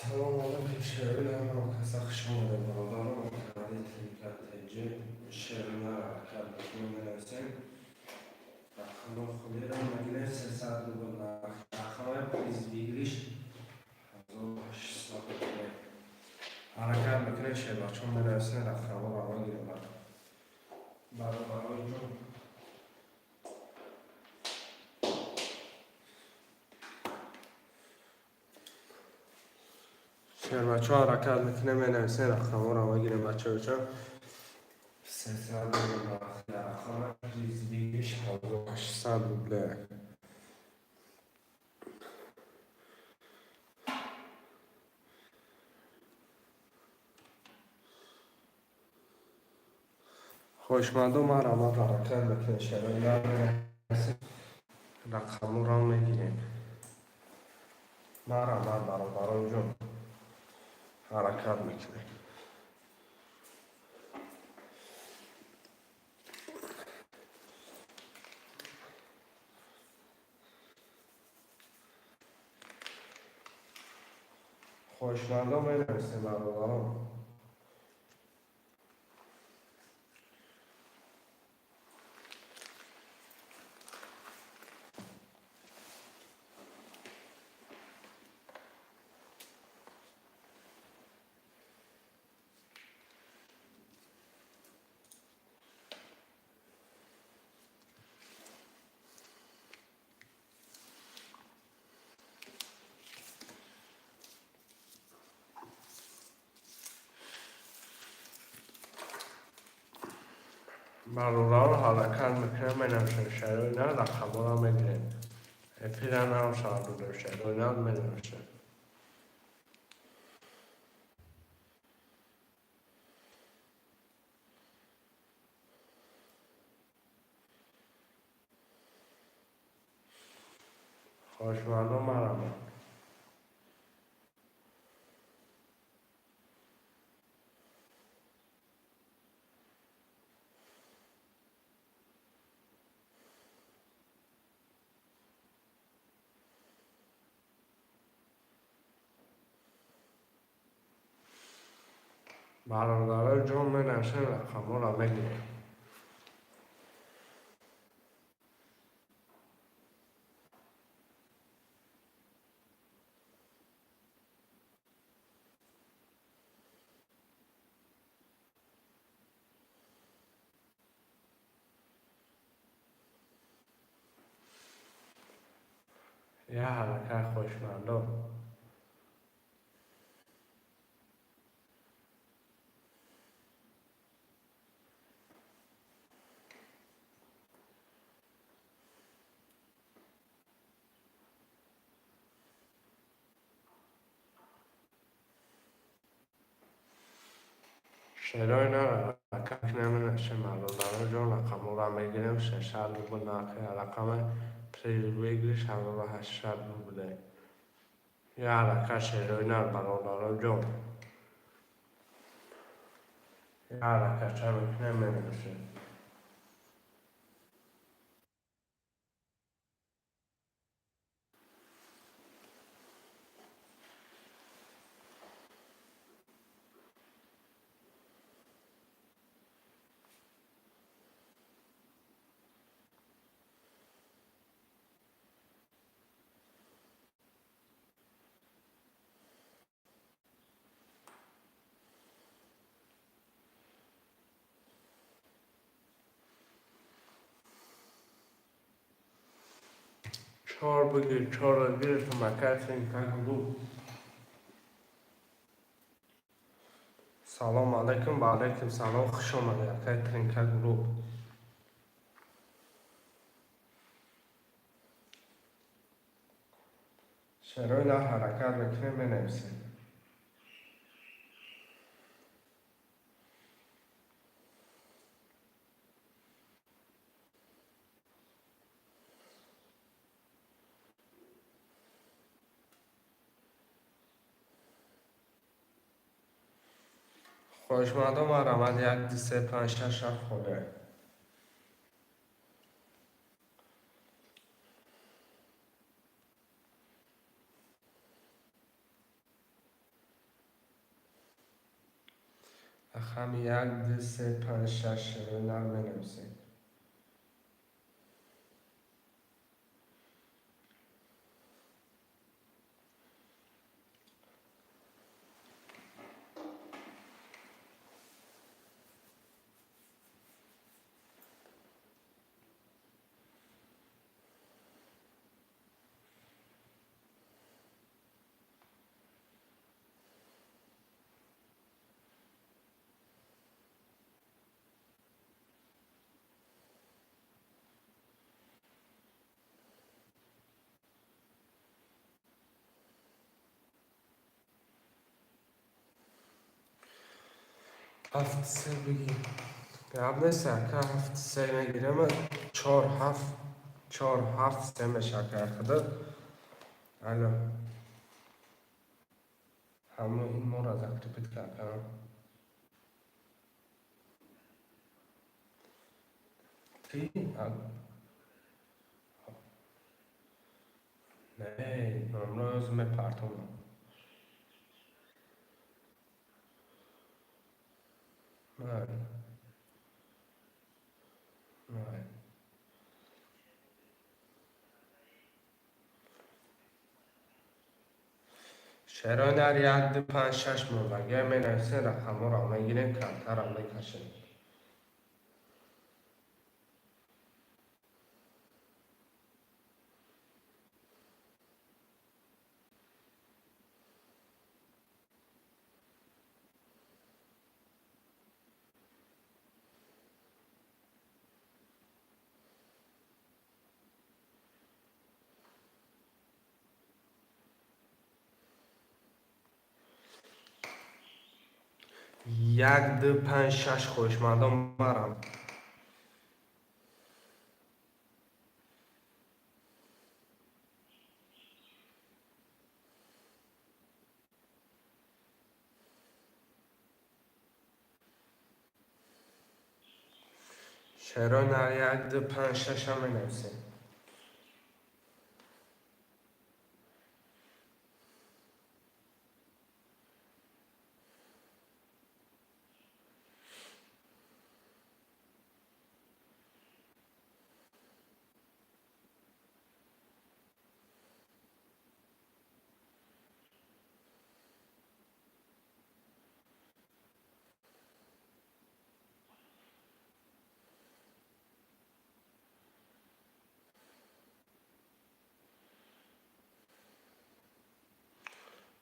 Салом алейкум, шерои каса, хуш омадед, бародарон. Канали Тринка ТЖ. Шерои ҳаракат мекунем, менависем. Рақамҳо холиро мегирем, 300 рубл нархи рақамаи, приз выигрыш 1800 рубл. Ҳаракат мекунем, шербачон, менависем, рақамҳоро мегирем, бародарои ҷон. Шербачо, ҳаракат мекунем, менависем, рақамҳоро мегирем, бачаҳочон. 300 рубл нархи рақама, приз выигрыш 1800 рубле. Хоҳишмандон, марҳамат, ҳаракат мекунем, шерои рақамҳоро мегирем. Марҳамат, бародарон ҷон, ҳаракат мекунем. Хоҳишмандон, менависем, бародарон. Бародарон, ҳаракат мекунем, менависем, шерои на рақамҳоро мегирем. Эфира навшавад, шерои на менависем. Хоҳишмандон, марҳамат. Бародарои ҷон, менависем, рақамҳоро мегирем. Як ҳаракат, хоҳишмандон. Шерои на ҳаракат менависем, бародарон ҷон, рақамҳоро мегирем. 600 рубл нархи рақама, приз выигрыш 1800 рубле. Як ҳаракат, шерои нар, бародарон ҷон. Як ҳаракатча мекунем, менависем. Чор бигир, чорро гирифтам, акай Тринка Груп. Салом алейкум, ва алейкум салом, хуш омадед, акай Тринка Груп. Шерои нар ҳаракат мекунем, менависем. Хоҳишмандон, марҳамат, як, ду, се, панҷ, шаш, ҳафт холе. Рақами як, ду, се, панҷ, шаш шерои нар менависем. Ҳафт се бигир. Гап нест, ака, ҳафт се мегирем, чор ҳафт, чор ҳафт се меша, ака, худо. Алло. Ҳама ин моро закрепить кард. Ти? Не, номро ёз мепартонам. Майли. Майли. Шерои нар як, ду, панҷ, шаш мондагия менависем, рақамҳоро мегирем, картаро мекашем. Як, ду, панҷ, шаш, хоҳишмандон марам. Шерои нар як, ду, панҷ, шашам менависем.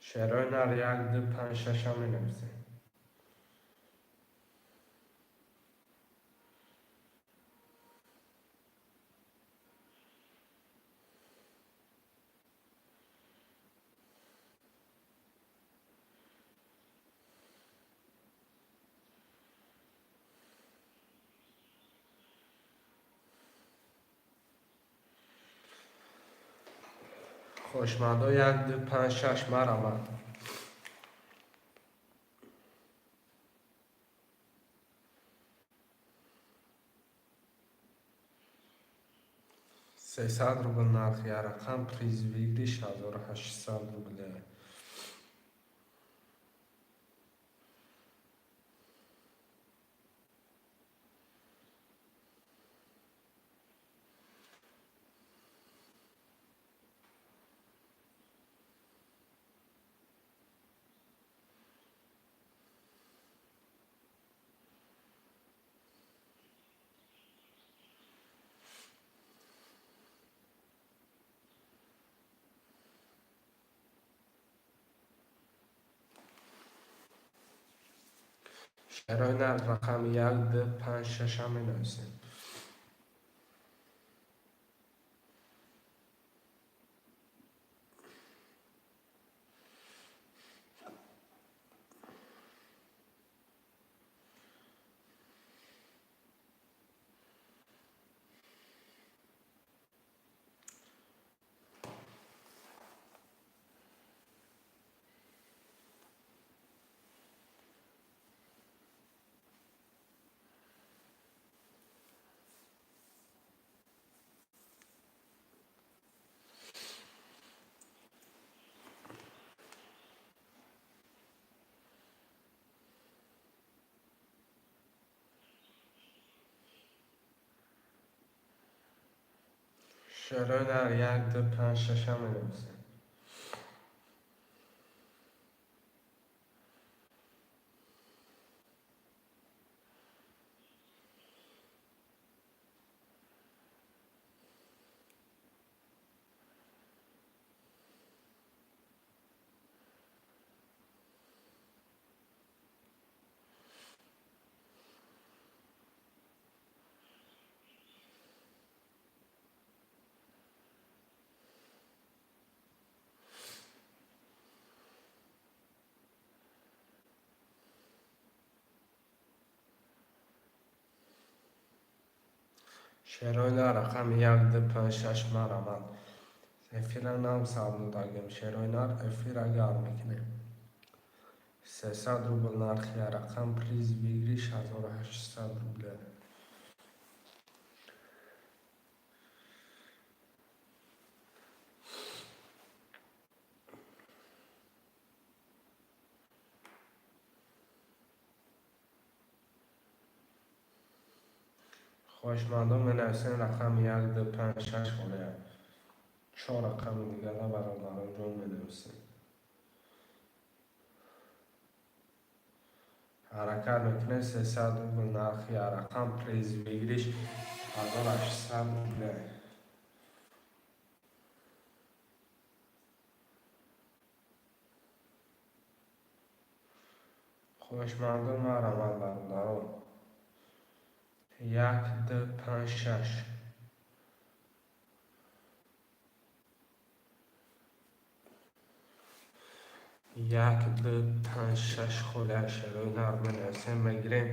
Шерои нар як, ду, панҷ, шашам менависем. Хоҳишмандо як, ду, панҷ, шаш марамад. 300 рубл нархи як рақам, приз выигрыш 1800 рубле. Шерои нар рақами як, ду, панҷ, шашам менависем. Шерои нар як, ду, панҷ, шаша менависем. Шерои нар рақами як, ду, панҷ, шаш марамад. Эфира нав сар додагем. Шерои нар эфира гарм мекунем. 300 рубл нархи рақам, приз выигрыш 1800 рубля. Хоҳишмандон менависем рақами як, ду, панҷ, шаш холия. Чор рақами дигара бародаронҷон менависем. Ҳаракат мекунем, 300 рубл нархи рақам, приз выигрыш 1800 рубля. Хоҳишмандон марамад, бародарон. Як, ду, панҷ, шаш. Як, ду, панҷ, шаш холия шерои нар менависем, мегирем,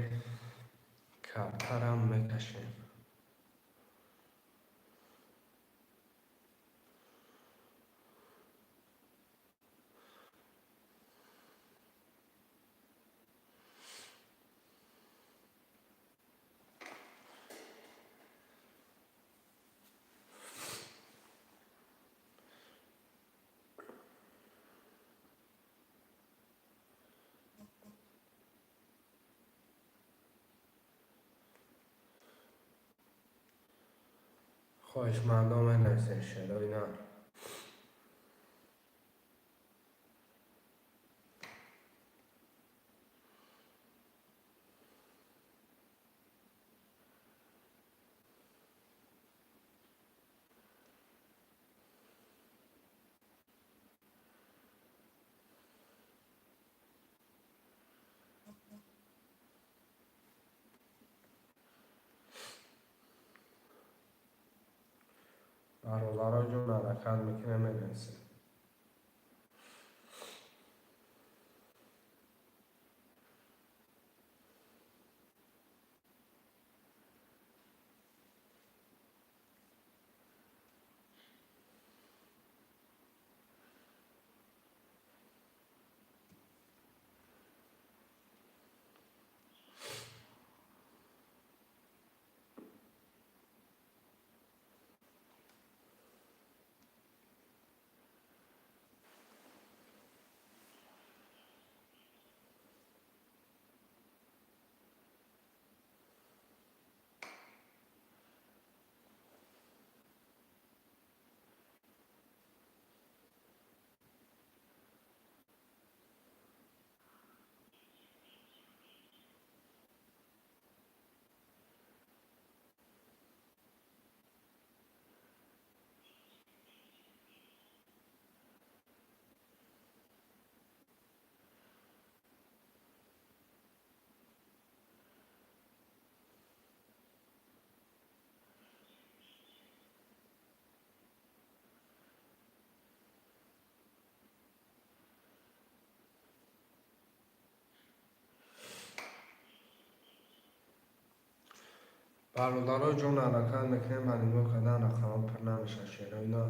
картарам мекашем. Хоҳишмандон менависем шерои нар. Бародаро ҷон, ҳаракат мекунем, менависем. Бародаро ҷон, ҳаракат мекунем, ба нигоҳ кардан рақамҳо пур намешавад, шерои нар.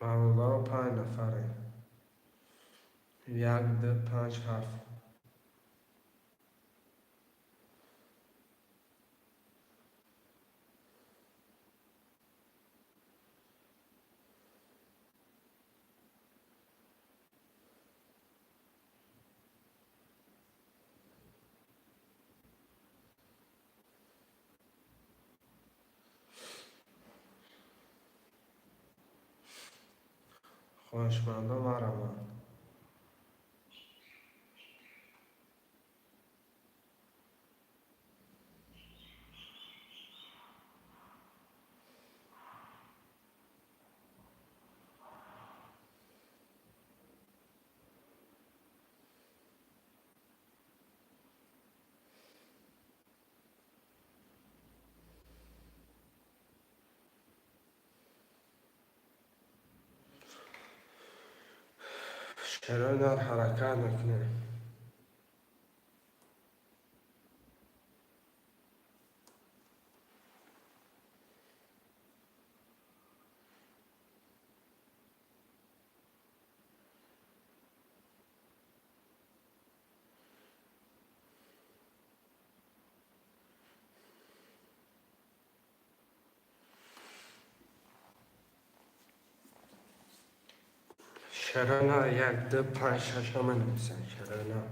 Бародаро, панҷ нафарем. Як, ду, панҷ, ҳафт. Хоҳишмандо, марҳамат. Шерои нар, ҳаракат мекунем. Шерои нар, як, ду, панҷ, шаша менависем. Шерои нар.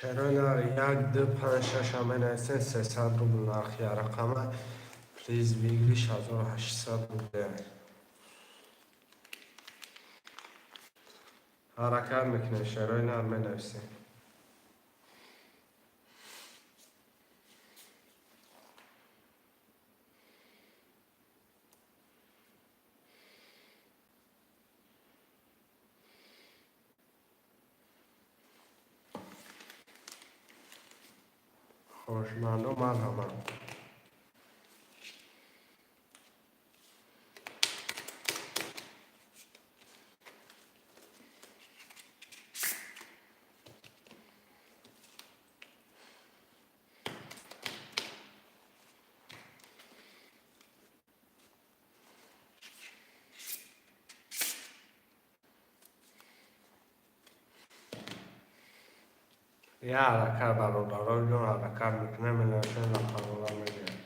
Шерои нар, як, ду, панҷ, шаша менависем. 300 рубл нархи рақама. Приз выигрыш 1800 рубля. Ҳаракат мекунем, шерои нар, менависем. Хоҳишмандо, марҳамат. Я ҳаракат, бародаро ҷон, ҳаракат мекунем, менависем, рақамҳоро мегирем.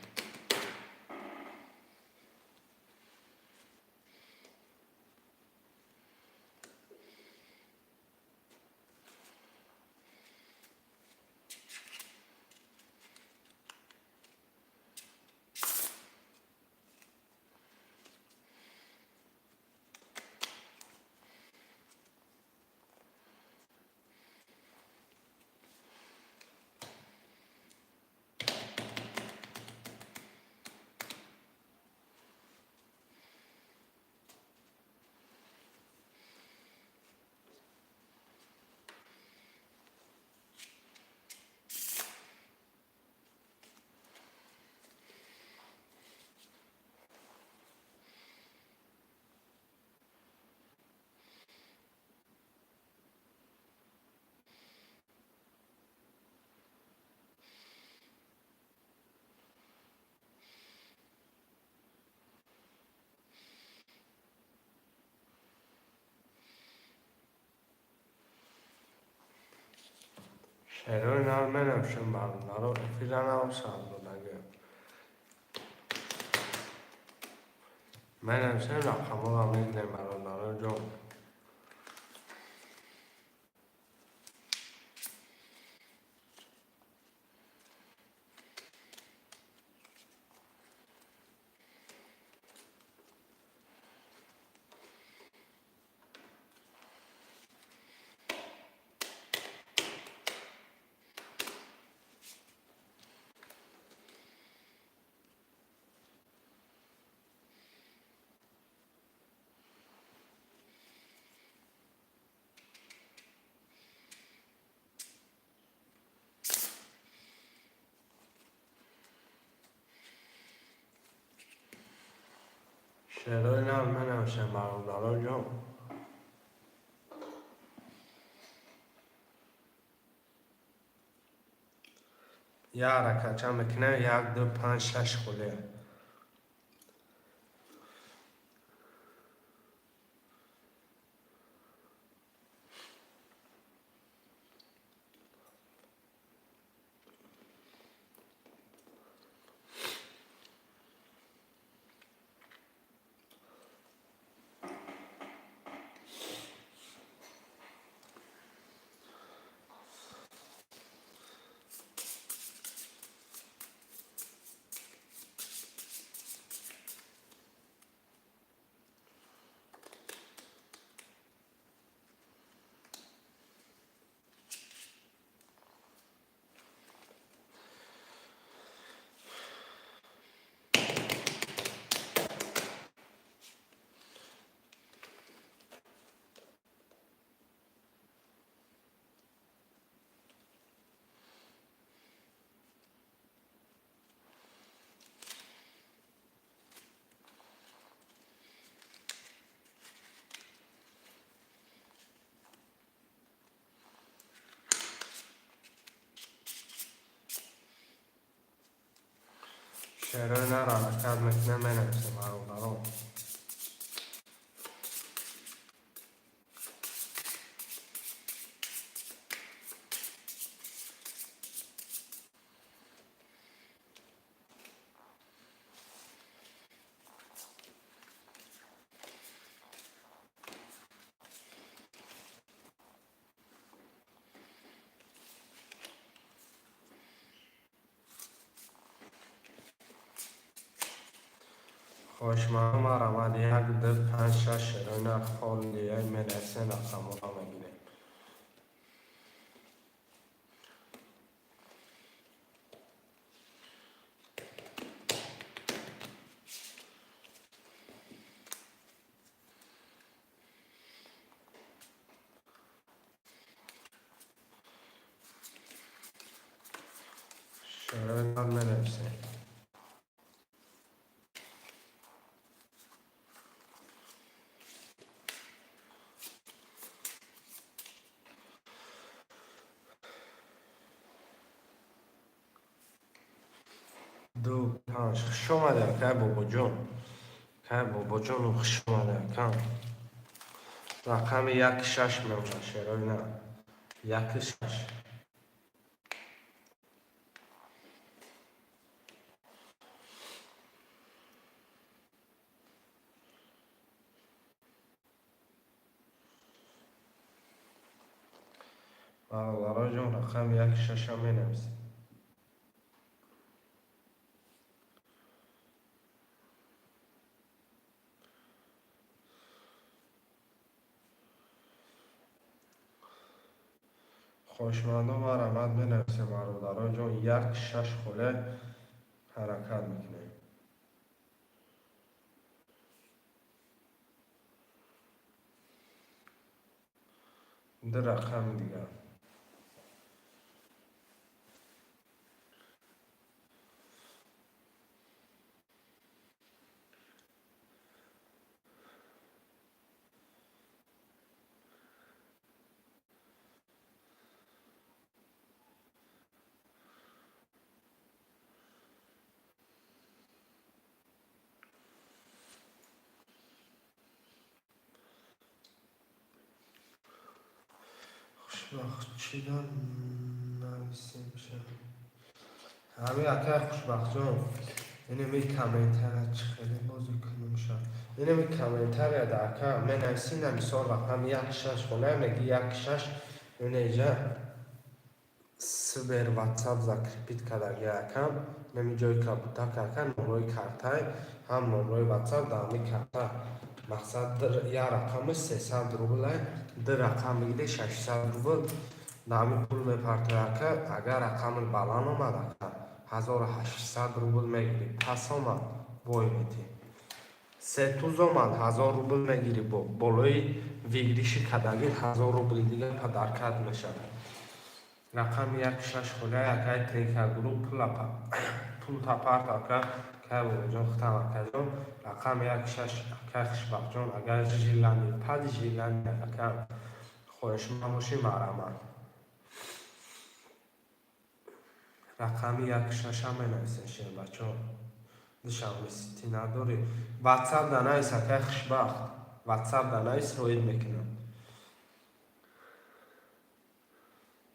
Шерои нар менависем, бародаро, эфира нав сар додагӣ. Менависем, рақамҳоро мегирем, бародаро ҷон. Шерои нар менависем, бародаро ҷон. Як ҳаракат чанд мекунем? Як, ду, панҷ, шаш холия. Шерои нар ҳаракат мекунем, менависем, бародарон. Хоҳишмандон, марҳамат, як, ду, панҷ, шаш шерои нар холия менависем, рақамҳоро мегирем. Шерои нар менависем. Ду, панҷ. Хуш омадед, акай Бобоҷон. Акай Бобоҷону, хуш омадед, акам. Рақами як, шаш мемонад, шерои нар. Як, шаш. Бародароҷон, рақами як, шаша менависем. Хоҳишмандон, марҳамат, менависем, бародароҷон, як, шаш холе ҳаракат мекунем. Ду рақами дигар. Хушбахт чида нависем? Ҳами, акай Хушбахтҷон, инами комментария чӣ хеле бозӣ кунем ша. Инами комментария да, ака, менависӣ, на, мисол, рақами як, шаш хона меги, як, шаш, инеҷа Сбер Ватсап закрепить кардаги, акам, нами ҷои кабутак, ака, номрои картай ҳам номрои Ватсап да ҳами карта. Мақсад, як рақами 300 рублай, ду рақам мегири, 600 рубл да ҳами пул мепартои, ака. Агар рақами баланд омад, ака, 1800 рубл мегирӣ, пас омад, бой метӣ. Се туз омад, 1000 рубл мегирӣ, бо болои выигрыш и кадагӣ 1000 рубли дигар подарка т мешавад. Рақами як, шаш холя, акай Тринка Групп, пул тапарт, ака, акай Бобоҷон, хутам, акаҷон. Рақами як, шаш, акай Хушбахтҷон, агар желание, пади желание, ака, хоҳишманд бошӣ, марҳамат. Рақами як шаша менависем, шербачо. Душанбе Сити надорӣ? Ватсап да навис, акай Хушбахт. Ватсап да навис, роид мекунам.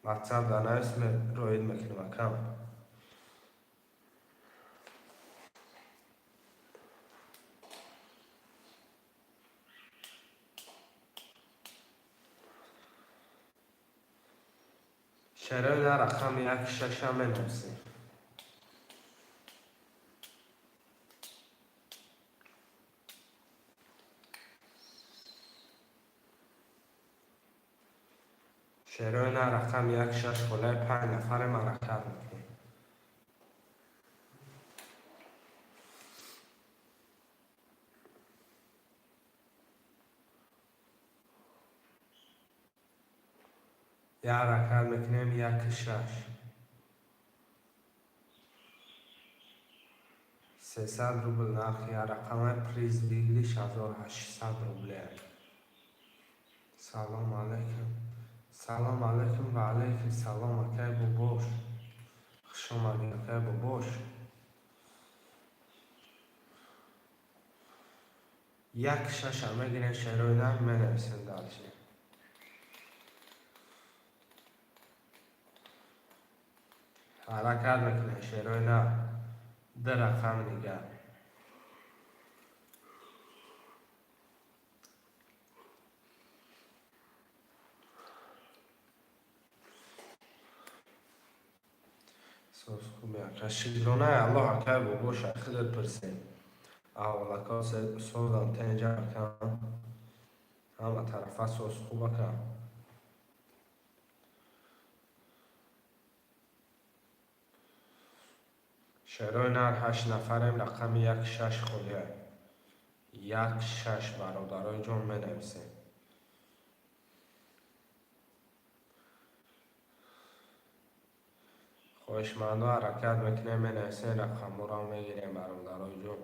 Ватсап да навис, роид мекунам, акам. Шерои на рақами як шаша менависем. Шерои на рақами як шаш холаи панҷ нафаре ҳаракат мекунем. Як ҳаракат мекунем, яки шаш. 300 рубл нархи як рақама, приз выигрыш 1800 рубле. Салом алейкум. Салом алейкум ва алейкум салом, акай Бобош. Хуш омадӣ, акай Бобош. Як шаша мегирем, шерои нар менависем дальше. Ҳаракат мекунем, шерои нар. Ду рақам дигар. Соз хуби, ака. Шукронаи Аллоҳ, акай Бобош, худат пурсем. Аҳволако созам тенҷа, ака. Ҳама тарафа соз хуб, ака. Шерои нар ҳашт нафарем, рақами як шаш холия. Як шаш, бародарои ҷон, менависем. Хоҳишмандо ҳаракат мекунем, менависем, рақамҳоро мегирем, бародарои ҷон.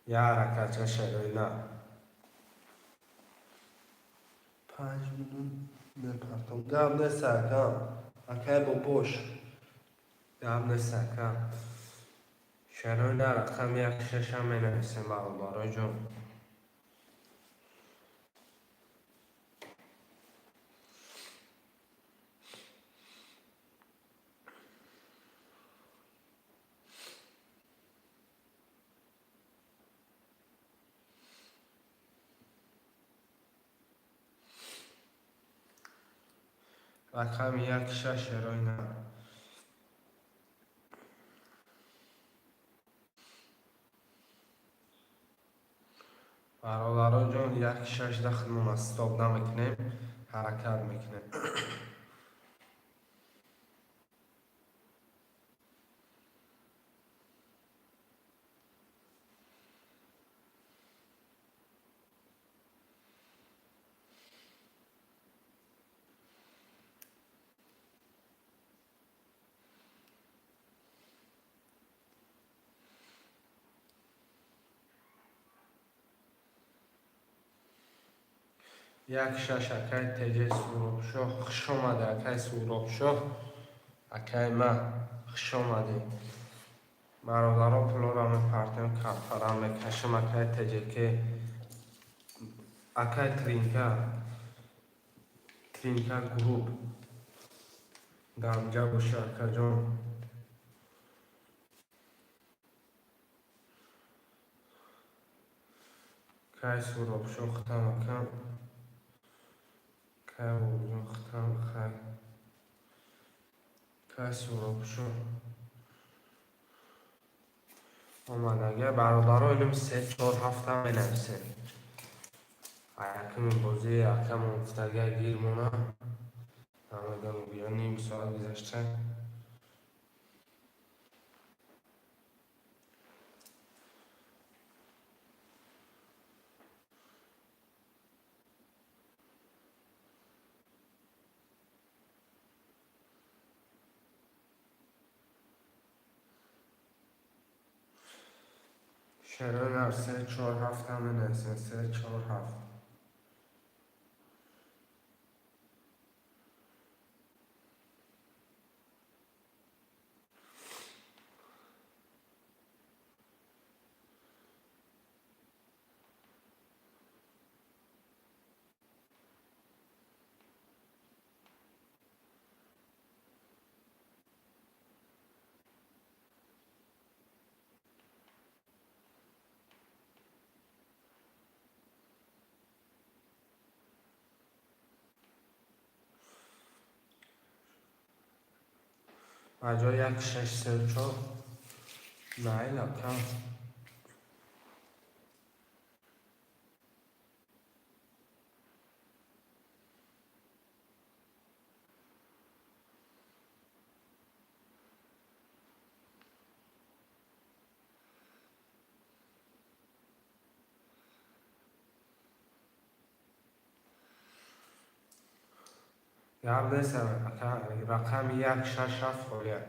Як ҳаракатча, шерои нар. 5 минут мепартом. Гап нест, акам. Акай Бобош. Гап нест, ака. Шерои нар рақами як шаша менависем, бародарои ҷон. Рақами як шаш, шерои нар. Бародарон ҷон, як шаш дахлмон стоп намекунем, ҳаракат мекунем. Як шаш, акай Теҷаи Суробшоҳ, хуш омадӣ, акай Суробшоҳ, акай ма, хуш омадӣ. Бародарон, пулоро мепартем, картарам мекашем, акай Теҷаке, акай Тринка, Тринка Групп. Дар боша, акаҷон. Кай Суробшоҳ хутам, акам. Кай Бобоҷон хутам, хай. Кай Суробшоҳ. Омадага бародаро, инам се чор ҳафта менависем. Якуми бозии акамон гуфтага гир мона. Намедонам, гӯё ним соат гузашта. Шерои нар, се, чор, ҳафта менависем, се, чор, ҳафт. Ба ҷои як, шаш, се, чор майла кам. Гап нест, рақами як, шаш, ҳафт холия.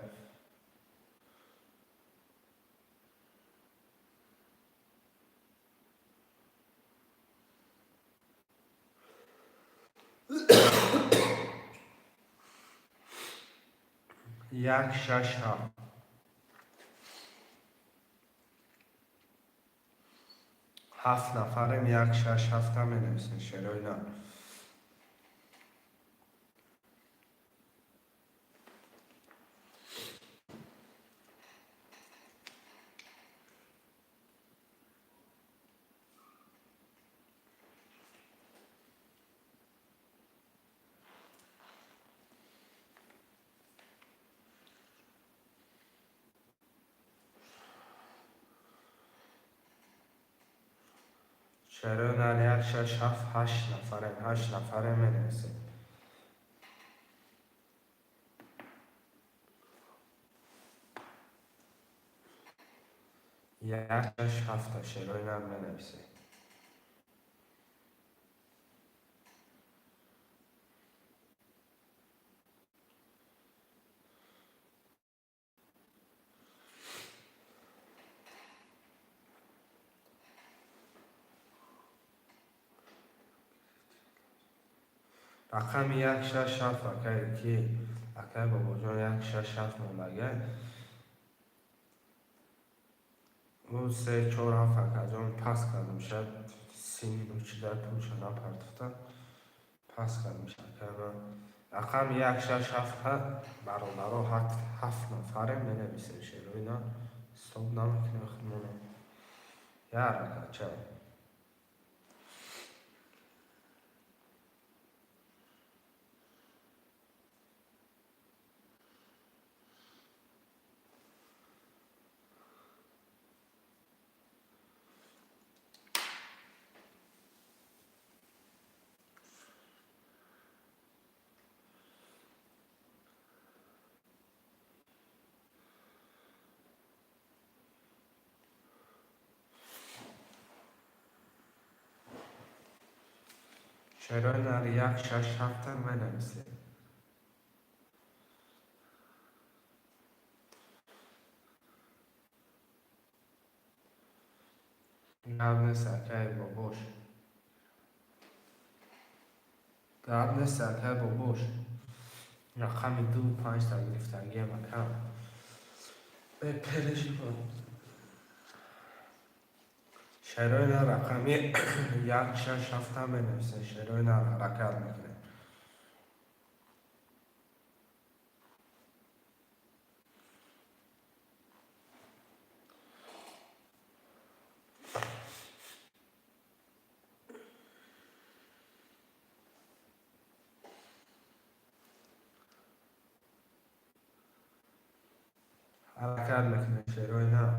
Як, шаш, ҳафт. Ҳафт нафарем, як, шаш, ҳафта менависем, шерои нар. Шерои нар, як, шаш, ҳафт, ҳашт нафарем, ҳашт нафарем, менависем. Як, шаш, ҳафта, шерои нар менависем. Рақами як, шаш, ҳафт, акай ки, акай Бобоҷон, як, шаш, ҳафт мондагай. Ӯ се, чор, ҳафт, акаҷон, пас кардам, шояд син чида пулша напартофта, пас кардам, акай ман. Рақами як, шаш, ҳафт, бародаро, ҳафт нафарем, менависем, шерои нар. Стоп намекунем худмона. Як ракача. Шерои нар, як, шаш, ҳафта менависем. Гап нест, акай Бобош. Гап нест, акай Бобош. Рақами ду, панҷта гирифтагиам, акам. Бепереживай. Шерои нар, рақами як, шаш, ҳафта менависем. Шерои нар, ҳаракат мекунем. Ҳаракат мекунем, шерои нар.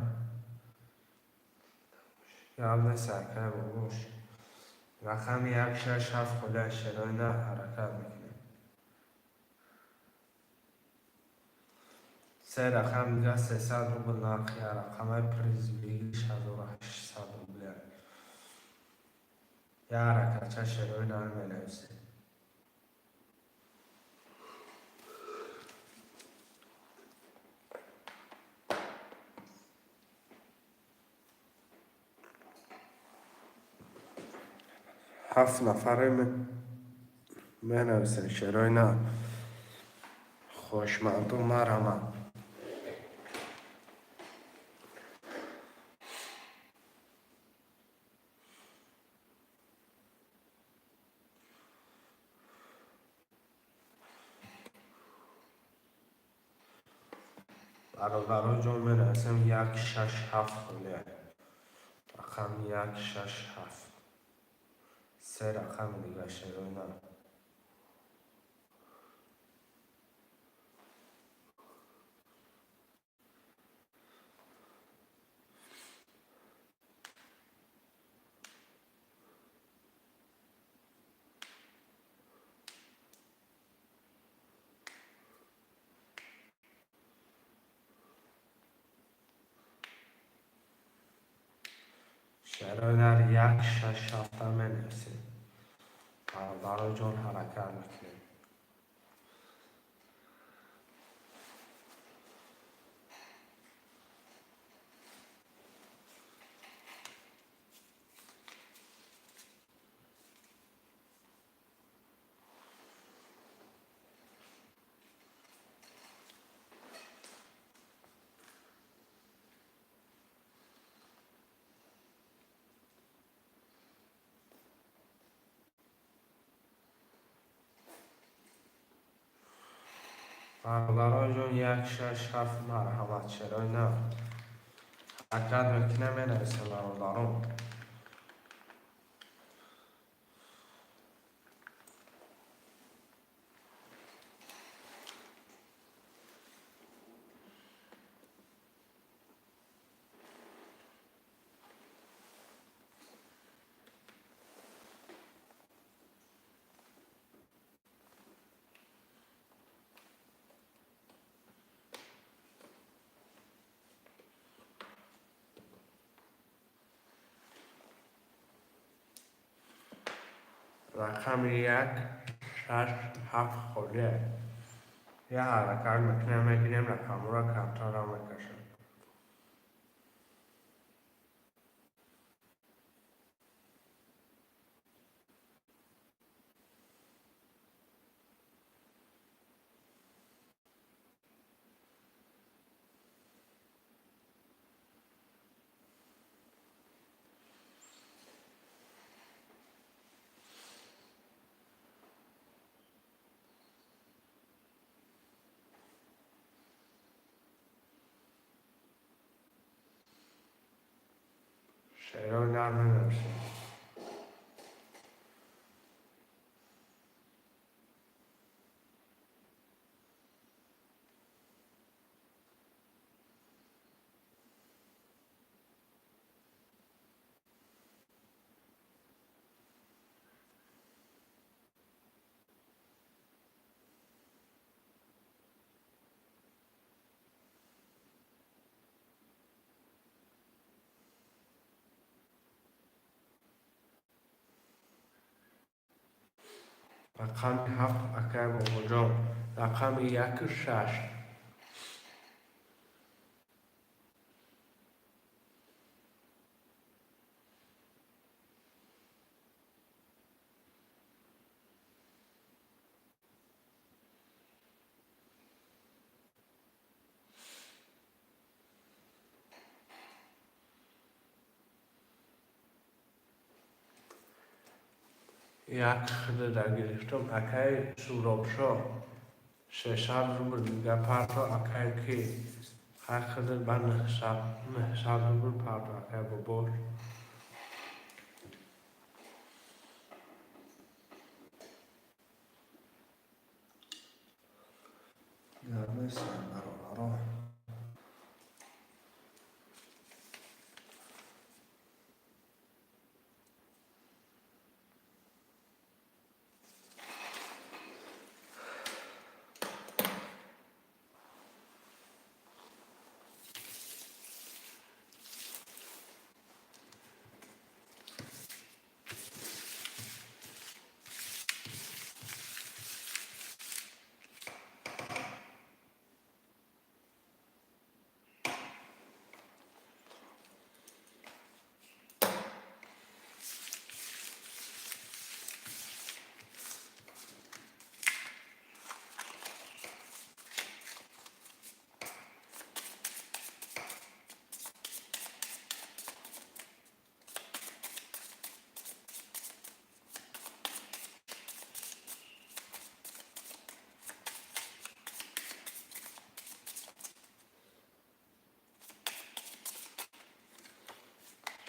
Гап нест, акай Бобош. Рақами як, шаш, ҳафт холия, шерои нар, ҳаракат мекунем. Се рақам дига 300 рубл нархи рақамаи приз выигрыш 1800 рубля. Як ҳаракатча, шерои нар, менависем. Ҳафт нафаре менависем, шерои на хоҳишманду, марҳамат. Бародаро ҷон, менависем, 1, 6, 7 холия, рақами 1, 6, 7, се рақами дига, шерои на. Шерои нар, 1, 6, 7-а менависем. Бародаро ҷон, ҳаракат мекунем. Бародаро ҷон, 1, 6, 7, марҳамат, шерои на. Ҳаракат мекунем, менависем, бародарон. Рақами 1, 6, 7 холия. Я ҳаракат мекунем, мегирем рақамҳоро, камтарам мекашем. Шерои нар менависем. Рақами 7, акай бобоҷон, рақами 1-у 6. Як худада гирифтам, акай Суробшо, 600 рубл дига парто, акай ки ҳар худат ба 900 рубл парто, акай бобош. Гап нестам, бародаро.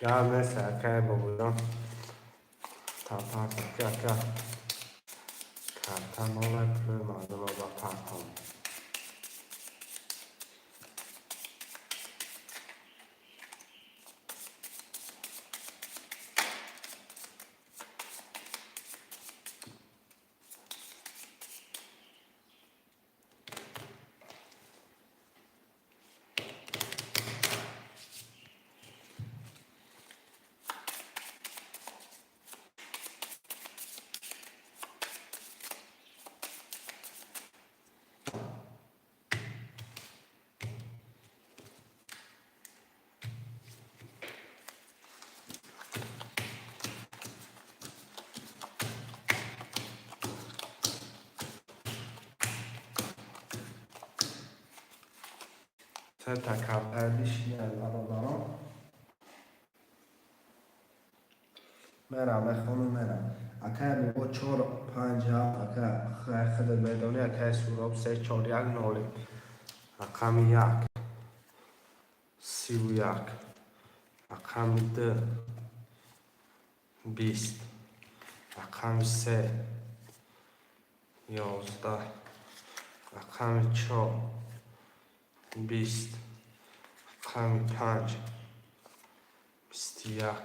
Гап нест, акай Бобоҷон. Тапарта ки, ака, карта нолай, пулои мардумро ба партом. Сета картаи бишинад, бародарон. Мерам, мехонум, мерам. Акай бобо, чор, панҷ, ҳафт. Ака, худат медонӣ. Акай Суроб, се, чор, як, ноли. Рақами як, 31, рақами ду, 20, рақами се, 11, рақами чор, 20, рақами панҷ, 21,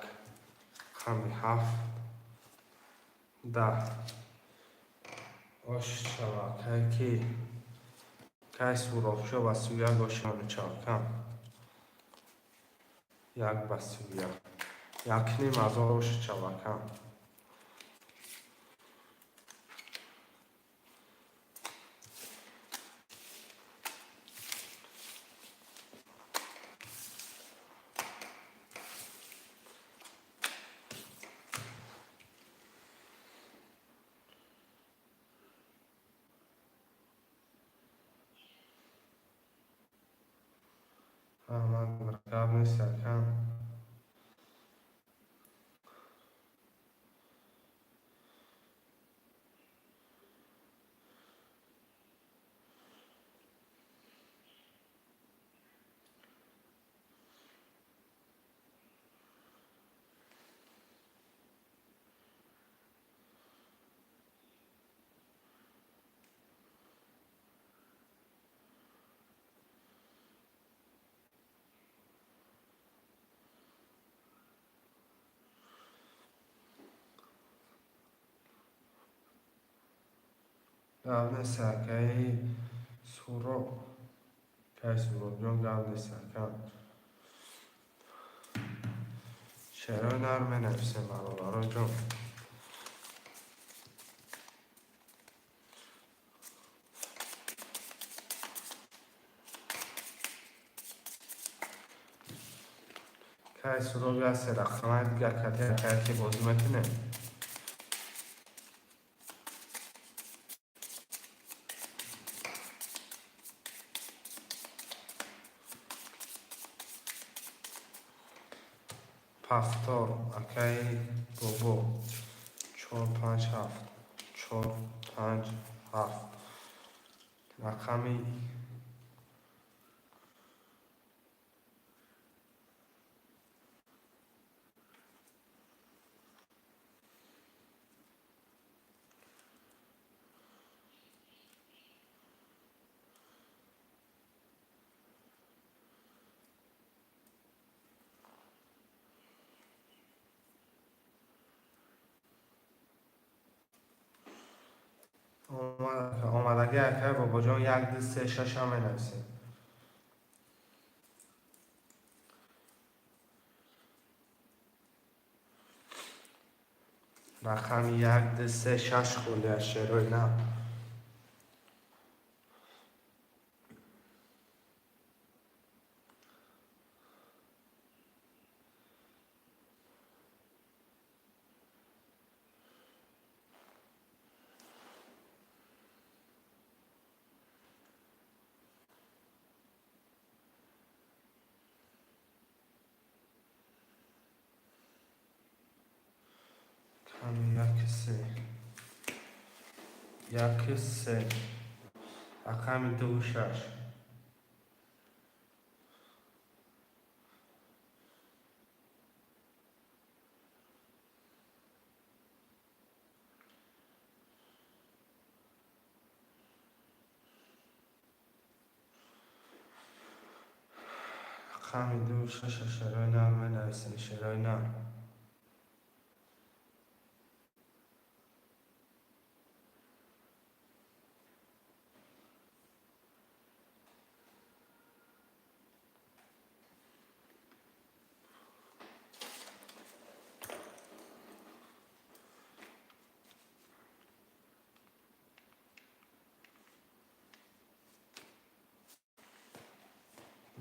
рақами ҳафт, 10. Ош шава, акай ки, кай Суробшо, ба 31 ошона чавкам. Як ба 31. 1,5 ҳазор ош чавакам. Раҳмат, гап нест, акам. Гап нест, акаи Суроб. Акаи Суробҷон, гап нест, акам. Шеърҳои нар менависем, бародароҷон. Кай Суроб, як се рақамаи дигар кати, акай, ки бозӣ мекунем. Повтор, акаи Бобо. Чор, панҷ, ҳафт. Чор, панҷ, ҳафт. Рақами омадагӣ, акай Бобоҷон, як, ду, се, шашам менависем. Рақами як, ду, се, шаш хонди аз шеърҳои нав. Рақами як, се. Як, се. Рақами ду, шаш. Рақами ду шаша шерои нар менависем, шерои нар.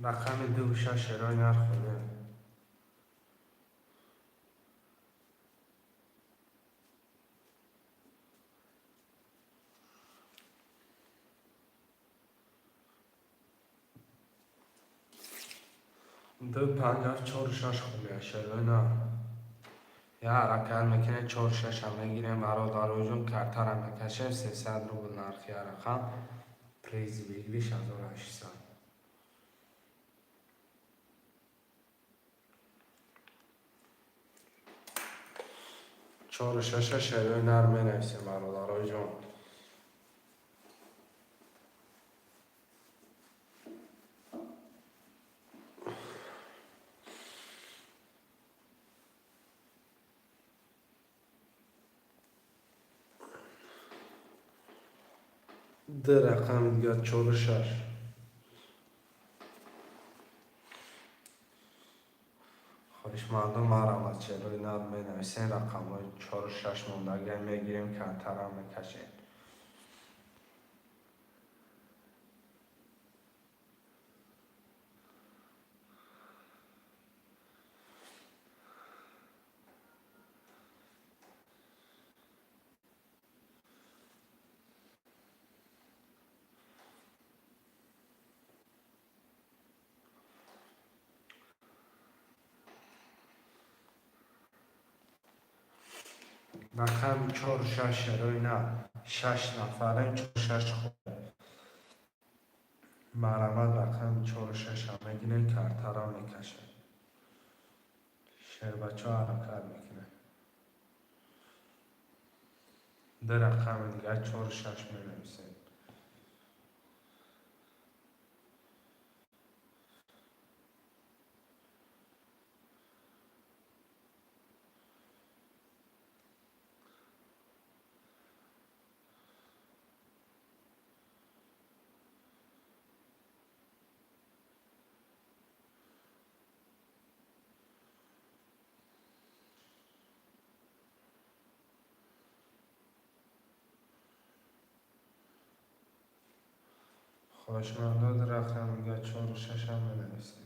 Рақами ду шаш шерои нар холия. Ду панҷ ҳафт чору шаш холия, шерои нар. Я ҳаракат мекунем, чору шаша мегирем, бародароҷон, картара мекашем, 300 рубл нархи рақам, приз выигрыш 1800. Чору шаша шерои нар менависем, бародароҷон. Ду рақами дигар чору шаш. Хоҳишмандон, марҳамат, шерои нар менависем, рақамҳои чору шаш мондагиа мегирем, картара мекашем. Рақами чору шаш шерои нар. Шаш нафарем, чору шаш холия. Марҳамат, рақами чору шаша мегирем, картара мекашем. Шербачо ҳаракат мекунем. Ду рақами дигар чору шаш менависем. Хоҳишмандон, рақами дигар чору шаша менависем.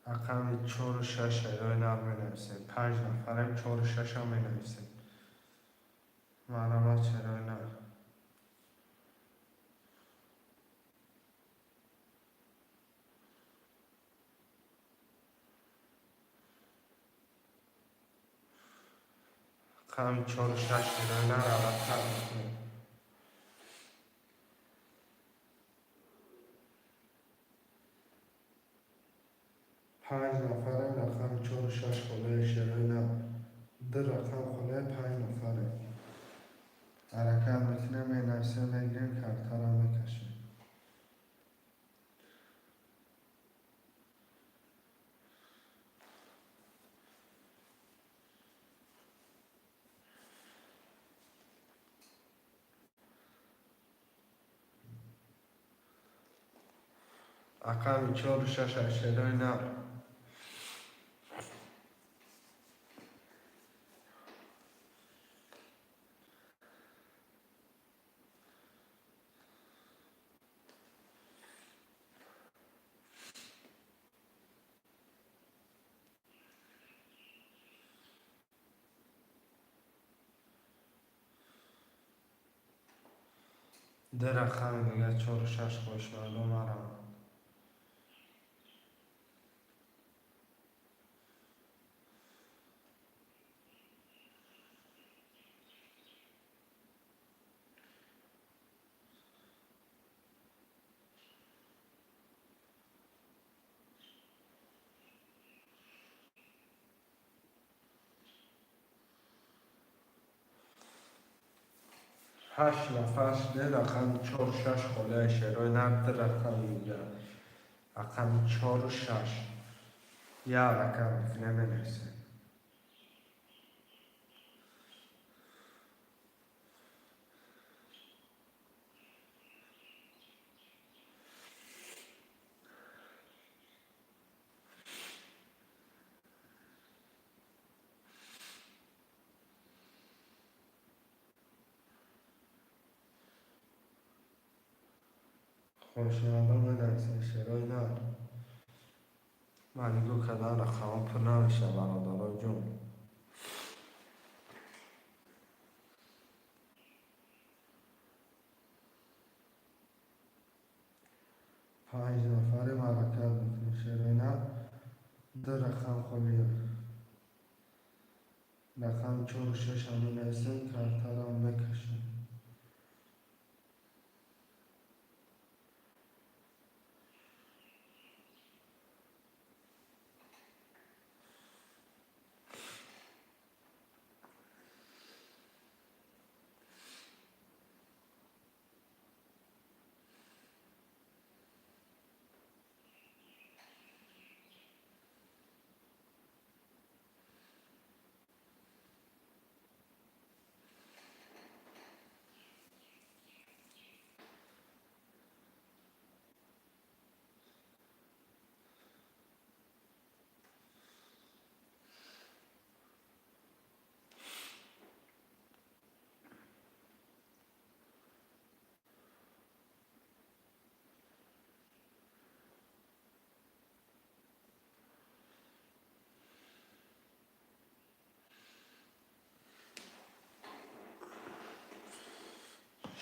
Рақами чору шаш шерои нар менависем. Панҷ нафарем, чору шаша менависем. Марҳамат, шерои нар. Рақами чору шаш шерои нар ҳаракат мекунем. Панҷ нафарем, рақами чору шаш холияи шерои нар. Ду рақам холия, панҷ нафарем. Ҳаракат мекунем, менависем, мегирем, картара мекашем. Рақами чору шаш, шерои нар. Ду рақами дигар, чору шаш, хоҳишмандо, марамад. Ҳашт нафар шуде. Рақами чору шаш холияи, шерои нар. Ду рақами дигар, рақами чору шаш, як рақам мекунем, менависем. Хоҳишмандон, менависем, шерои нар. Ман нигоҳ кардан, рақамҳо пур намешавад, бародаро ҷон. Панҷ нафарем, ҳаракат мекунем, шерои нар. Ду рақам холия, рақами чору шашам менависем, картарам мекашем.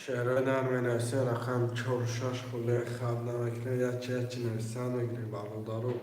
Шерои нар, менависем, рақами чору шаш холия, хаб намекунем, ячи ячи нависан мегирем, бародаро.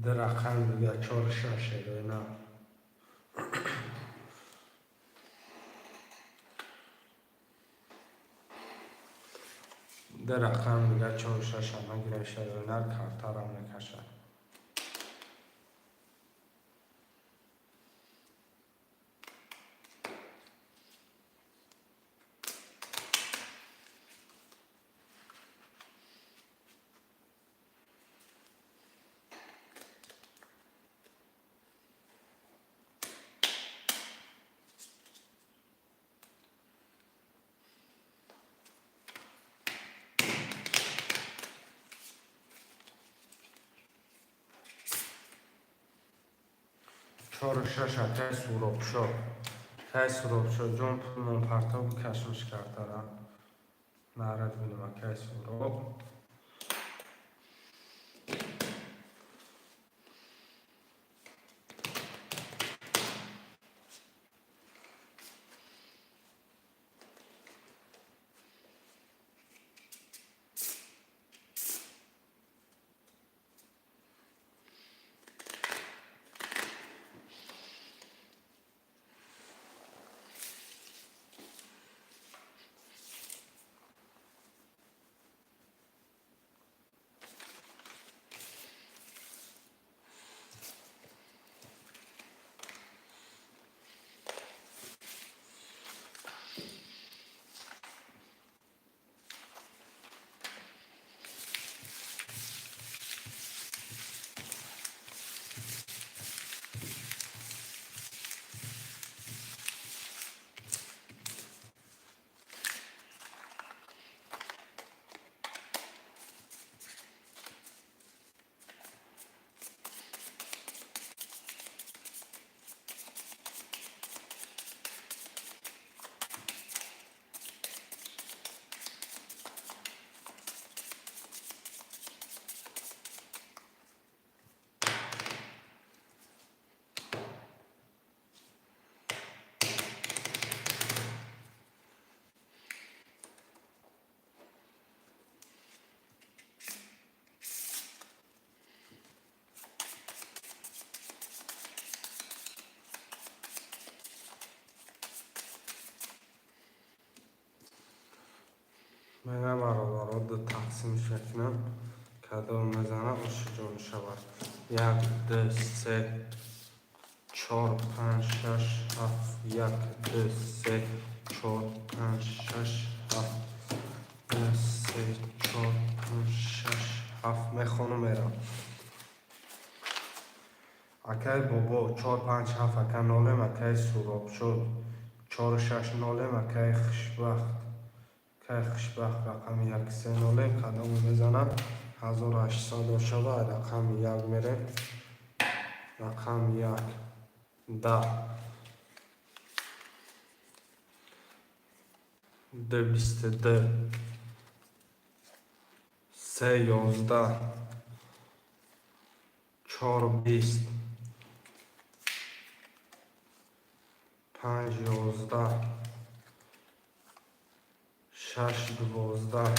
Ду рақами дигар, чору шаш, шерои нар. Ду рақами дигар, чору шашам мегирем, шерои нар, картарам мекашад. Чору шаш, акай Суробшо, акай Суробшо ҷон, пулмон партов, бикашмиш картара, нарад бинем, акай Суроб. Мена, бародаро, ду тақсим мекунам, кадом мезанам, ошиҷон шавад. Як, ду, се, чор, панҷ, шаш, ҳафт. Як, ду, се, чор, панҷ, шаш, ҳафт. Ду, се, чор, панҷ, шаш, ҳафт. Мехонум, мерам. Акай Бобо, чор, панҷ, ҳафт. Ака, нолем. Акай Суробшуд, чору шаш нолем. Акай Хушбахт, акай Хушбахт, рақами як, се нолем. Кадому мезанам, 1800 шава. Рақами як мерем, рақами як, 10, ду, 22, се, 11, чор, 20, панҷ, 11, шаш, 12,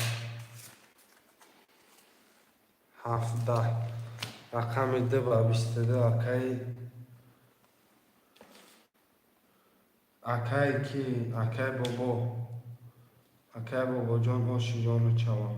ҳафт, 10. Рақами ду ба 22. Акай ки? Акай Бобо, акай Бобоҷон, ошиҷону чавон.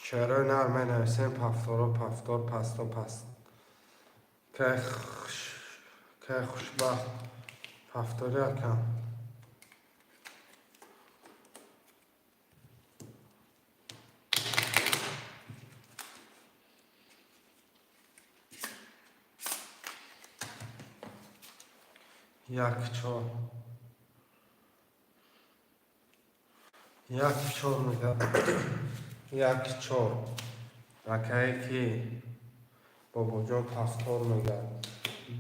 Шеърҳои нар менависем, повторо, повтор, пасто, паст. Кай хушбахт, повтори, акам. Як, чор, як, чор мега, як, чор. Акае ки Бобоҷон, повтор мегӯяд.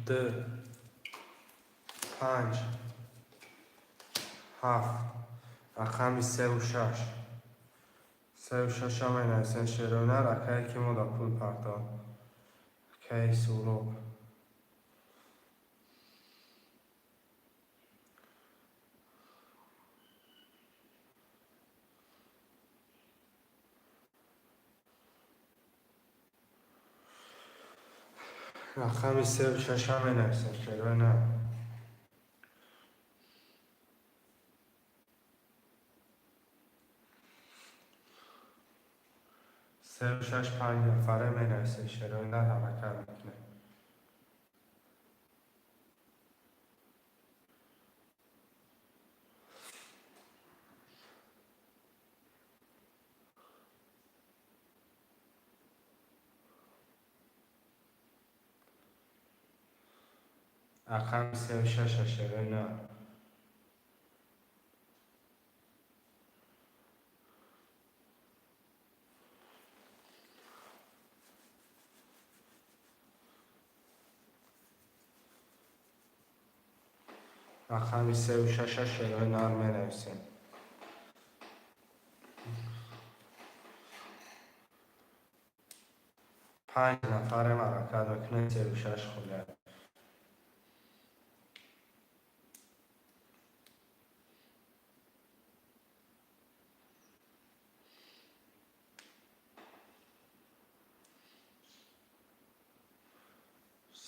Д, панҷ, ҳафт, рақами севу шаш, севу шаша менависем, шероинар. Акае ки мо да пул пардохт, акаи Суроб. Рақами севу шаша менависем, шероинар. Севу шаш, панҷ нафаре менависем, шероинар, ҳаракат мекунем. Рақами севу шаша, шероинар. Рақами севу шаша, шероинар, менависем. Панҷ нафарем, ҳаракат мекунем. Севу шаш хулия.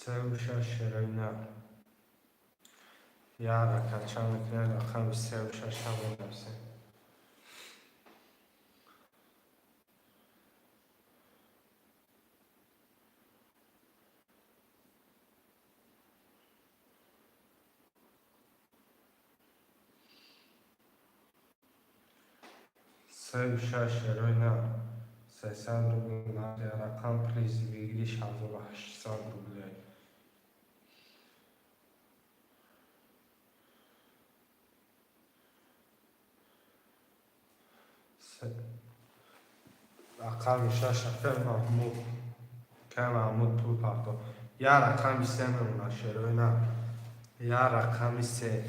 Севу шаш, шероинар. Як ҳаракатча мекунем, рақами севу шаша менависем. Севу шаш, шероинар, 300 рубл нархи рақам, приз выигрыш 1800 рублей. Рақами шаш, акай Маҳмуд, акай Маҳмуд пул пардохт. Як рақами се мемонад, шероинар, як рақами се.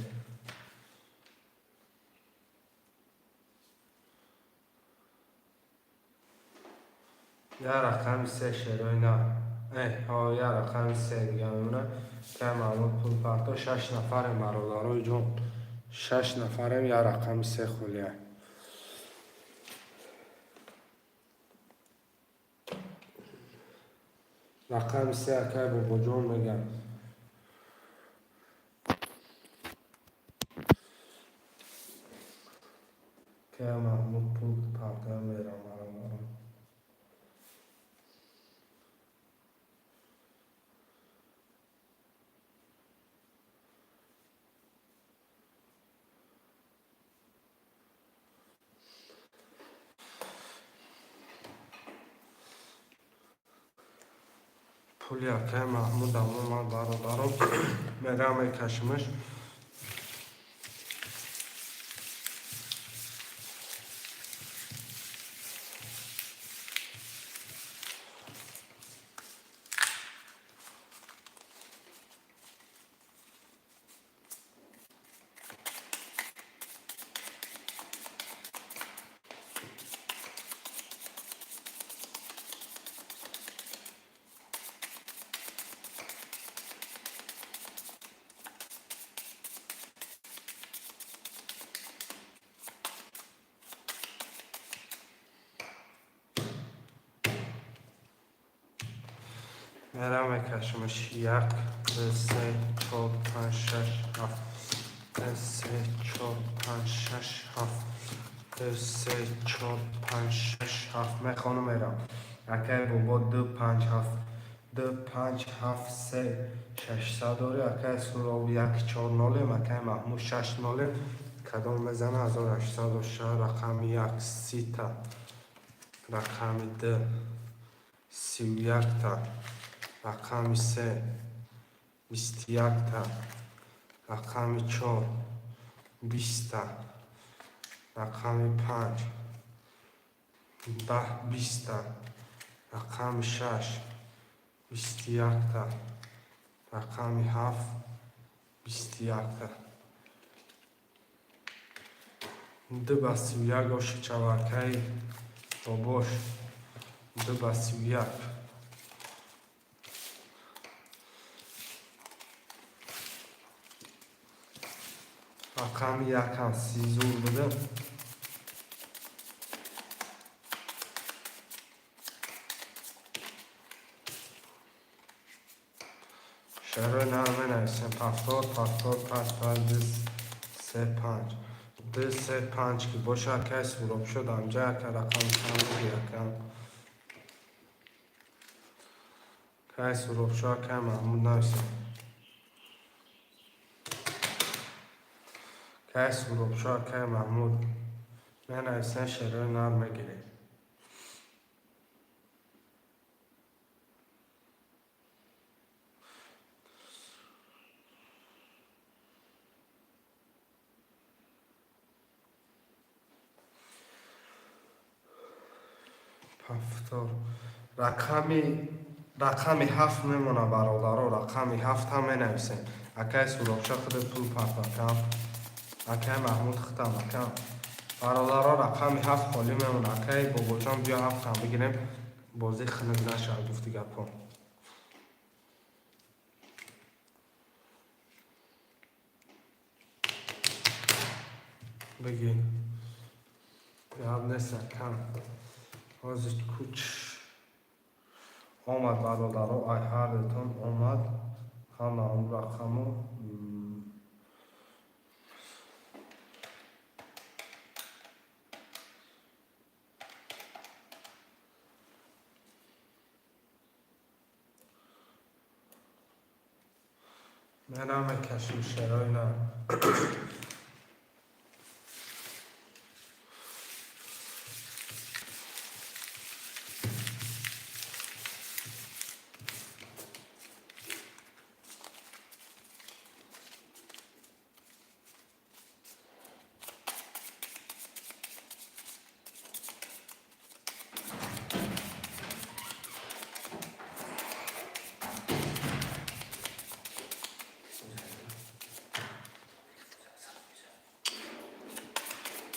Я рақами се, шерои на. Ҳо, я рақами се дига мемона. Кай Маҳмуд пул парто, шаш нафарем, бародарои ҷон. Шаш нафарем, я рақами се холия. Рақами се акай Бобоҷон мегам. Кай Маҳмуд пул парто мерам, бародарон. Пули акай Маҳмуд омад, бародарон, мерам мекашимаш. Мерам мекашимаш. Як, ду, се, чор, панҷ, шаш, ҳафт. Ду, се, чор, панҷ, шаш, ҳафт. Ду, се, чор, панҷ, шаш, ҳафт. Мехонам, мерам. Акай Бобо ду, панҷ, ҳафт. Ду, панҷ, ҳафт, се, шашсад дори. Акай Суроб як, чор, нолем. Акай Маҳмуд шаш, нолем. Кадом мезана 1806. Рақами як 30-та. Рақами ду 31-та. Рақами се 21-та. Рақами чор 20-та. Рақами панҷ 10, 20-та. Рақами шаш 21-та. Рақами ҳафт 21-та. Ду ба 31 оши чавакаи бобош. Ду ба 31. Рақами якам сизур буда. Шарои нар менависем. Повтор, повтор, панҷ, панҷ, ду, се, панҷ. Ду, се, панҷ ки боша, акай Суроб шуд, амҷа ака рақами чанд буди, акам? Кай Суробшо, акай Маҳмуд нависем. Кай Суробшо, акай Маҳмуд менависем, шерои нар мегирем. Повтор. Рақами ҳафт мемона, бародаро, рақами ҳафт ҳам менависем. Акай Суробшо, худат пул партакам. Акай Маҳмуд, худам акам. Бародаро, рақами ҳафт холӣ мемона. Акай Бобоҷон, биё ҳафтам бигирем. Бозӣ хунук нашавад, гуфти гапҳо. Бигир. Гап нест, акам. Ҳозир куч омад, бародаро, ай ҳардутон омад. Ҳама он рақаму мерам мекашим шерои на.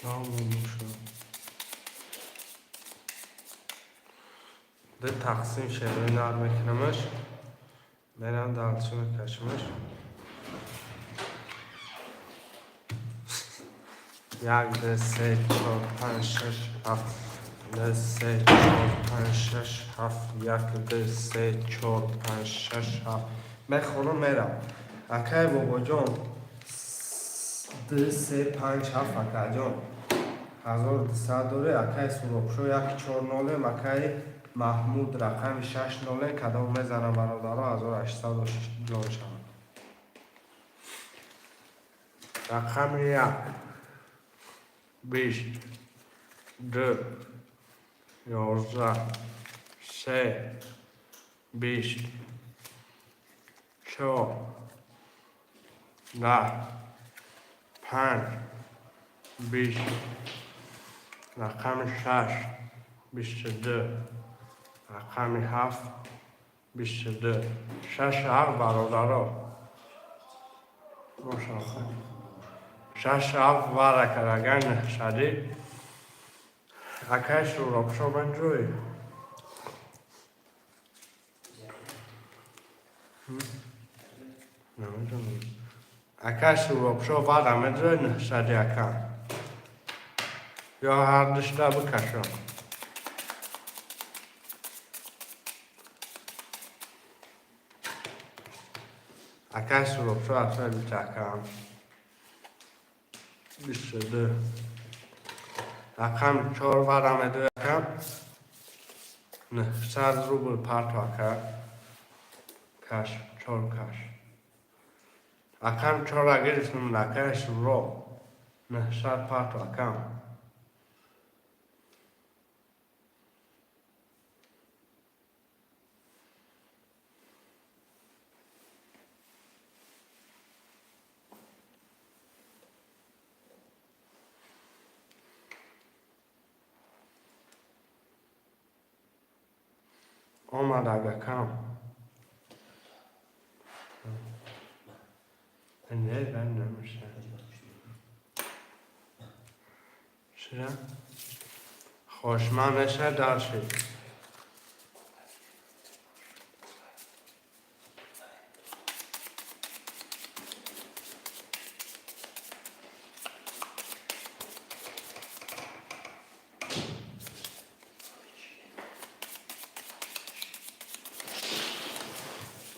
Намонуша. Ду тақсим шерои нар мекунамаш, мерам дальше, мекашимаш. Як, ду, се, чор, панҷ, шаш, ҳафт. Ду, се, чор, панҷ, шаш, ҳафт. Як, ду, се, чор, панҷ, шаш, ҳафт. Мехонам, мерам. Акай Бобоҷон, ду, се, панҷ, ҳафт. Акаҷон, 1200 доре. Акай Суробшо, як, чор, нолем. Акай Маҳмуд, рақами шаш, нолем. Кадом мезанам, бародаро, 1800 ҷон шавад. Рақами як, 20, ду, 11, се, 20, чор, 10, панҷ, 20. Рақами шаш, 22. Рақами ҳафт, 22. Шаш, ҳафт, бародаро. Мошалло, шаш, ҳафт вара караган шадӣ. Акай Суробшо, манҷӯй. Намедонам. Акай Суробшо, вара медрои нӯҳсади, ака, ё ҳардушта бикашам? Акай Суробшо, 720, акам. 22. Рақами чор вара медои, акам. 900 рубл парту, ака. Каш, чор каш. Акам, чора гирифтам, акай Суроб. 900 парту, акам. Омад, акам. Не, бан намеша. Чира? Хошма меша дальше.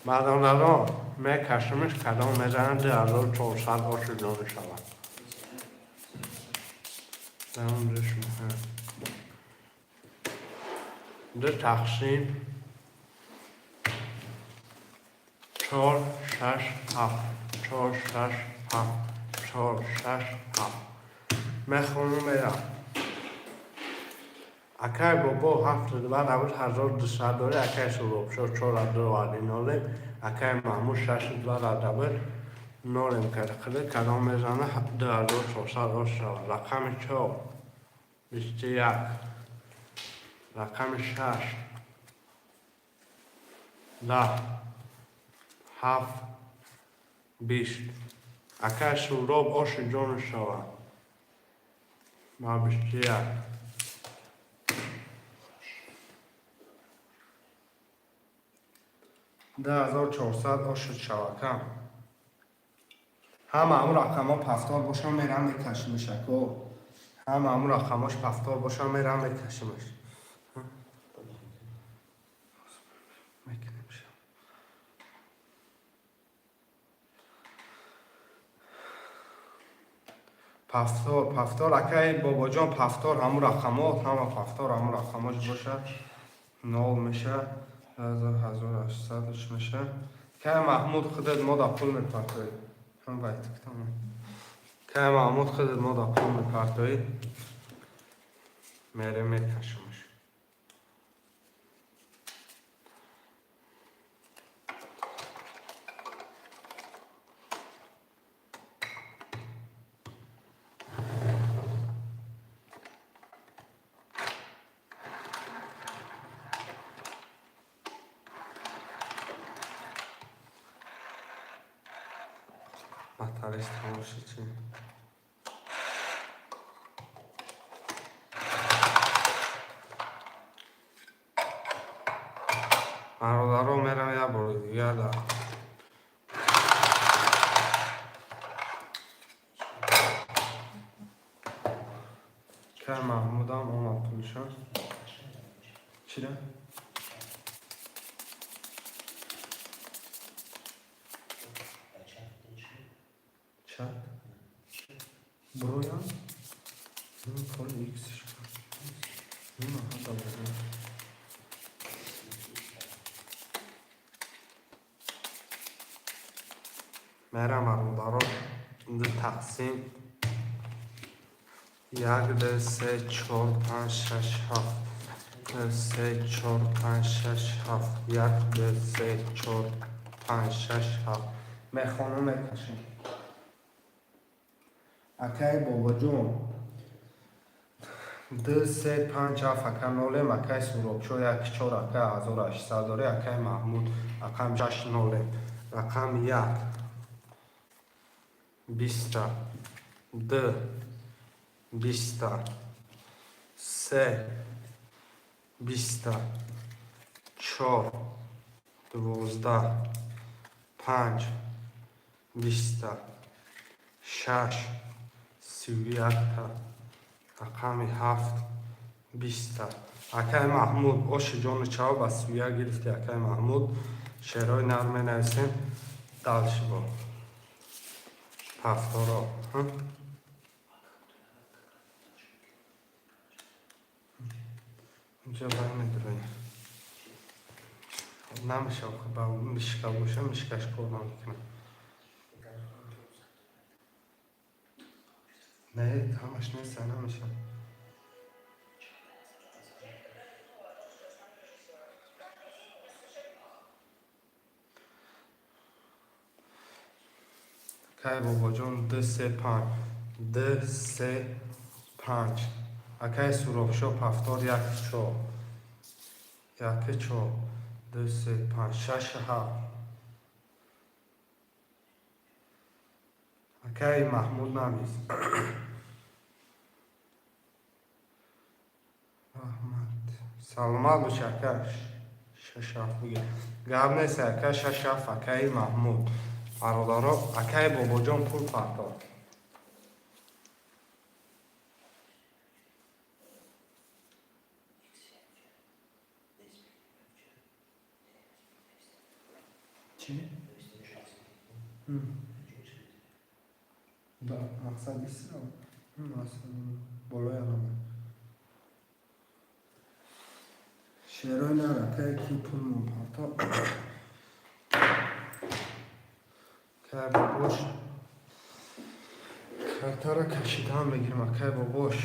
Бародарон, мекашимиш, кадом мезанад, 2400 оши ҷон мешавад. Давом. Ду тақсим чор, шаш, ҳафт, чор, шаш, ҳафт, чор, шаш, ҳафт. Мехонум, мерам. Акай Бобо, ҳафту два набуд, 1200 дори. Акай Суробшо, чора ду вади нолем. Акай Маҳмуд, шашу два рада буд, нолем кард. Кадом мезана, 2400 ош шавад. Рақами чор, 21. Рақами шаш, 10, ҳафт, 20. Акай Суроб, оши ҷону шавад ба 21. 2400 ошуд шавака. Ҳама ҳамун рақамҳо повтор бошам, мерам, мекашимш, ако. Ҳама ҳамун рақамҳош повтор бошам, мерам, мекашимш. Мекунемш. Повтор, повтор, акай Бобоҷон, повтор ҳамун рақамҳо, ҳама повтор ҳамун рақамҳош бошад, нол меша, 1800 меша. Кай Маҳмуд, худат мо да пул мепартоӣ. Ҳам байтиктам. Кай Маҳмуд, худат мо да пул мепартоӣ. Мере, мекашимш. Батареш тамом шуд чи? Бародаро, мерам як бори дигар да кай Маҳмудам омад пулша. Чира? Чат? Броям? Пол икс. Ҳада бозем. Мерам, бародаро, ду тақсим: як, ду, се, чор, панҷ, шаш, ҳафт, ду, се, чор, панҷ, шаш, ҳафт, як, ду, се, чор, панҷ, шаш, ҳафт. Мехонам, мекашем. Акаи Бобоҷон, ду, се, панҷ, ҳафт, ака, нолем. Акаи Суробшо, як, чор, ака, 1800 дорӣ. Акаи Маҳмуд, рақам шаш, нолем. Рақами як, 20-та, ду, 20-та, се, 20-та, чор, 12, панҷ, 20-та, шаш, 31-та, рақами ҳафт, 20-та. Акаи Маҳмуд, оши ҷону чаво, ба 31 гирифти. Акаи Маҳмуд, шеърҳои нар менависем. Дальше бо ҳафторо. Инҷа бай медуроем, намеша. Ба мишка боша, мишкаш кор намекунад. Не, ҳамаш неста, намеша. Акай Бобоҷон, ду, се, панҷ, ду, се, панҷ. Акаи Суробшо, ҳафтор, як, чор, як, чор, ду, се, панҷ, шаш, ҳафт. Акаи Маҳмуд, навис. Раҳмат, саломат бош, ака. Шаш, ҳафт бигир, гап нест, ака. Шаш, ҳафт, акаи Маҳмуд. Бародаро, акаи Бобоҷон пул партод. Чӣ? Мақсад исро болои алома. Шеърҳои нар, акае ки пул мепартод. Акай Бобош, картаро кашидаам мегирем. Акай Бобош.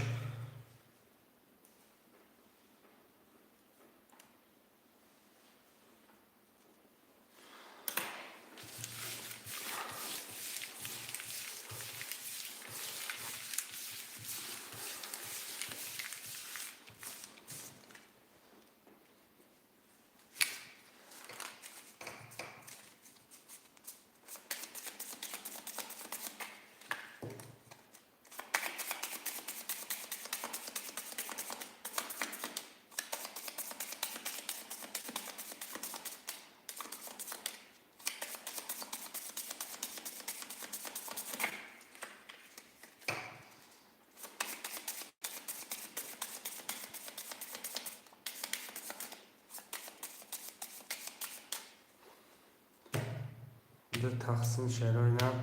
Ду тақсим, шеърҳои нар: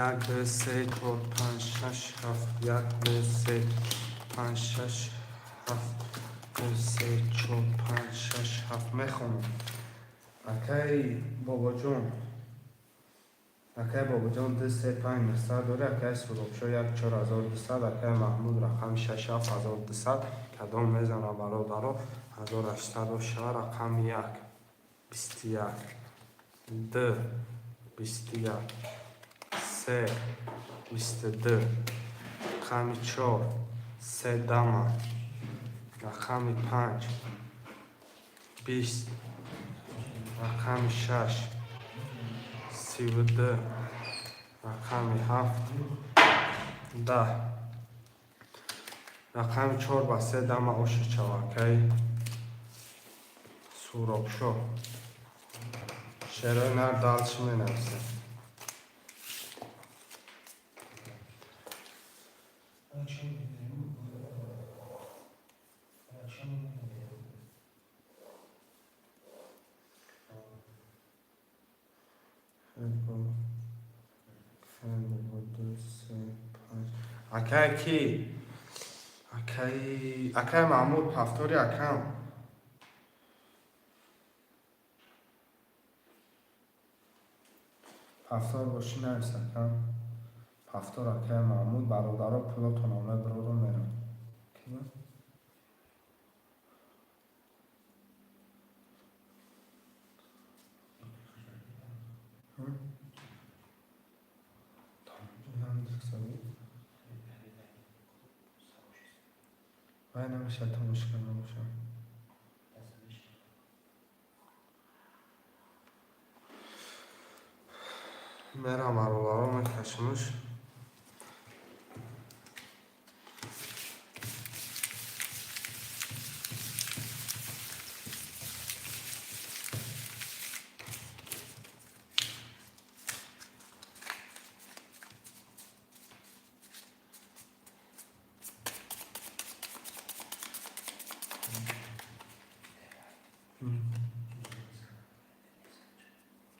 як, ду, се, чор, панҷ, шаш, ҳафт, як, ду, се, панҷ, шаш, ҳафт, ду, се, чор, панҷ, шаш, ҳафт. Мехонам. Акаи Бобоҷон, акаи Бобоҷон, ду, се, панҷ, 900 дорӣ. Акаи Суробшо, як, чор, 1200. Акаи Маҳмуд, рақами шаш, ҳафт, 1200. Кадом мезана, бародаро? 1800 шава. Рақами як, 21, ду, 21, се, 22, рақами чор, се дама, рақами панҷ, 20, рақами шаш, 32, рақами ҳафт, 10, рақами чор ба се дама оши чавакаи. Суробшо, шерои нар, дальше менависем. Акай ки, акай Маҳмуд, ҳафтори, акам. Ҳафтор бошӣ, навис, акам, ҳафтор. Акай Маҳмуд, бародаро, пулотонро мебарору мерам. Вай, намешавад, тамошо карда бошам. Мерам, бародаро, мекашимш.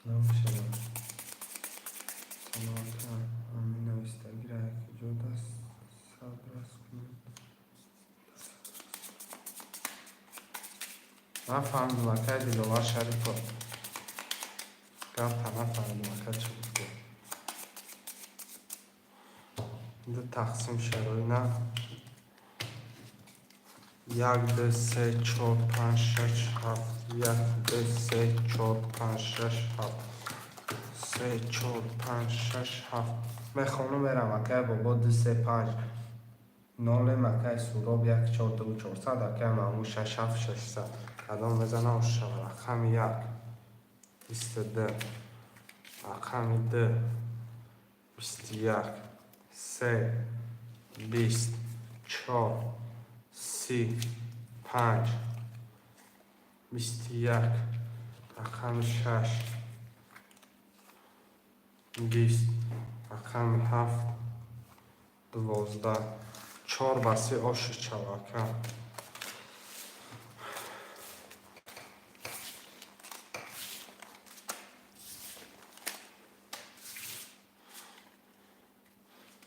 Намешавад. Салом, ака, ҳамин навистагиро якҷо даст садрас кунед. Нафаҳмидум, акай Диловар Шарипов, гапта нафаҳмидум, ака, чӣ гуфтӣ? Ду тақсим шароина: як, ду, се, чор, панҷ, шаш, ҳафт. Як, ду, се, чор, панҷ, шаш, ҳафт. Се, чор, панҷ, шаш, ҳафт. Мехонум, мерам. Акай бобо, ду, се, панҷ, нолем. Акай Суроб, як, чор, ду, чорсад. Акай Маҳмуд, шаш, ҳафт, 600. Кадом мезана, ошава? Рақами як, 22, рақами ду, 21, се, 20, чор, 30, панҷ, 21, рақами шаш, 20, рақами ҳафт, 12. Чор ба се оши чавака.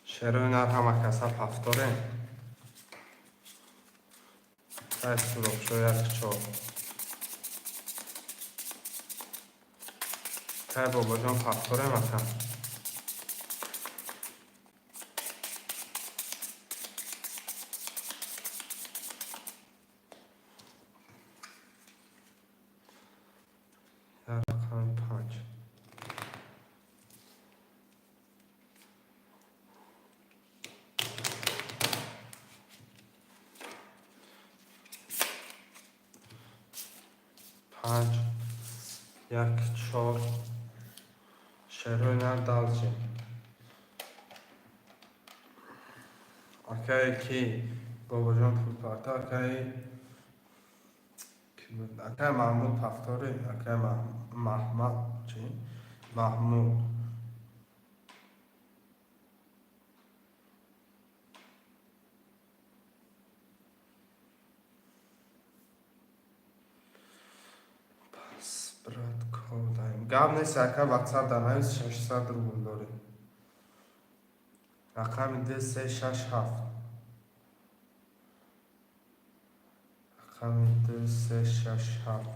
Шерои нар, ҳама каса ҳафторем. Ай, Суробшо, як, чор. Кай, бобоҷон, ҳафторем, ака? Як, рақами панҷ. Панҷ, як, чор. Шерои нар, дальше. Акае ки, бобоҷон, пулпарта, акаи акай Маҳмуд, ҳафтори, акай Маҳмад, чи, Маҳмуд. Пас, брат, кор даем. Гап нест, ака, ватсап дар навис, 600 рубл дорем. Рақами ду, се, шаш, ҳафт. Рақами ду, се, шаш, ҳафт.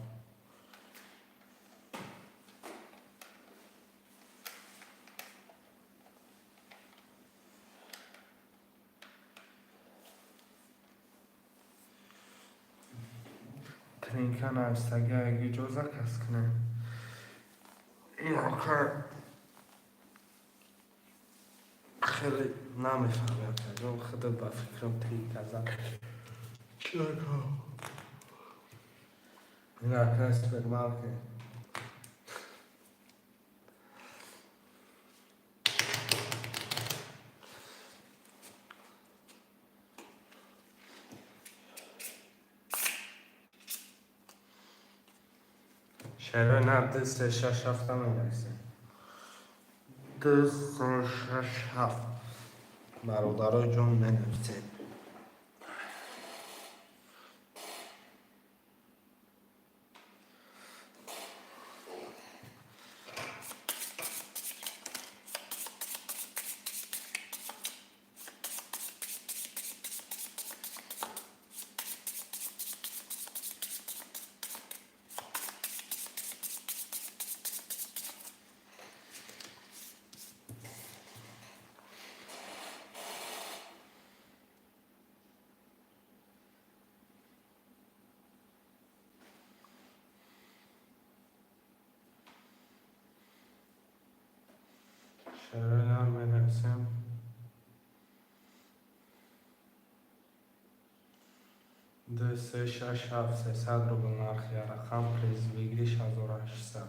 Тринка навистага, иҷоза кас кунем. Ин ака хеле намефаҳмем, акаҷон, худат ба фикрам тринка зад. Чӣ, ака? Ин ака супермаркет. Шерои нар ду, се, шаш, ҳафта менависем. Ду, се, шаш, ҳафт. Бародаро ҷон, менависем. Шерои нар менависем. Ду, се, шаш, ҳафт, 300 рубл нархи рақам, приз выигрыш 1800.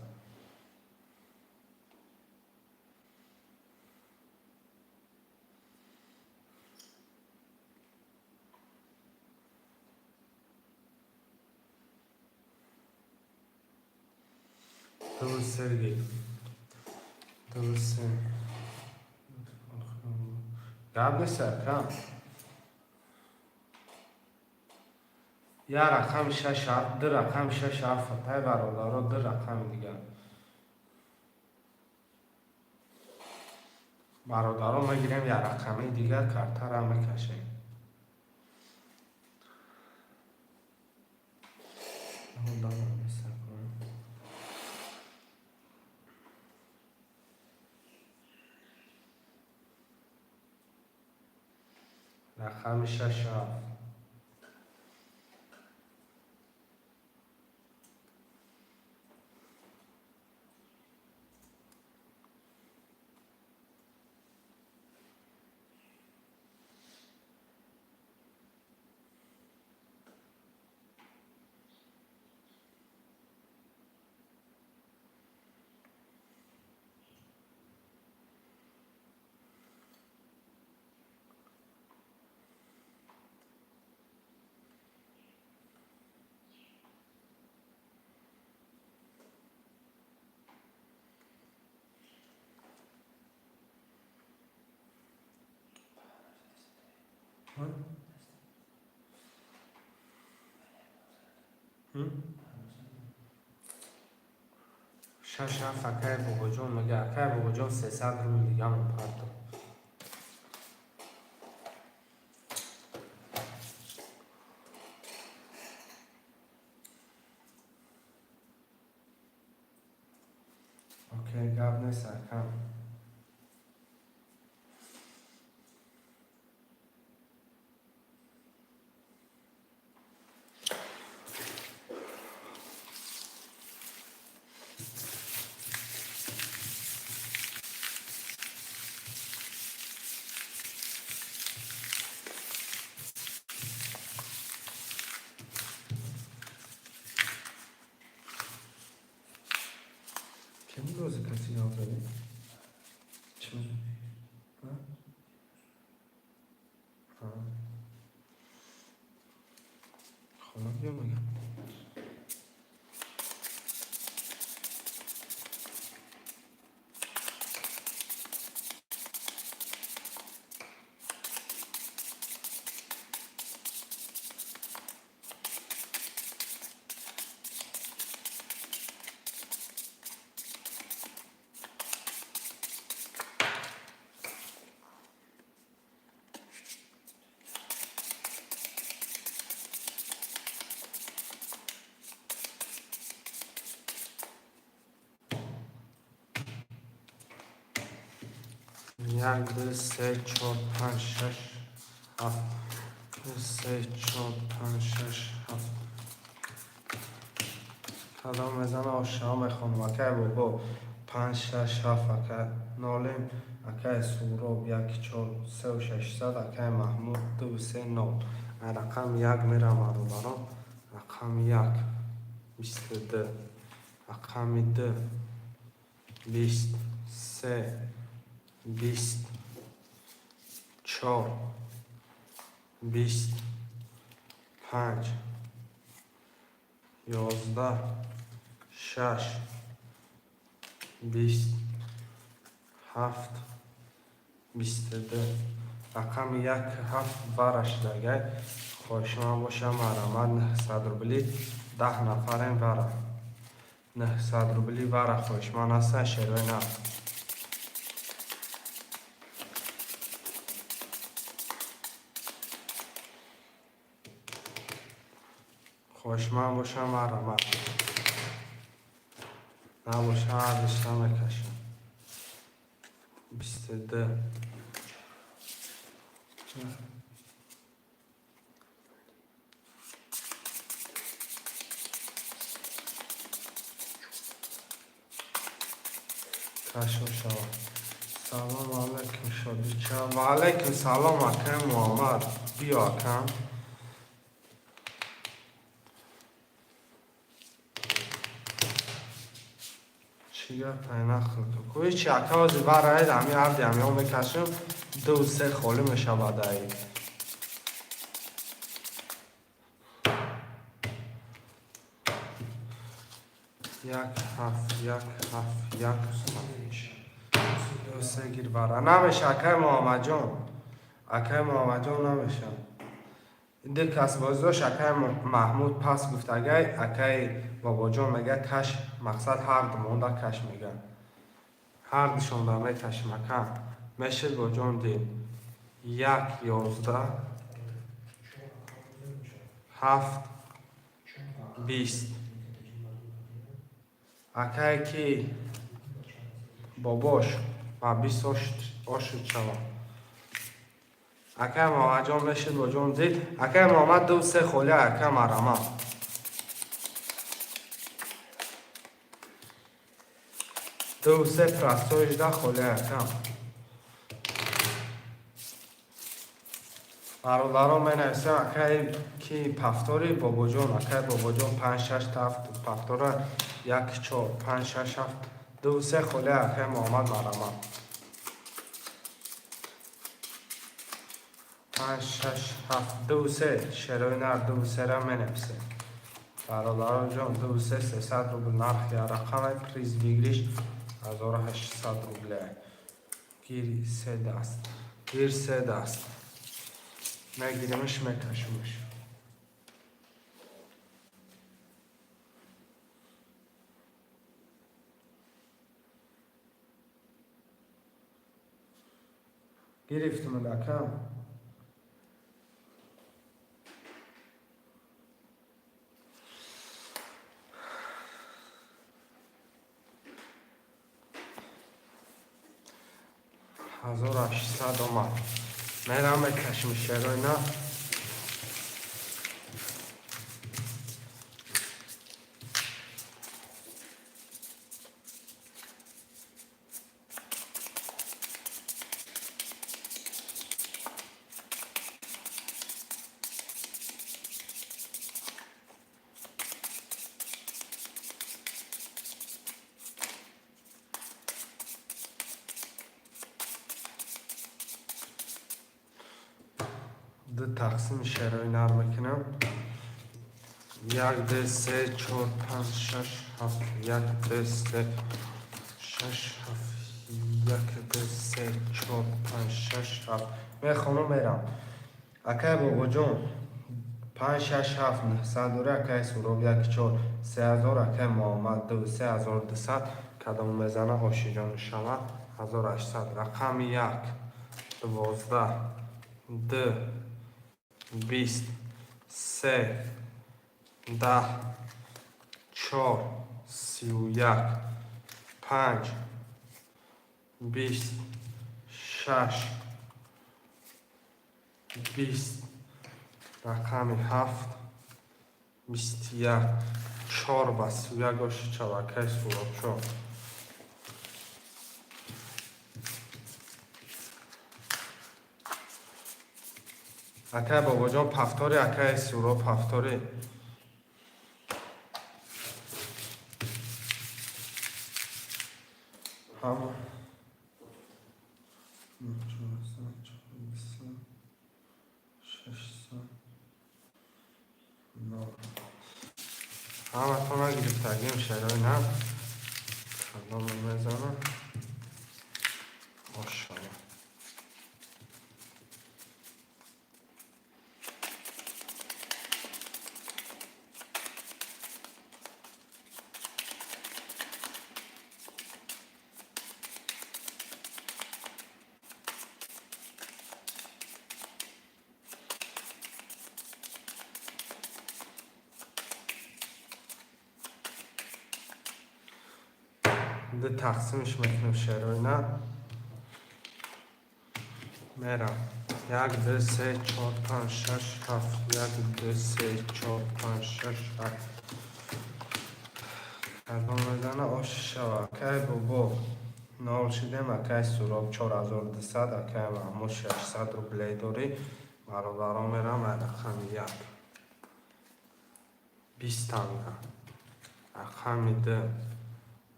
Ду, Сергей. Ду, се. Гап нест, акам. Я рақами шаш, ду рақами шаш, ҳафт, тай бародаро, ду рақами дигар. Бародаро, мегирем як рақами дигар, картара мекашем. Рақами шаш, ҳафт. Шаш, ҳафт, акай бобоҷон мега, акай бобоҷон, 300 рубл дигамон парто. Окей, гап нест, акам. Кем рози каси гап задӣ? Чӣ? А? А. Хона биё мегам. Як, ду, се, чор, панҷ, шаш, ҳафт. Ду, се, чор, панҷ, шаш, ҳафт. Кадом мезана, ошао мехонам. Акай бобо, панҷ, шаш, ҳафт, ака нолем, акай Суроб, як, чор, сеу шашсад, акай Маҳмуд, ду, се, нол. Рақами як мерам, бародарон. Рақами як, 22. Рақами ду, 20, се, 20, чор, 20, панҷ, 11, Шаш, 20, ҳафт, 22. Рақами як, ҳафт вара шудагай. Хоҳишманд боша, марҳамат, 900 рубли, 10 нафарем, вара. 900 рубли вара хоҳишманд ҳастан, шерои нав. Хоҳишманд боша, марҳамат. Набоша, арзишта мекашам. 22. Кашо шава. Салом алайкум, шодича. Ва алайкум салом, акай Муҳаммад. Биё, акам. Чӣ гапай, нақл ку? Ҳечи, ака, ҳози вараед, ҳами ҳарди ҳамиҳо мекашем, ду се холӣ мешавад ай. Як, ҳафт, як, ҳафт, як, ду, се гир вара. Намеша, акай Муҳаммадҷон. Акай Муҳаммадҷон, намеша. Ду кас боз дошт, акай Маҳмуд пас гуфтагай, акай Бобоҷон мега каш, мақсад ҳарду монда каш мега. Ҳардушонда мекашем, ака. Мешид бо ҷон дил. Як, 11, ҳафт, 20. Акае ки бобош ва 20 ошуд шавад. Акай Муҳаммадҷон, мешид бо ҷон дил. Акай Муҳаммад, ду се холия, ака, марҳамат. Ду се простой жда холия, ака. Бародарон, менависем, акай ки повтори Бобоҷон, акай Бобоҷон, панҷ, шаш, ҳафт, повтора, як, чор, панҷ, шаш, ҳафт, ду се холия, акай Муҳаммад, марҳамат. Панҷ, шаш, ҳафт, ду се, шерои нар, ду сера менависем. Бародарон ҷон, ду се, 300 рубл нархи рақаме, приз выигрыш 1800 рубле. Гири се даст. Гир се даст. Мегиримш, мекашимш. Гирифтум, ака. 1800 омад. Мерам, мекашим шерои на. Ду тақсими шерои нар мекунам. Як, ду, се, чор, панҷ, шаш, ҳафт, як, ду, се, шаш, ҳафт, як, ду, се, чор, панҷ, шаш, ҳафт. Мехонам, мерам. Акай Бобоҷон, панҷ, шаш, ҳафт, 900 дора, акай Суроб, як, чор, 3000, акай Муҳаммад, ду, се, 1200, кадом мезана, ошиҷон шавад, 1800. Рақами як, 12, ду, 20, се, 10, чор, 31, панҷ, 20, шаш, 20, рақами ҳафт, 21, чор ба 31 оши чалакай Суробчо. Акай Бобоҷон, повтори, акай Суроб, повтори. Ҳама. 400, 400, 600, нол. Ҳаматона гирифтагим, шерои на. Кадоме мезанам? Ошала. Ду тақсимш мекунем, шерои на. Мерам. Як, ду, се, чор, панҷ, шаш, ҳафт. Як, ду, се, чор, панҷ, шаш, ҳафт. Кадом мезана, ош шава. Акай бобо. Нол шидем, акай Суроб 4200, акай Маҳмуд 600 рублей дорӣ. Бародаро, мерам ай рақами як. 20 танга. Рақами ду.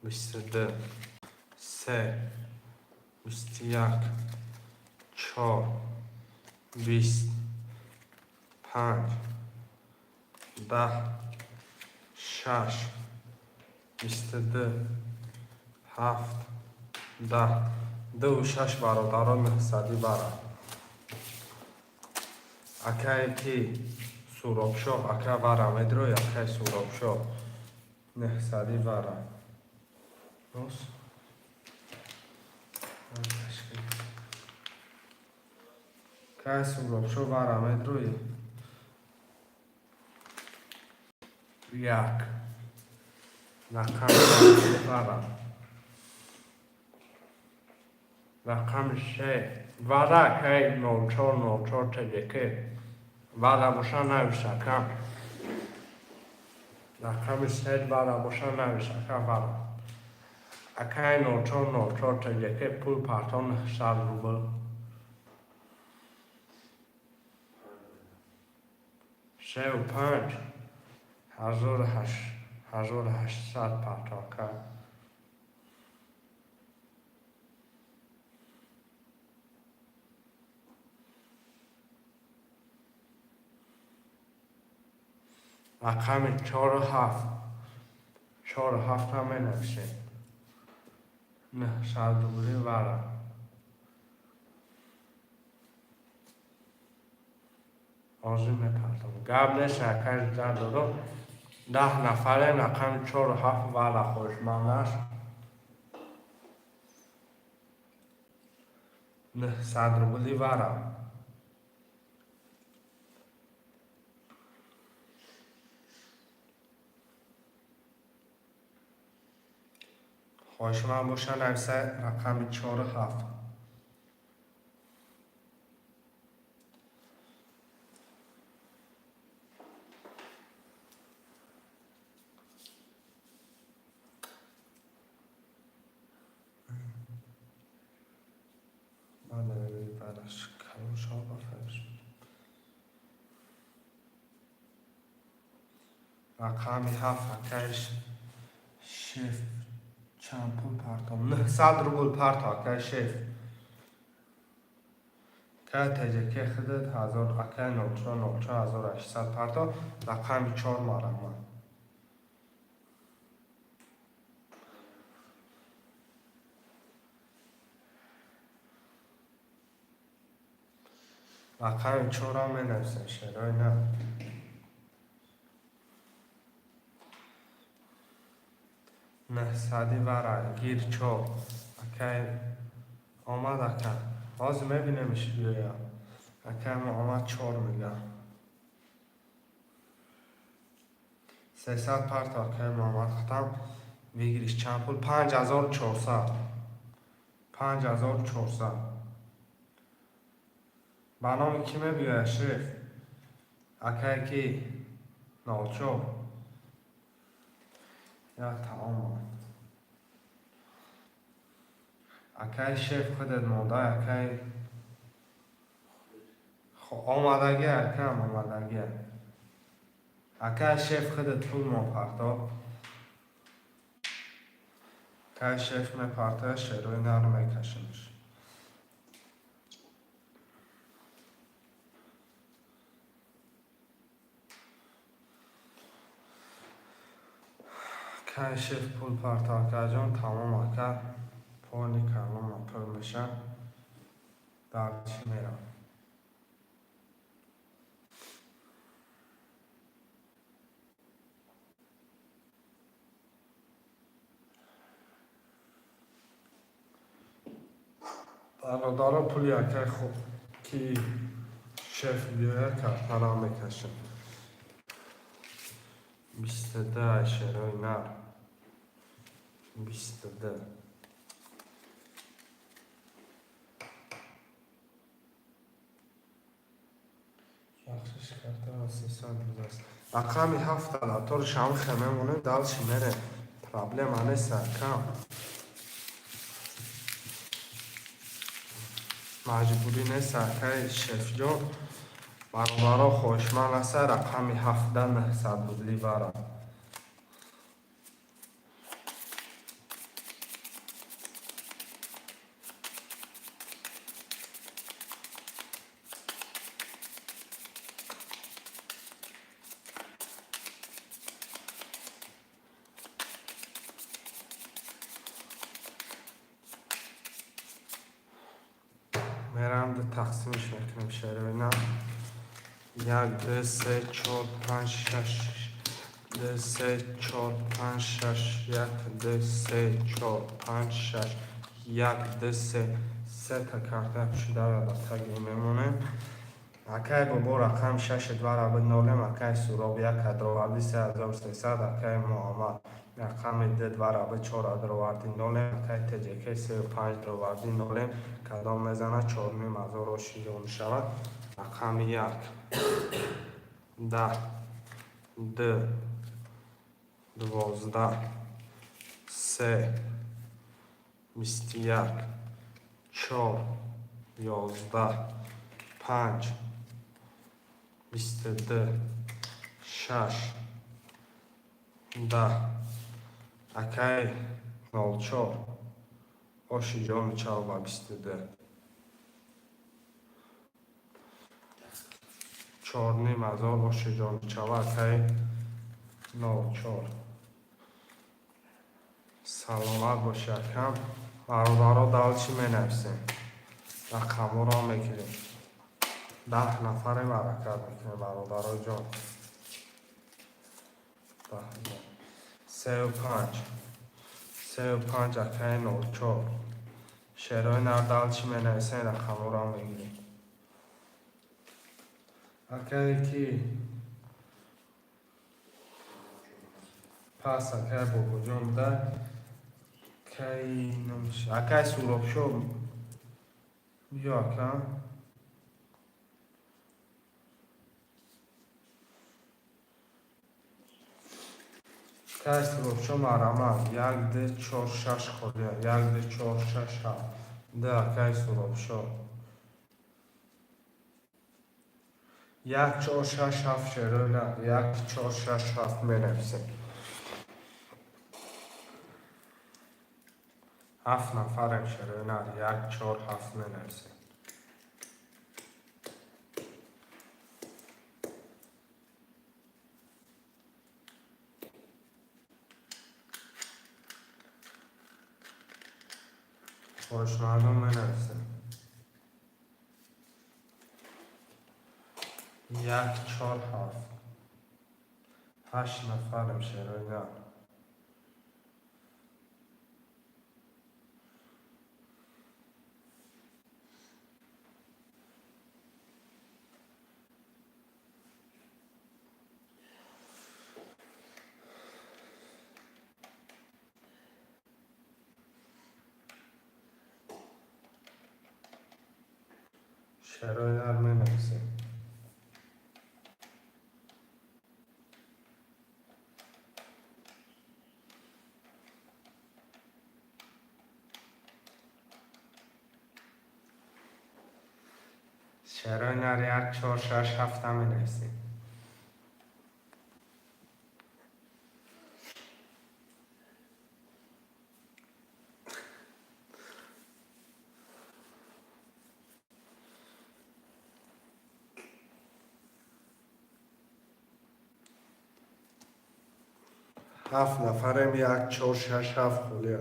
22. Се. 21. Чор. 20. Панҷ. 10. Шаш. 22. Ҳафт. 10. Дуву шаш, бародаро, 900-ӣ бара. Акае ки Суробшоҳ, ака, вара медрои, акай Суробшоҳ. 900-ӣ вара. Рос. Акай Суробшоҳ, вара медрои. Як. Рақами вара. Рақами се. Вара, акай 0404 ТДК. Вара боша, навис, ака. Рақами се вара боша, навис, ака, вара. Акай 0404 ТДК пул парто 900 рубл. Сеу панҷ. 1800 парто, ака. Рақами чору ҳафт. Чору ҳафтам менависем. 900 рубли вара. Ҳозир мепартом. Гап нест, акай додо. 10 нафарем, рақами чору ҳафт вара хоҳишманд аст. 900 рубли вара. Хоҳишманд боша, нависа рақами чору ҳафт. Бараш калон шава бафарш. Рақами ҳафт, акай шеф, чанд пул партом? 900 рубл парто, акай шеф. Акай ТЖК худат ҳазор, акай 0404 1800 парто, рақами чор марама. Рақами чорам менависем, шерои на. 900-ӣ вара, гир чор. Акай омад, ака. Ҳозир мебинемш биёя. Акай омад, чор мега. 300 парто, акай Муҳаммад хатам выигрыш чанд пул? 5400. 5400. Ба номи кӣ мебиёяд, шеф? Акае ки 04. Як таом. Акай шеф, худат монда, акай омадагӣ, акам омадагӣ. Акай шеф, худат пул мопарто. Акай шеф мепартояд, шерои нарм мекашимш. Кай шеф пул партав, акаҷон? Тамом, ака, пони калома пур меша, дальше мерам. Бародаро, пули акай хуб ки шеф биёяд, картара мекашем. 22 шерои нар, 22. Бахшиш, картара 300 будааст. Рақами ҳафта латори шамхе мемонем, дальше мерем, проблема нест, ака. Маҷбурӣ нест, акаи шефҷон. Бародаро, хоҳишманд аста, рақами ҳафта 900 рубли бара. Мерам, ду тақсимш мекунем. Шероина як, ду, се, чор, панҷ, шаш, ду, се, чор, панҷ, шаш, як, ду, се, чор, панҷ, шаш, як, ду, се. Сета карта пӯшидара дар таги мемонем. Акай бобо, рақами шаши двара нолем. Акай Суроб, як адроварди 3300. Акай Муҳаммад, рақами д двара чор адроварди нолем. Акай Тҷк, сею панҷ дроварди нолем. Кадом мезана, 4500 ошиён мешавад. Рақами як, 10, д, 12, се, 21, чор, 11, панҷ, 22, шаш, 10. Акай 04, оши ҷоми чав ба 22, 4500 оши ҷоми чава. Акай 04, саломат боши, акам. Бародаро, дальше менависем, рақамҳоро мегирем. 10 нафарем, ҳаракат мекунем, бародарои ҷон. Сею панҷ, сею панҷ, акаи 04. Шерои нар дальше менависем, рақамҳоро мегирем. Акае ки пас, акай Бобоҷон буда, кай номш, акай Суробшо, биё, ака. Акай Суробшо, марҳамат. Як, ду, чор, шаш холия. Як, ду, чор, шаш, ҳафт, д. Акай Суробшо, як, чор, шаш, ҳафт. Шерои нар, як, чор, шаш, ҳафт менависем. Ҳафт нафарем. Шерои нар, як, чор, ҳафт менависем. Хоҳишмандон менависем. Як, чор, ҳафт. Ҳашт нафарем, шерои нар. Шерои нар менависем. Шерои нар, як, чор, шаш, ҳафта менависем. Ҳафт нафарем, як, чор, шаш, ҳафт холия.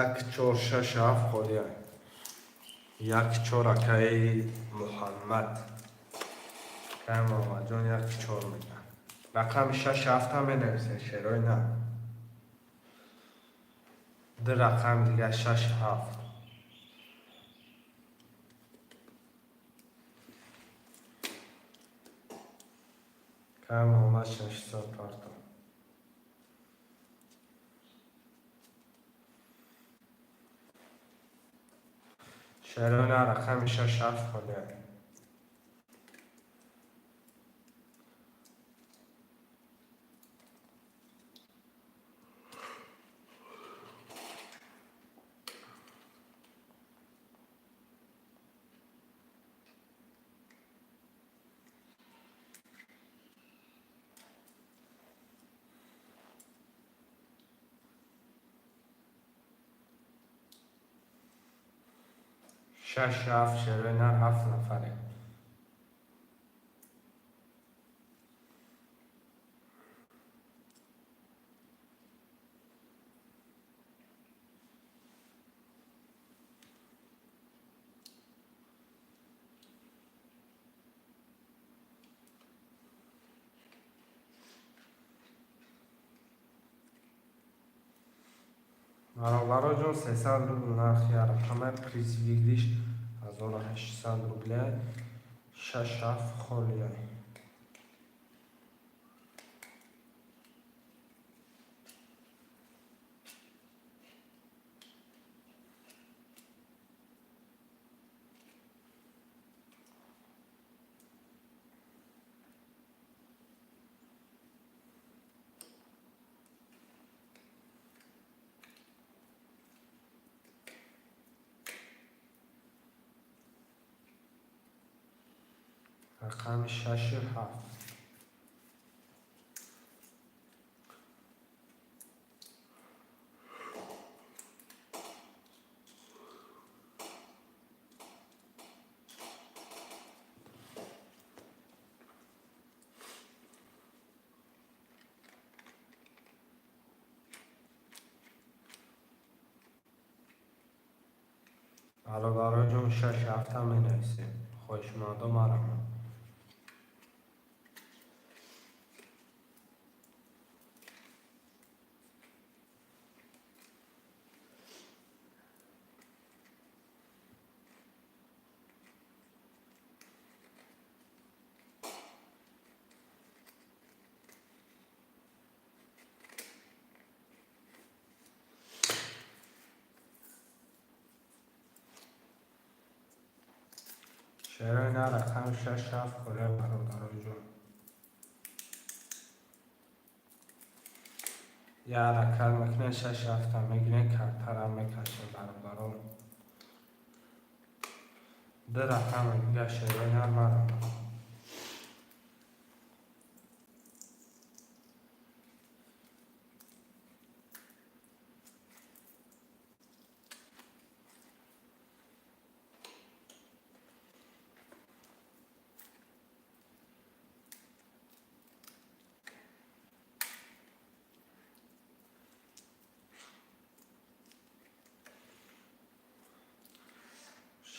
Як, чор, шаш, ҳафт холия. Як, чор, акаи Муҳаммад. Акаи Муҳаммадҷон як, чор мегӯяд. Рақами шаш, ҳафтам менависед, шерои на. Ду рақами дигар, шаш, ҳафт. Акаи Муҳаммад 600 парто. Шерои на, рақами шаш, ҳафт холия. Шаш, ҳафт, шерои нар, ҳафт нафаре. Бародароҷон, 300 рубл нархи рақама, приз выигрыш 1800 рубля. Шаш, ҳафт холия. Рақами шашу ҳафт. Бародароҷон, шаш, ҳафтам менависем. Хоҳишмандо, марҳамат. Шерои на, рақами шаш, ҳафт холия, бародароҷон. Я ҳаракат мекунем, шаш, ҳафтам мегирем, картарам мекашем, бародарон. Ду рақами дигар, шерои нар, марҳамат.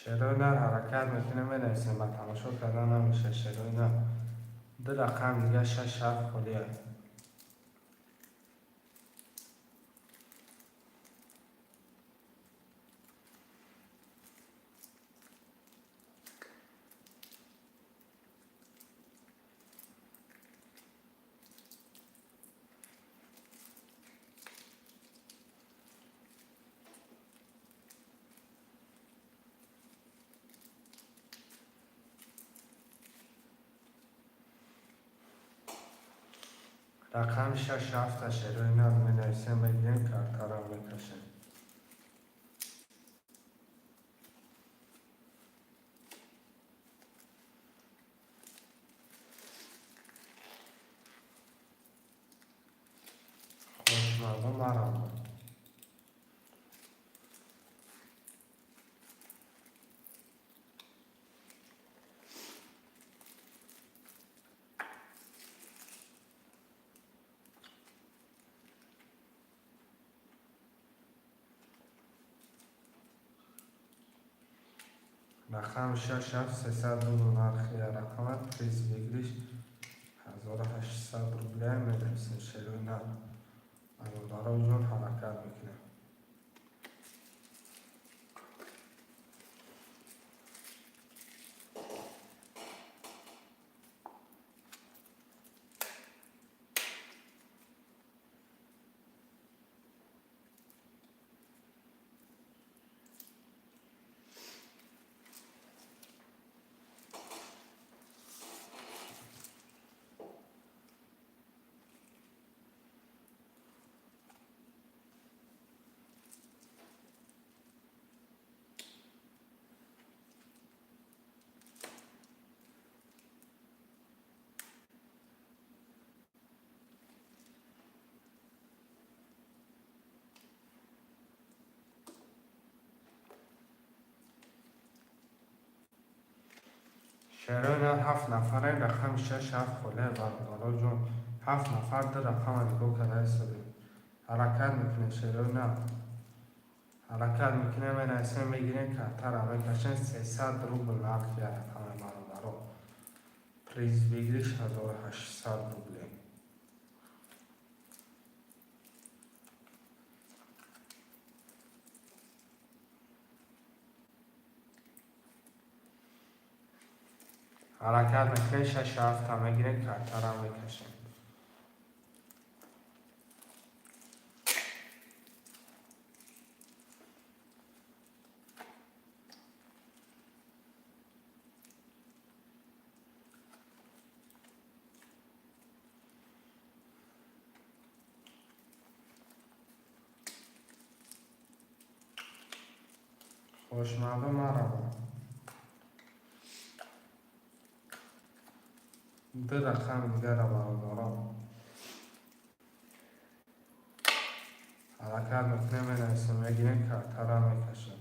Шерои нар, ҳаракат мекунем, менависем, ба тамошо кардан намеша, шерои нар. Ду рақам дигар, шаш, ҳафт холия. Рақами шаш, ҳафта, шерои нар, менависем, мегирем, картарам мекашем. Хоҳишмандон, марҳамат. Рақами 6 7 300 рубл нархи рақама, приз выигрыш 1800 рубля менависем. Шерои нар, бародаро ҷон, ҳаракат мекунем. Шерои нар, ҳафт нафарем. Рақами 6 7 холия, бародаро ҷон. Ҳафт нафар ду рақама нигоҳ карда истодем. Ҳаракат мекунем, шерои нар, ҳаракат мекунем, менависем, мегирем, картара мекашем. 300 рубл нархи рақами, бародаро, приз выигрыш 1800 рубле. Ҳаракат мекунем, шаш ҳафта мегирем, картара мекашем. Хошмардон, марҳабо. Ду рақами дигара, бародарон, ҳаракат мекунем, менависем, мегирем, картара мекашем.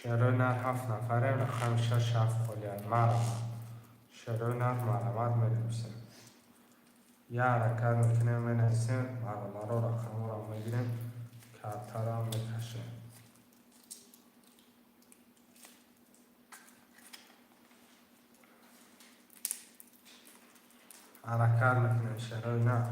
Шерои нар, ҳафт нафарем. Рақами 6 7 холианд. Марҳамат, шерои нар, марҳамат, менависем. Я ҳаракат мекунем, менависем, бародаро, рақамҳоро мегирем, картара мекашем. Ҳаракат мекунем, шерои нар.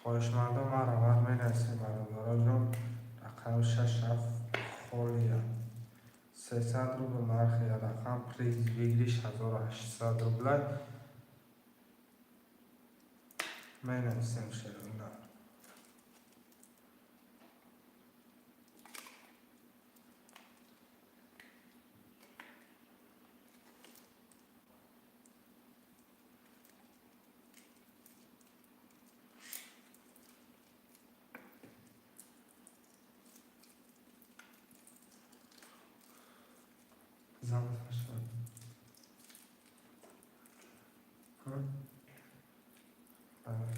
Хоҳишмандон, марҳамат, менависем, бародаро ҷон. Рақами 6 7 холия, 300 рубл нархи рақам, приз выигрыш 1800 рубля. Менависем, шерои нар. Занг пошла. Ҳа? Давай.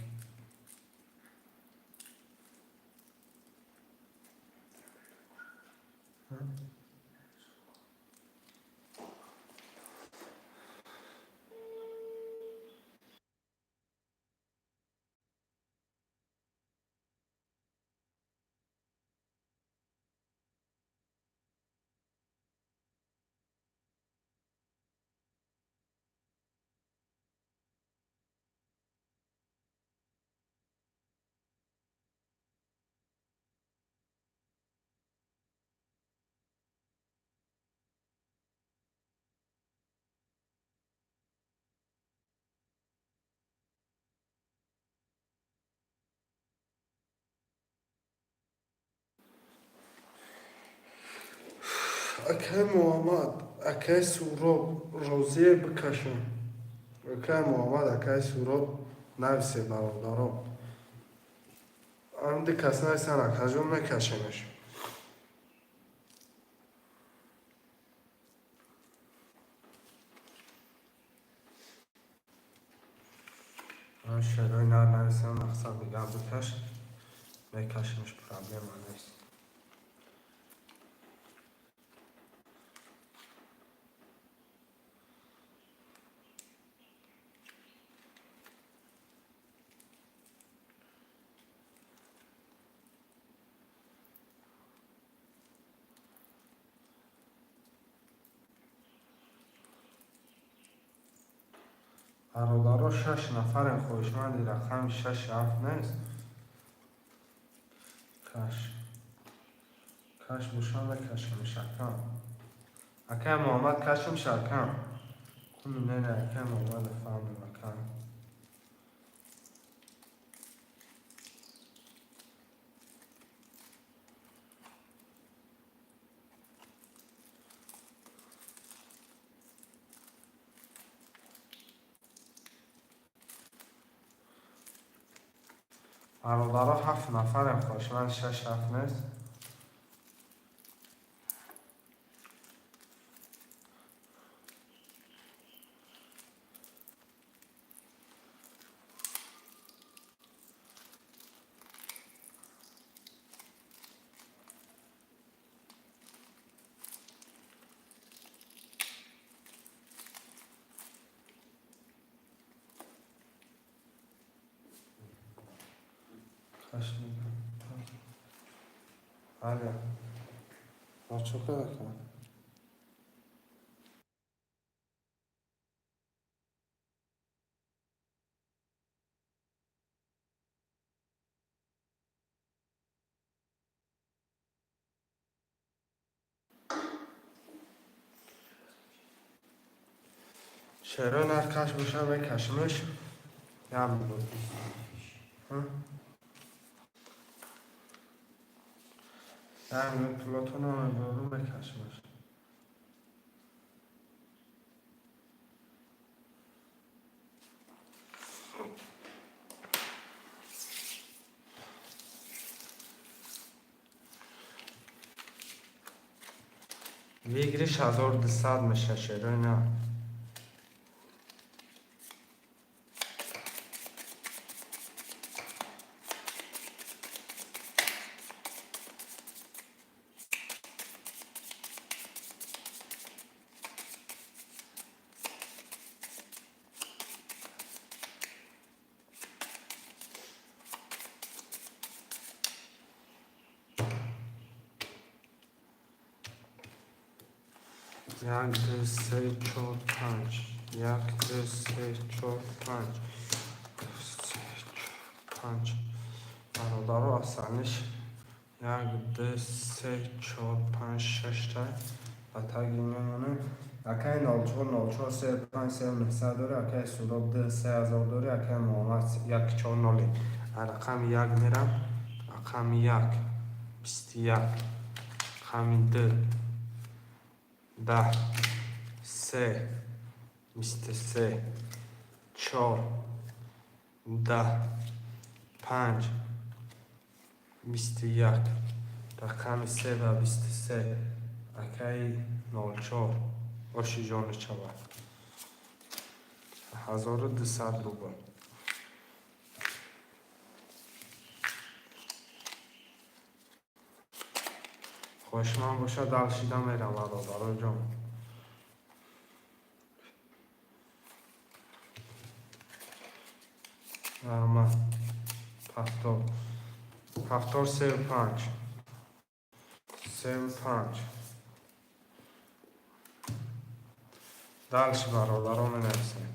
Ҳа? Акай Муҳаммад, акай Суроб, розие бикашем. Акай Муҳаммад, акай Суроб, нависе, бародаро. Ам ди кас нависан, акаҷон, мекашемеш. Шерои нар нависам, мақсад дигар бикаш, мекашемш, проблема нест. Бародаро, шаш нафарем, хоҳишманди рақами шаш, ҳафт нест? Каш каш боша, мекашемш, акам. Акай Муҳаммад, кашемш, акам. Куми нене, акай Муҳаммад, фаҳмем, акам. Бародаро, ҳафт нафарем, хоҳишманд шаш, ҳафт нест? Каш. Алё, чо када? Шерои нар каш боша, мекашимеш. Як минут. Як минут, пулотонро мебарам, мекашимеш. Выигрыш 1200 меша, шерои нар. Як, ду, се, чор, панҷ. Як, ду, се, чор, панҷ. Се, чор, панҷ. Бародаро, асалиш як, ду, се, чор, панҷ, шашта ба таги мемонем. Акай 04 04 3 5 3 900 дори, акай Суроб 2 3000 дори, акай Муҳаммад 1 4 0. Рақами як мерам. Рақами як 21, рақами ду 10, се 23, чор 10, панҷ 21, рақами се ва 23. Акаи 04, оши ҷони шавад, 1200 рубл. Хоҳишманд бошад, дал шида мерам, бародароҷон. Раҳмат. Повтор, повтор. Сею панҷ, сею панҷ. Дальше, бародаро, менависем.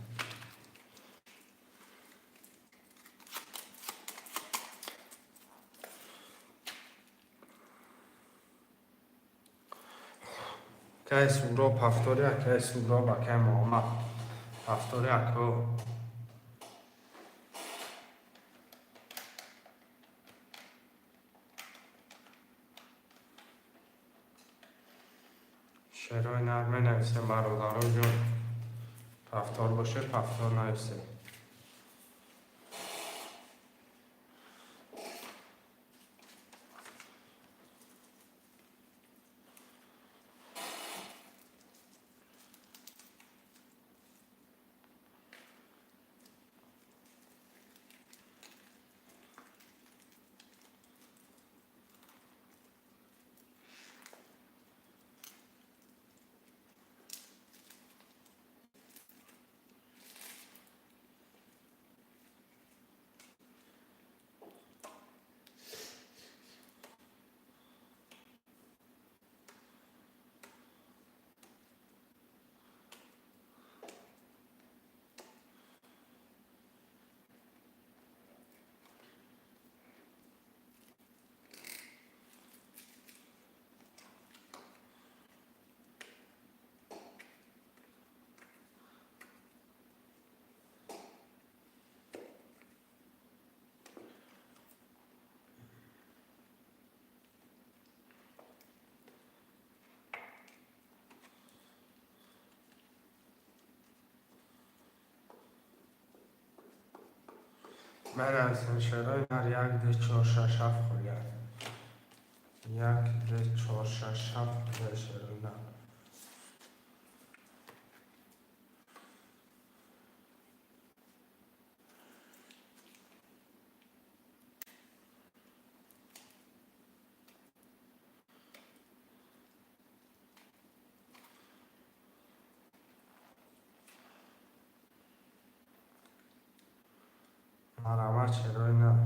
Акай Суроб, повтори. Акай Суроб, акай Муҳаммад, повтори, ако. Шерои нар менависем, бародаро ҷон. Повтор боше, повтор нависем. Менависем шерои нар: як, ду, чор, шаш, ҳафт холия. Як, ду, чор, шаш, ҳафт холия шерои нар. Марҳамат, шерои нар.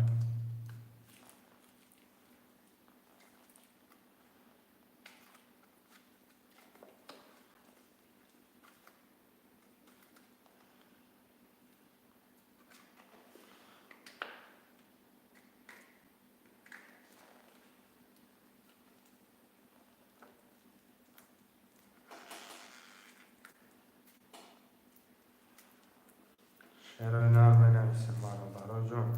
Шерои нар менависем, бародаро ҷон.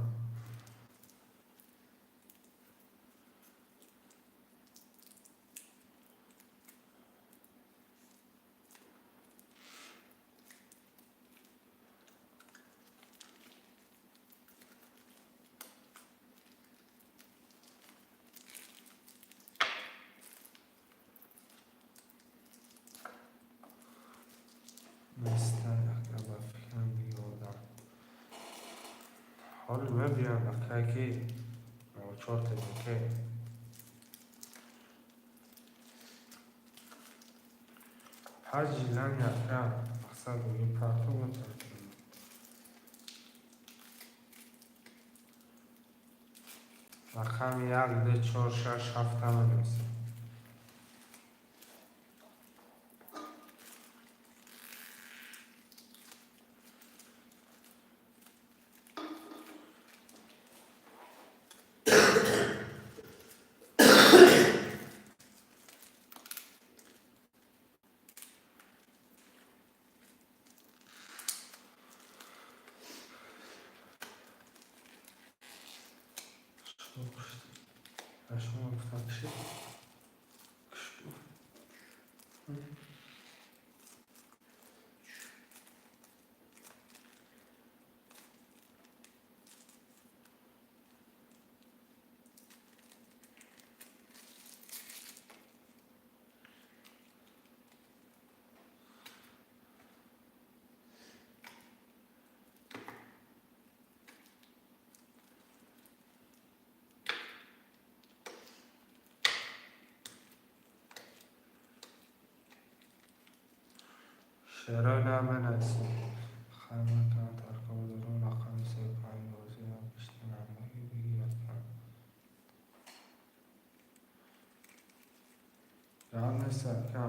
Неста, ака, ба фикрам, дига одам. Ҳоли мебиём, акай, ки чорта ке. Ҳаҷ жилани, ака, мақсад мегӯ парту метавонам. Рақами як, ду, чор, шаш, ҳафта менависем. Шумо гуфтам, киши киш. Шерои нар менависем. Хайр, камтар кор дорам. Рақами се, панҷ бозиам бишнавандагӣ бигир, ака. Гап нест, ака.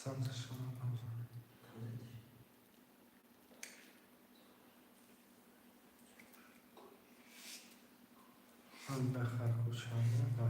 Самта шумо. Каркучанда.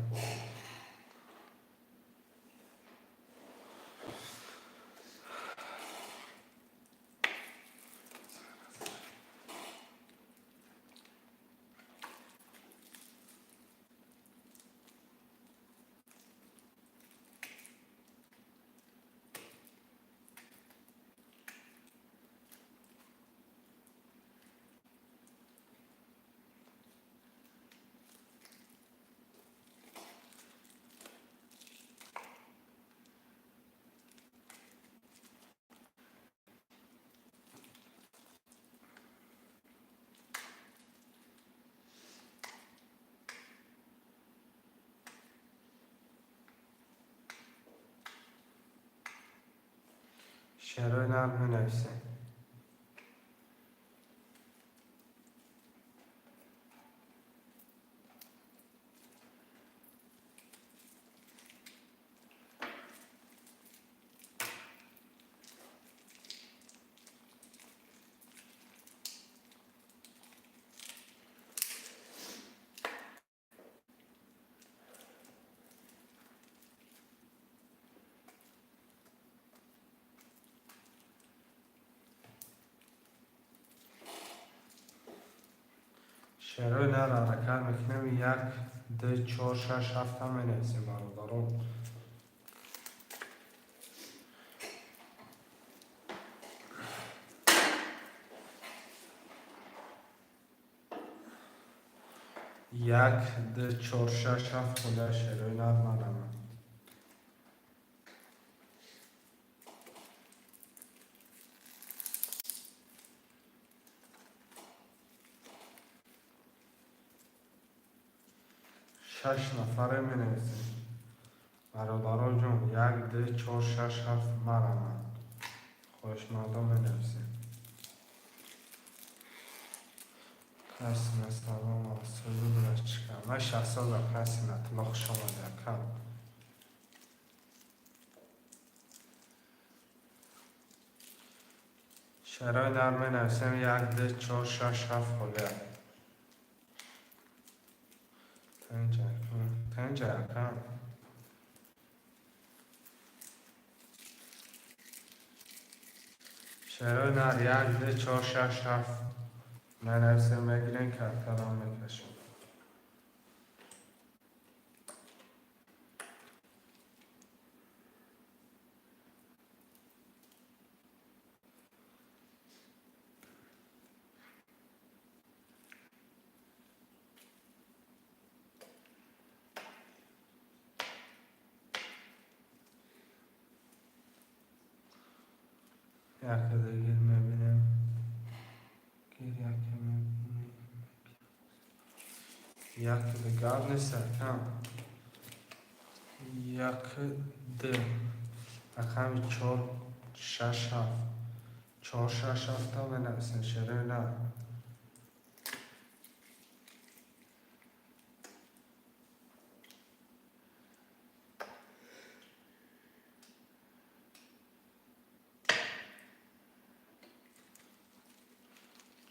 Шерои нар менависем. Шерои нар ҳаракат мекунем. Як, ду, чор, шаш, ҳафта менависем, бародарон. Як, ду, чор, шаш, ҳафт. Худа шерои нар марамад. Шаш нафаре менависем, бародарон ҷон. Як, ду, чор, шаш, ҳафт. Марамад, хоҳишмандон менависем. Касина, салом. Чика ман Шаҳсоза. Касинатулло, хуш омадӣ, акам. Шерои нар менависем. Як, ду, чор, шаш, ҳафт. Холия тинҷа, акам. Шерои нар, як, ду, чор, шаш, ҳафт менависем, мегирем, картарам мекашем. Якада гир мебинем, гир яке мебинем, якада гап нест, акам. Як, д, рақами чор, шаш, ҳафт, чор, шаш, ҳафта менависем. Шерои нар.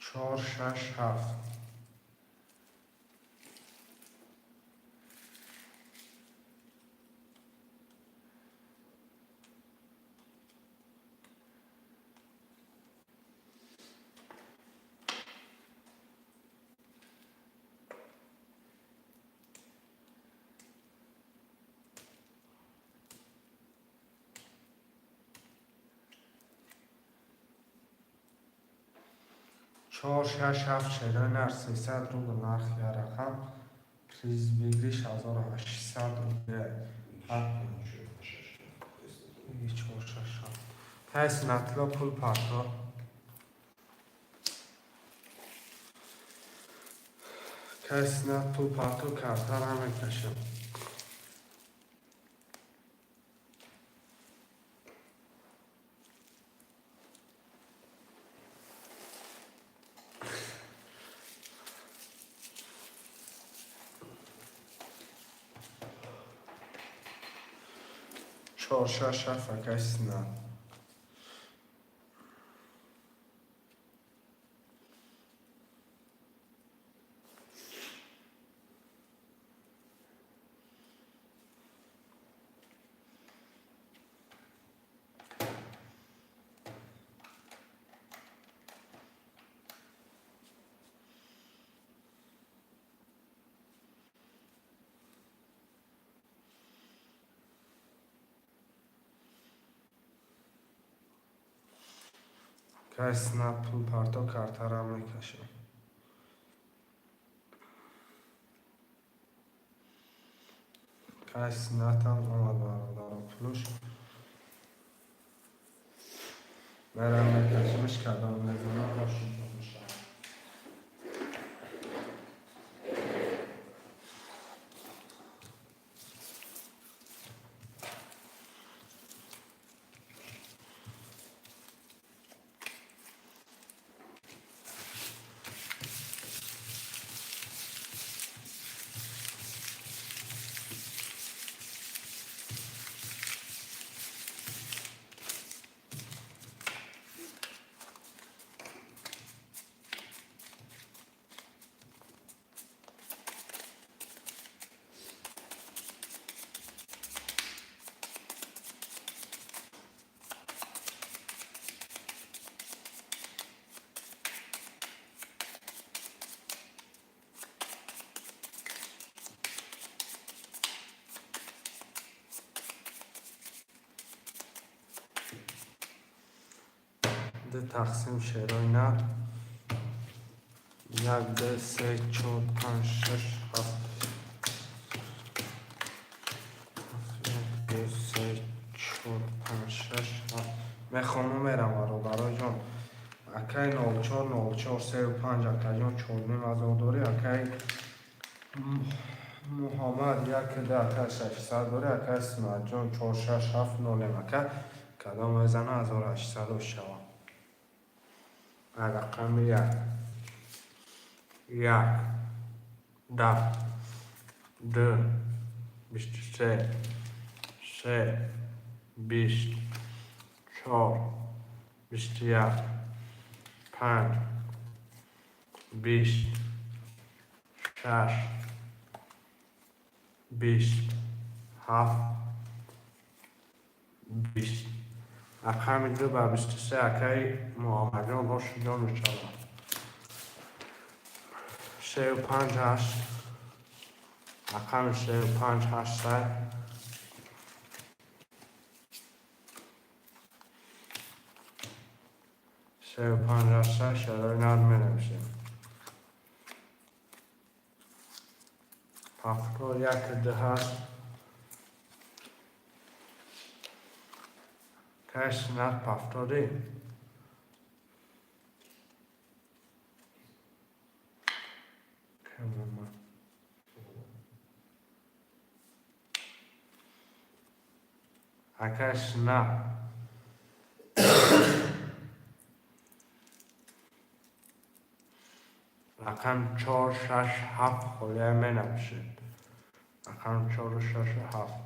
Чор, шаш, ҳафт. Чор, шаш, ҳафт. Шерои нар, 300 рубл нархи як рақам. Приз выигрыш 1800 рубля. Чор, шаш, ҳафт. Тай Сунатулло, пул парто. Кай Сунат, пул парто, картара мекашам. Чор, шаш, ҳафт, акай Сунат. Кас на пул парто, картара мекашам. Кас натам омад, бародаро, пулуш мерам, мекашамш, кадом мезанам, ошиҷон мешавам. Ду тақсим шерои нар: як, ду, се, чор, панҷ, шаш, ҳафт. Як, ду, се, чор, панҷ, шаш, ҳафт. Мехоҳам, мерам, бародароҷон. Акай 04 04 35, акаҷон, 4500 дорӣ. Акай Муҳаммад, як ду, ака, 600 дорӣ. Акай Сунатҷон, чор, шаш, ҳафт, нолем. Ака, кадом мезана, 1800 шавад. Рақами як, як, 10, ду, 23, се, 20, чор, 21, панҷ, 20, шаш, 20, ҳафт, 20. Рақами ду ба 23, акаи Муҳаммадҷон, ошиҷон мешавад. Сею панҷ, ҳашт, рақами сею панҷ, ҳашт, сай. Сею панҷ, ҳашт, сай. Шарои нар менависем. 71, ду, ҳаст. Кай Сунат пафтодӣ? Кай Муҳаммад? Акай Сунат, рақам чор, шаш, ҳафт холия менависед. Рақам чору шашу ҳафт.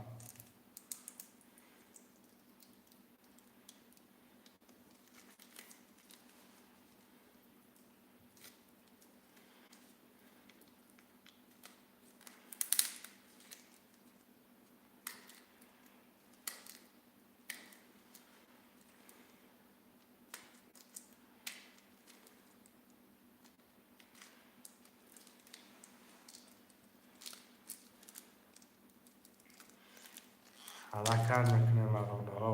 Ҳаракат мекунем, бародаро.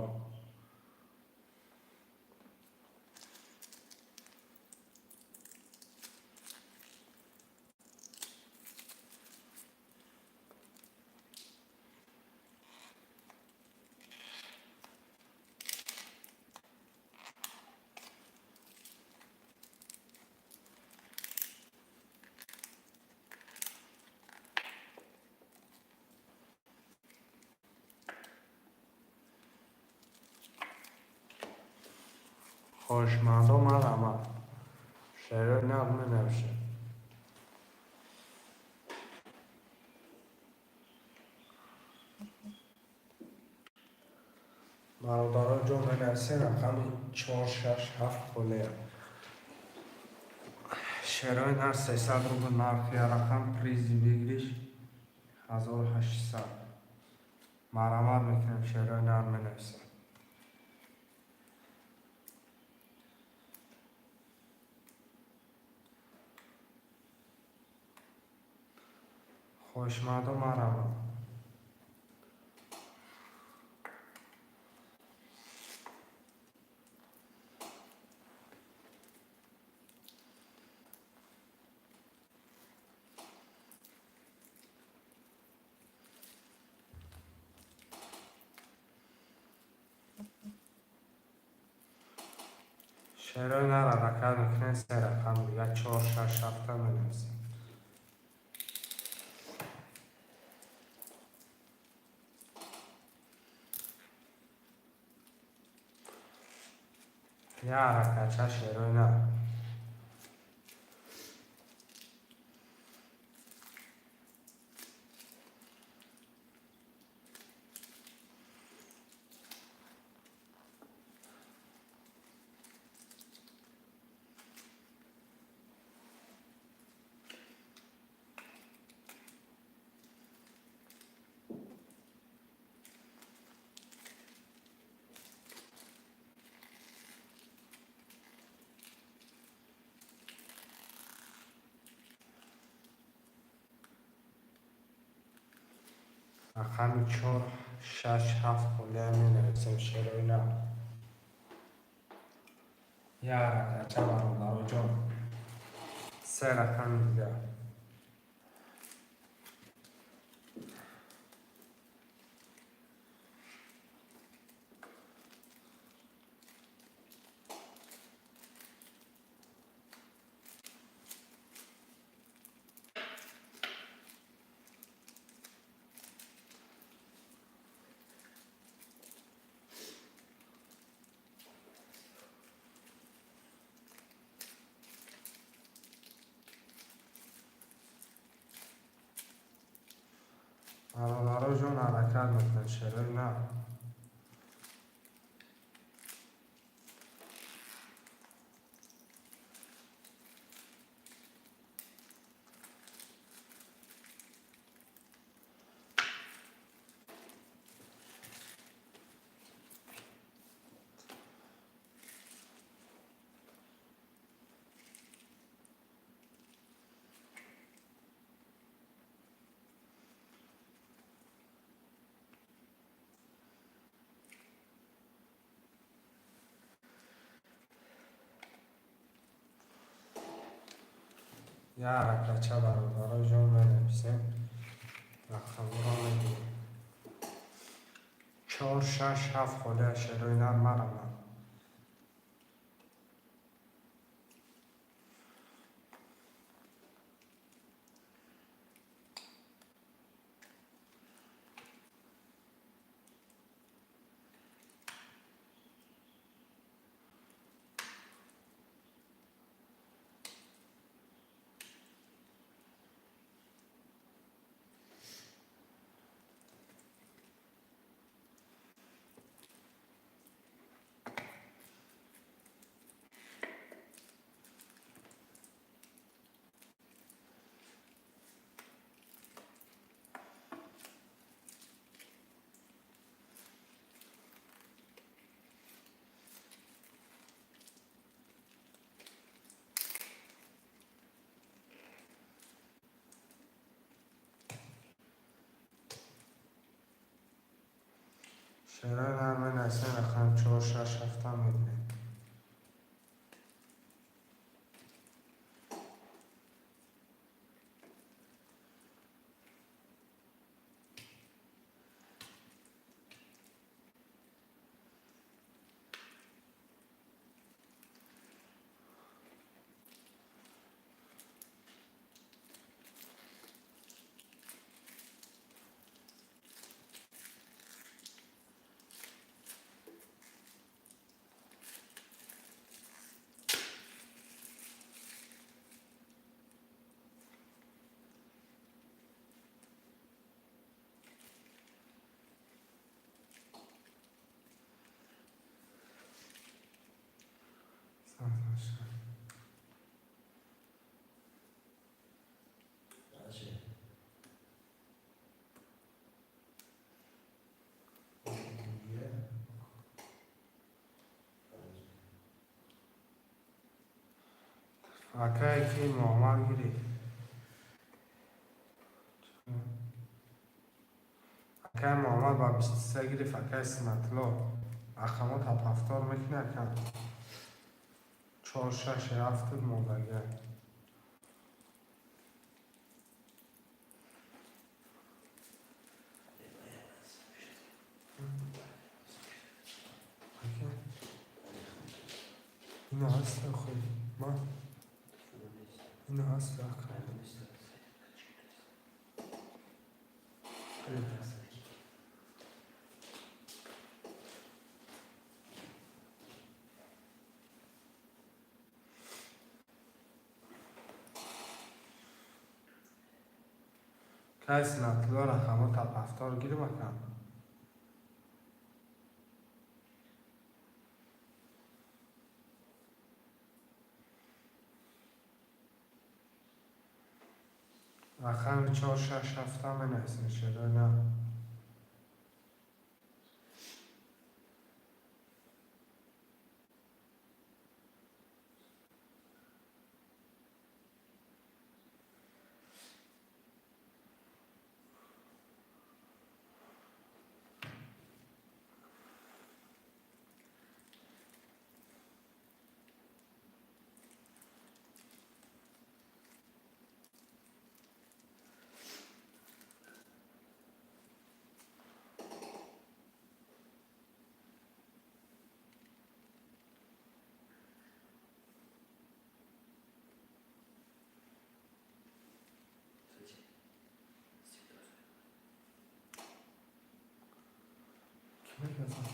Хоҳишмандо, марҳамат, шеърои нағз менависед. Бародаро ҷон, менависем рақами чор, шаш, ҳафт холия. Шерои нар 300 рубл нархи рақам, призи выигрыш 1800. Марҳамат мекунем, шерои нар менависем. Хоҳишмандо, марҳамат. Шерои нар ҳаракат мекунем, се рақам дига, чор, шаш, ҳафта менависем. Як ҳаракатча, шерои нар. Рақами чор, шаш, ҳафт холия менависем, шерои нар. Як ҳаракатча, бародароҷон, се рақами дигар. Бародароҷон, ҳаракат мекунед, шерои нар. Як ҳаракатча, бародароҷон, менависем, рақамҳоро мегирем. Чор, шаш, ҳафт холия, шерои нар, марамад. Шерои нар менависем, рақами чор, шаш, ҳафта мегирем. Акае ки Муҳаммад гирифт. Акаи Муҳаммад ба 23 гирифт, акаи Синатулло. Рақамҳо повтор мекунӣ, ака? Чор, шаш, ҳафт мондагиа. Ина ҳаст худ ма, ина ҳаст ака. Кай Синатулло рақамҳо тафтор гирим, ака. Рақами чор, шаш, ҳафта менависем, шерои на. Кӣ мекасан?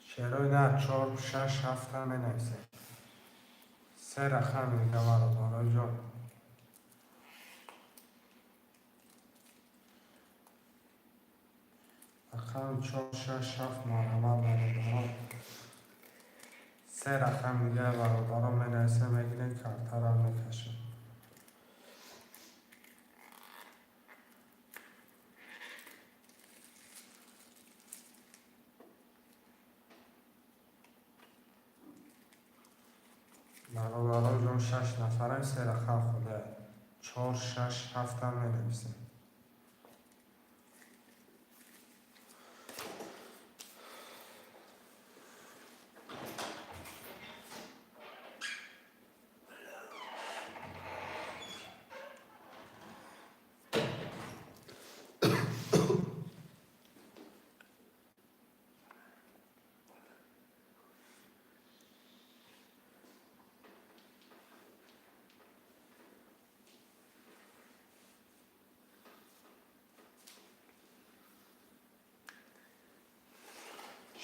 Шерои на, чор, шаш, ҳафта менависем. Се рақам дига, бародароҷон. Рақами чор, шаш, ҳафт, марҳамат, бародарон. Се рақам дига, бародарон, менависем, мегирем, картаро мекашем. Бародарон ҷон, шаш нафарем, се рақам худа, чор, шаш, ҳафта менависем.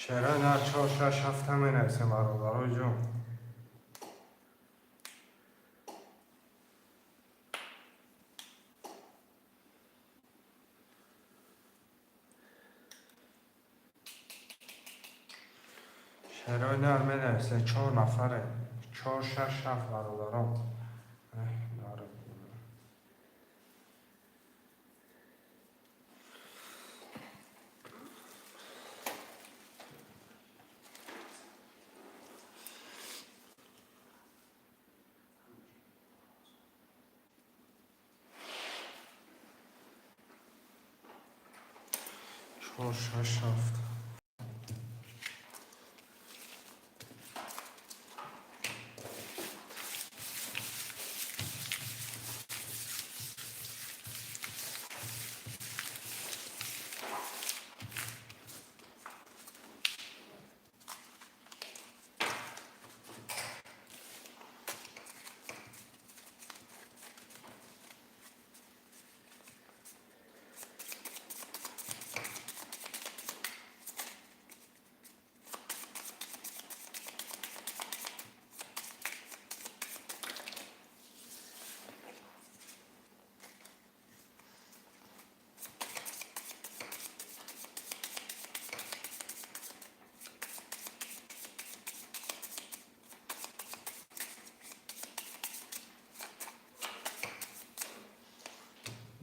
Шерои на, чор, шаш, ҳафта менависем, бародарои ҷон. Шерои нар менависем, чор нафаре, чор, шаш, ҳафт, бародарон. Эҳ, чор, шаш, ҳафт.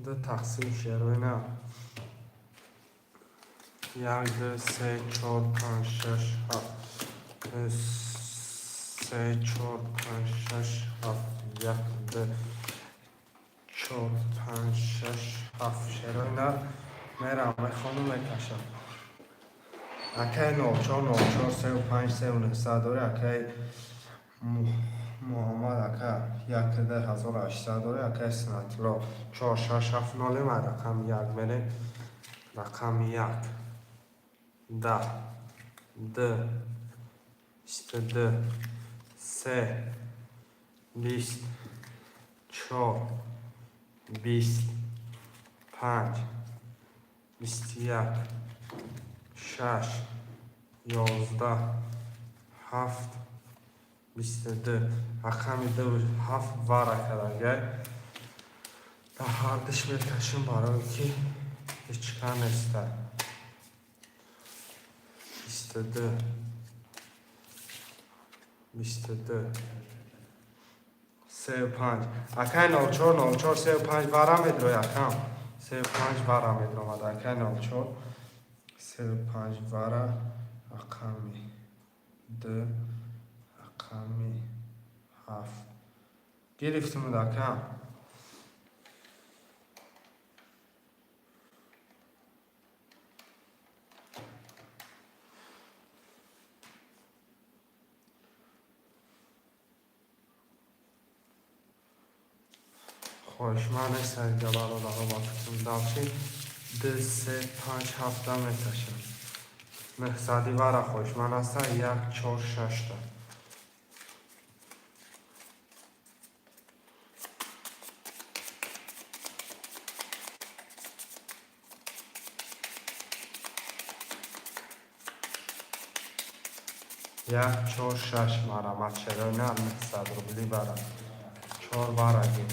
Ду тақсим, шерои на, як, ду, се, чор, панҷ, шаш, ҳафт, се, чор, панҷ, шаш, ҳафт, як, ду, чор, панҷ, шаш, ҳафт. Шерои на, Мерам, мехонум, мекашам. Акай 04 04 35 3900 дори, акай Муҳаммад ака 1 1800 дори, акай Синатило 4670. Ма рақами як мерем, рақами як: 10, д, 22, се, 20, чор, 20, панҷ, 21, шаш, 11, ҳафт, 22. Рақами ду, ҳафт вара кардагай. Дар ҳардуш мекашем, барое ки ҳечка неста. 22, 22, сею панҷ. Акай 04 04 сею панҷ вара медрои, акам. Сею панҷ вара медромад, акай 04 сею панҷ вара. Рақами ду, рақами ҳафт гирифтимуд, акам. Хоҳишманд нестад, бародаро, ба фикрам. Дальше ду, се, панҷ, ҳафта меташам. Нӯҳсади вара хоҳишманд аста, як, чор, шашта. Як, чор, шаш. Марамат, шероина 900 рубли бара. Чор вара гир,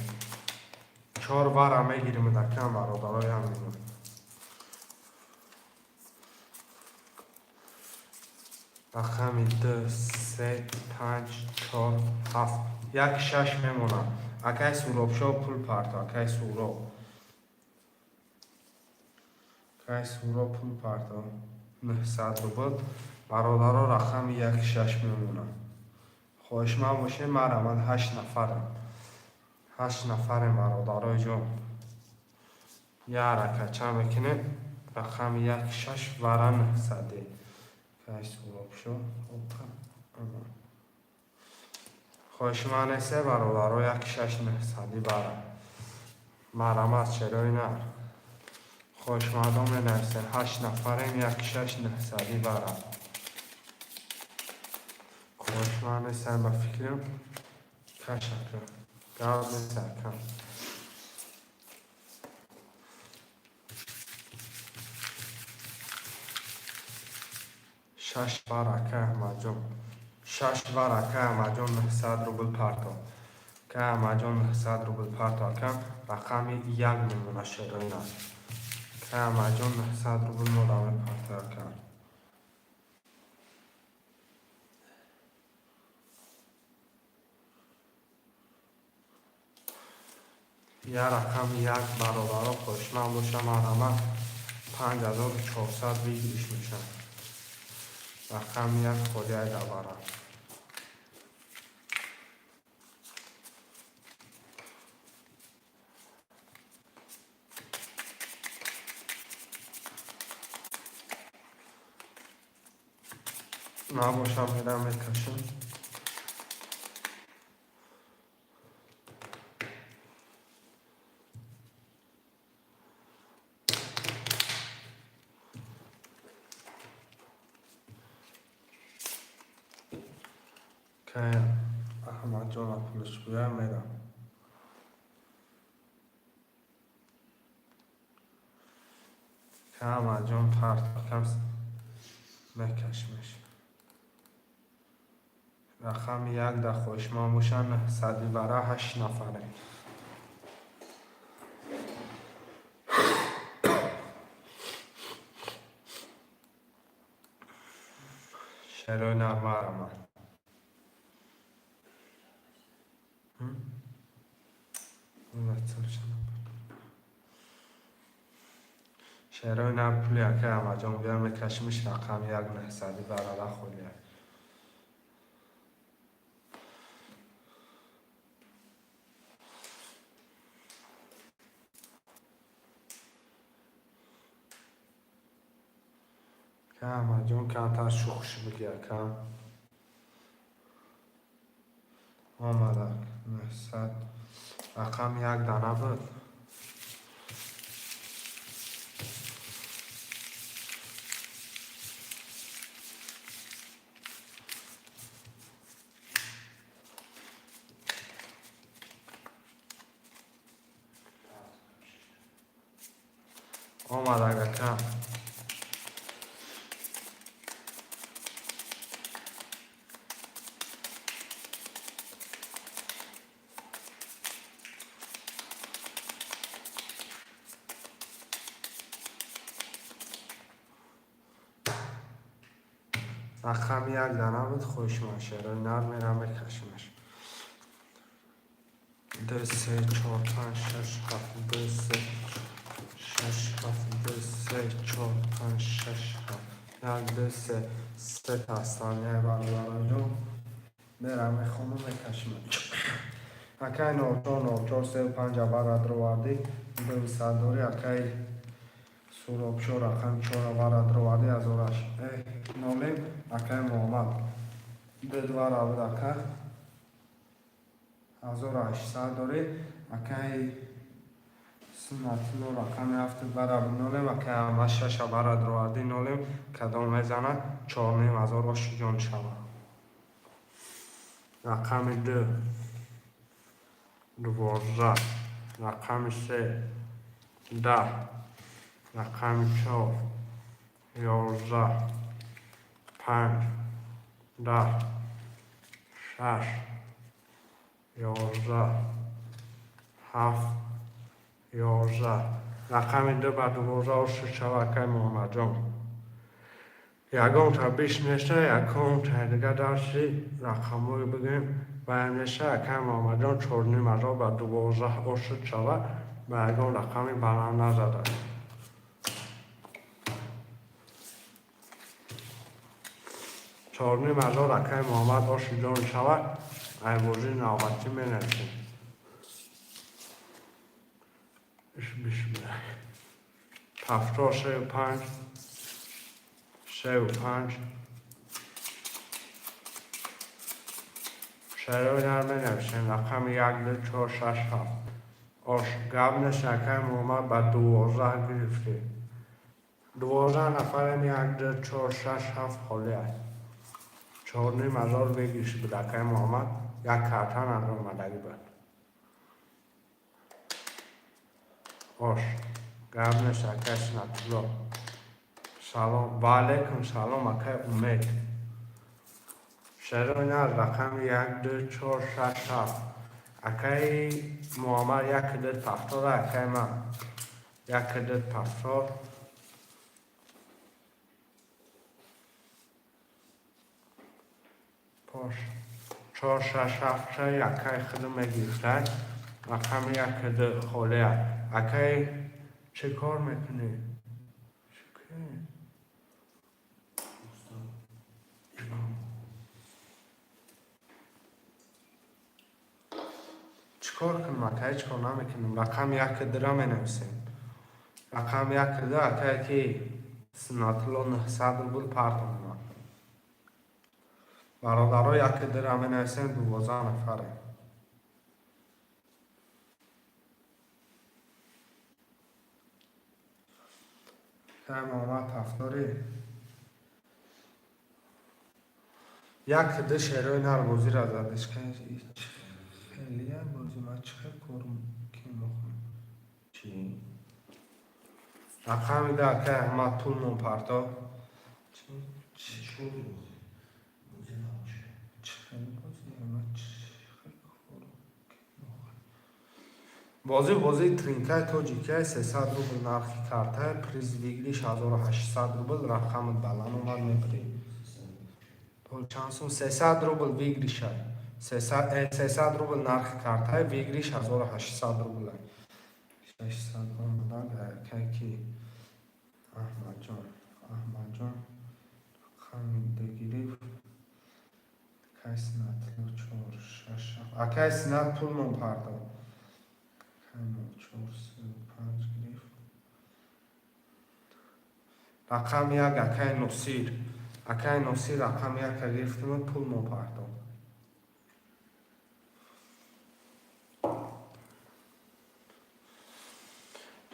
чор вара мегирим, дакам, бародарои ҳамин. Рақами ду, се, панҷ, чор, ҳафт, як, шаш мемонад. Акай Суробшо, пул парто. Акай Суроб, акай Суроб, пул парто, 900 рубл. Бародаро, рақами як, шаш мемонад. Хоҳишманд бошед, марамад. Ҳашт нафарам, ҳашт нафарем, бародарои ҷон. Як ракача мекунем. Рақами як, шаш, вара, нӯҳсаде. Акай Суробшо, хоҳишманд несте, бародаро? Як, шаш, нӯҳсади бара. Марамат, шерои нар. Хоҳишмандон менависед. Ҳашт нафарем. Як, шаш, нӯҳсади бара. Хоҳишманд нестем, ба фикрам. Кашака гап нест, акам. Шаш бар, ака Аҳмадҷон, шаш бар. Ака Аҳмадҷон, 900 рубл парто. Ака Аҳмадҷон, 900 рубл парто, акам. Рақами як мемона, шероина. Ака Аҳмадҷон, 900 рубл мода мепарто, акам. Я рақами як, бародаро, хоҳишманд бошам, марҳамат. 5400 выигрыш мешавад. Рақами як холиай давара. Набошам, мерам, мекашам. Кай Аҳмадҷона пулаш буя, мерам. Кай Аҳмадҷон партокам, мекашмеш. Рақами як да хоҳишманд бошанд, нӯҳсади бара. Ҳашт нафаре. Шерои нармарама. Шерои нар, пули акай Аҳмадҷон буя, мекашимиш. Рақами як, нӯҳсади барара холия. Аҳмадҷон, камтар шухш бигир, ака. Омадак 900, рақами як дана буд. Омадак, ака. Рақами як дана буд, хоҳишманд, шерои нар мерам, мекашимаш. Ду, се, чор, панҷ, шаш, ҳафт, ду, се, шаш, ҳафт, ду, се, чор, панҷ, шаш, ҳафт, як, ду, се, сета ҳастанд. Бародаронҷон, мерам, мехонам, мекашимаш. Акай 04 04 се панҷ абара дровардӣ, 200 дорӣ. Акай Суробшо, рақами чор абара дровардӣ, ҳазораш нолем. Акай Муҳаммад, ду двара буд, ака, 1800 дорӣ. Акай Суннатулло, рақами ҳафт бара нолем. Акай Аҳмад, шаш абара дровардӣ, нолем. Кадом мезанад? 4500 оши ҷон шавад. Рақами ду 12, рақами се 10, рақами чор 11, панҷ 10, шаш 11, ҳафт 11. Рақами ду ба 12 оши шава, акай Муҳаммадҷон. Ягонта биш неста, ягонта дига дарси рақамҳое бигӯем ваям неста. Акай Муҳаммадҷон, 4500 ба 12 ошид шава, ба ягон рақами баланд назада. 4500, акай Муҳаммад, оши ҷон шава. Айбозии навбатӣ менависем. Бисмилла. Ҳафтод сею панҷ, сею панҷ. Шарои нар менависем. Рақами як, ду, чор, шаш, ҳафт. Ош гап нест, акай Муҳаммад, ба 12 гирифтӣ. 12 нафарем, як, ду, чор, шаш, ҳафт холӣ аст. 4500 выигрыш буд, акай Муҳаммад, як карта надомадагӣ буд. Ош гап нест, акай Сунатулло. Салом, ва алайкум салом, акай Умед. Шарои нар, рақами як, ду, чор, шаш, ҳафт. Акай Муҳаммад, як ду пафтод, акай ман. Як ду пафтод. Пош. Чор, шаш, ҳафт, чай, акай худу мегирифтай. Рақами як ду холӣ аст. Акай, чӣ кор мекунӣ? Чӣ кунӣ? Устод. Чӣ кор кунам, ака? Ҳеҷ кор намекунам. Рақами як дура менависем. Рақами як ду, акае ки Суннатулло, 900 рубл партонам. Бародаро, як дура менависем, 12 нафаре. Кай Муҳаммад, ҳафторӣ. Як ду шерои нар бозира задеш. Хелия бози ман чӣ хел кор ки мохӯм? Чӣ? Рақами ду, акай Аҳмад, пул мон парто. Чӣ кор бозӣ? Бозӣ набошад. Чӣ хел бозӣ? Ман чӣ хел кор ки мохӯм? Бозӣ бозии тринкаи тоҷикия, 300 рубл нархи карта, приз выигрыш 1800 рубл, рақамат баланд омад, мебарӣ. Пул чанд сум? 300 рубл выигрыш а. 300 рубл нархи карта, выигрыш 1800 рубл. 600 омадан, акай ки Аҳмадҷон, Аҳмадҷон рақами ду гирифт. Акай Сунатулло, чор, шаш, ҳафт. Акай Сунат, пул мон пардо. Акай нол чор, се, панҷ гирифт. Рақами як, акай Носир. Акай Носир рақами яка гирифтиму пул мо партофт.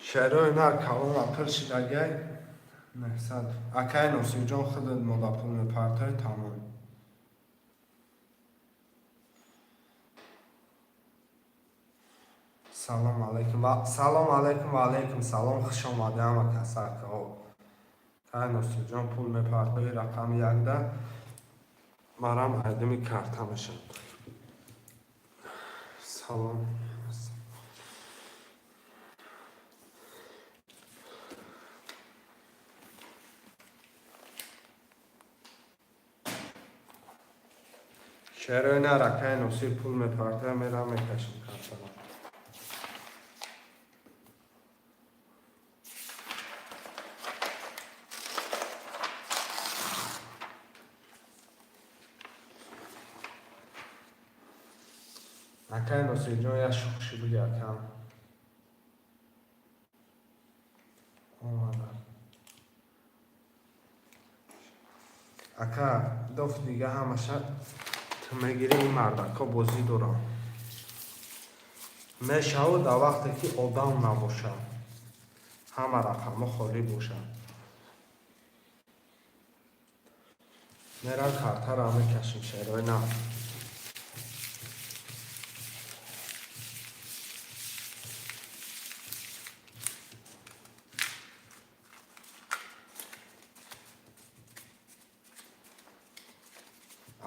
Шерои нар калона пир шидагай 900. Акай Носирҷон, худат мода пул мепартой, тамом. Салом алейкум. Салом алейкум ва алейкум салом. Хуш омадед ҳама касакаҳо. Акай Носирҷон пул мепартои рақами якда. Марам айдими карта мешавад. Салом. Шерои нар, акай Носир пул мепартоя, мерам мекашам картаро. Акай Носирҷон, як шӯхши буги, акам. Омада. Ака, доф дига ҳамаша ту мегирӣ, ин мардакҳо бозӣ доранд. Мешавад дар вақте ки одам набошад. Ҳама рақамҳо холӣ бошад. Мерам картаро мекашем, шерои нав.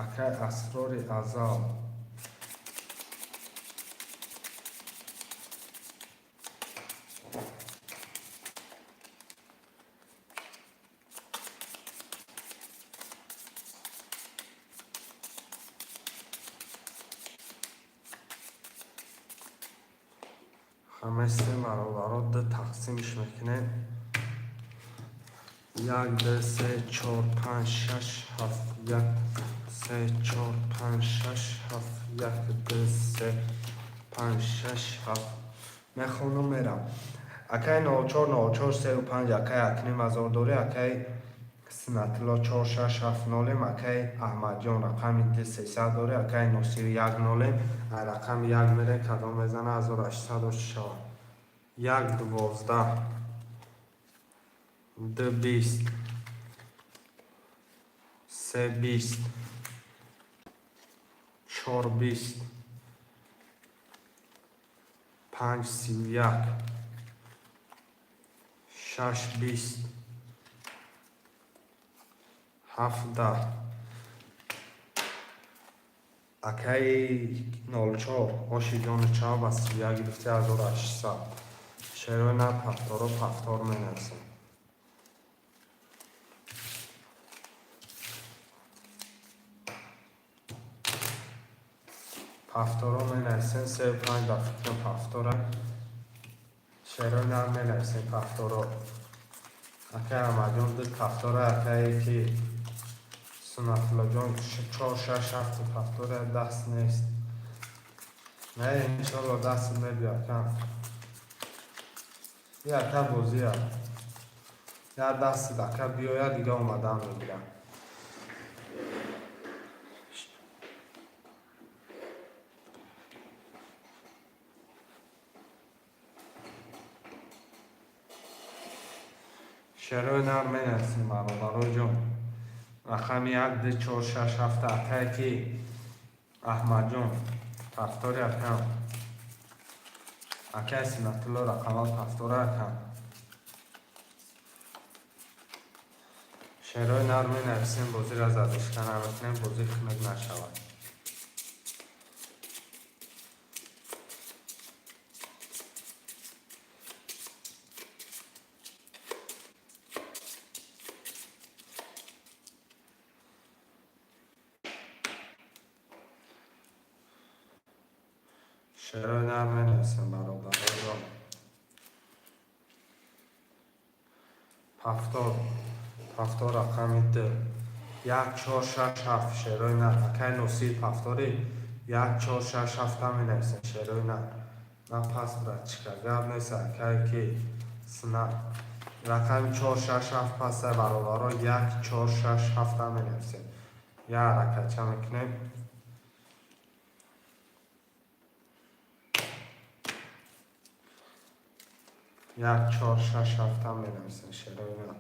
Акай Асрори Азал. Хамаси бародаро ду тақсимш мекунем. Як, ду, се, чор, панҷ, шаш, ҳафт, як, се, чор, панҷ, шаш, ҳафт, як, ду, се, панҷ, шаш, ҳафт. Мехонум, мерам. Акай 04 04 35, акай Акним Азордорӣ, акай Синатулло 4 6 7 нолем, акай Аҳмадҷон рақами ду 300 дорӣ, акай Носир як нолем, ай рақами як мерем, кадом мезана 1800 шавад. Як 12, ду 20, се 20, чор 20, панҷ 31, шаш 20, ҳафт 10. Акаи 04, оши ҷону чав ба 31 гирифти 1800. Шерои на пафторо пафтор менависем. Пафторо менависем, се панҷ ба фикрам пафтора. Шерои нар менависем пафторо. Акай Аҳмадҷон ду пафтора, акае ки Сунатуллоҷон чор шаш ҳафт пафтора даст нест. Не, иншолло даст мебиёд акам. Я ака бозия. Я даст ака биёяд, дига омадан мегирам. Шерои нар менависем, бародаро ҷон. Рақами як, ду, чор, шаш, ҳафт, акае ки Аҳмадҷон пафтори акам. Акай Синатулло рақамал пафтора акам. Шерои нар менависем, бозиро задушка намекунем, бозӣ хунук нашавад. Шерои нар менависем, бародаро. Пафтор, пафтор рақами ду. Як, чор, шаш, ҳафт, шерои нар. Акай Носир пафтори як, чор, шаш, ҳафт менависем, шерои нар. На пас, братчика, гап нест, акай ки синат. Рақами 4, 6, 7 паста, бародаро, 1, 4, 6, 7 менависем. Як ҳаракатча мекунем. Як, чор, шаш, ҳафта менависем, шерои нар.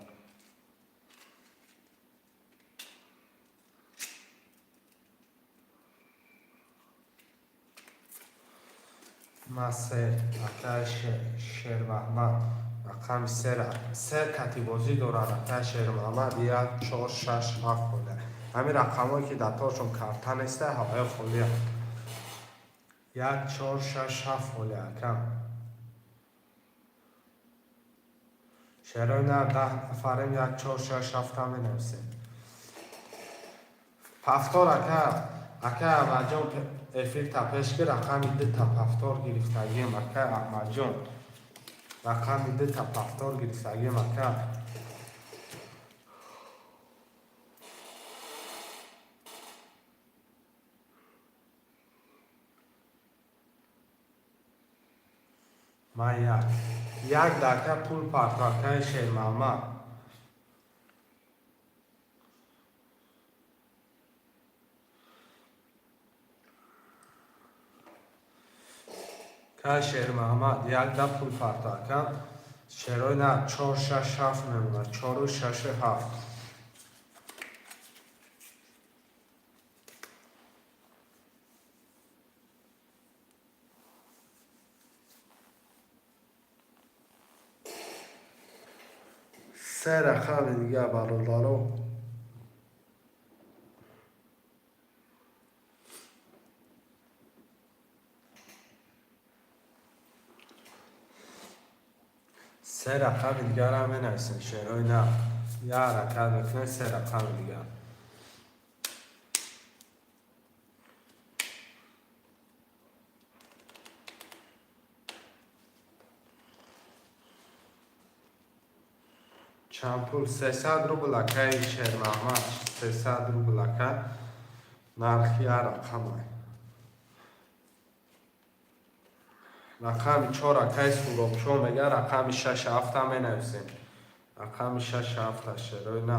Ма се, акаи Шермаҳмад, рақами се катибозӣ дорад акаи Шермаҳмад, як, чор, шаш, ҳафт буда. Ҳамин рақамҳое ки дар торшон карта неста, ҳаваё холия. Як, чор, шаш, ҳафт холия, акам. Шерои нар, 10 нафарем, як, чор, шаш, ҳафта менависем. Повтор, ака, ака Аҳмадҷон, эфир та пеш ки рақами дута повтор гирифтагием, ака Аҳмадҷон. Рақами дута повтор гирифтагием, ака. Ман як. Як дака пул парто, акаи Шермаҳмад. Кай Шермаҳмад, як да пул парто, ака. Шерои на, чор, шаш, ҳафт мемонад. Чору, шашу ҳафт. Се рақами дига, бародаро. Се рақами дигарам менависем, шерои на. Як ҳаракат мекунем, се рақами дигар. Чанд пул? 300 рубл, акаи Шермаҳмад, 300 рубл, ака. Нархи як рақамай. Рақами чор акаи Суробшо мега, рақами шаш, ҳафта менависем. Рақами шаш, ҳафта, шерои на.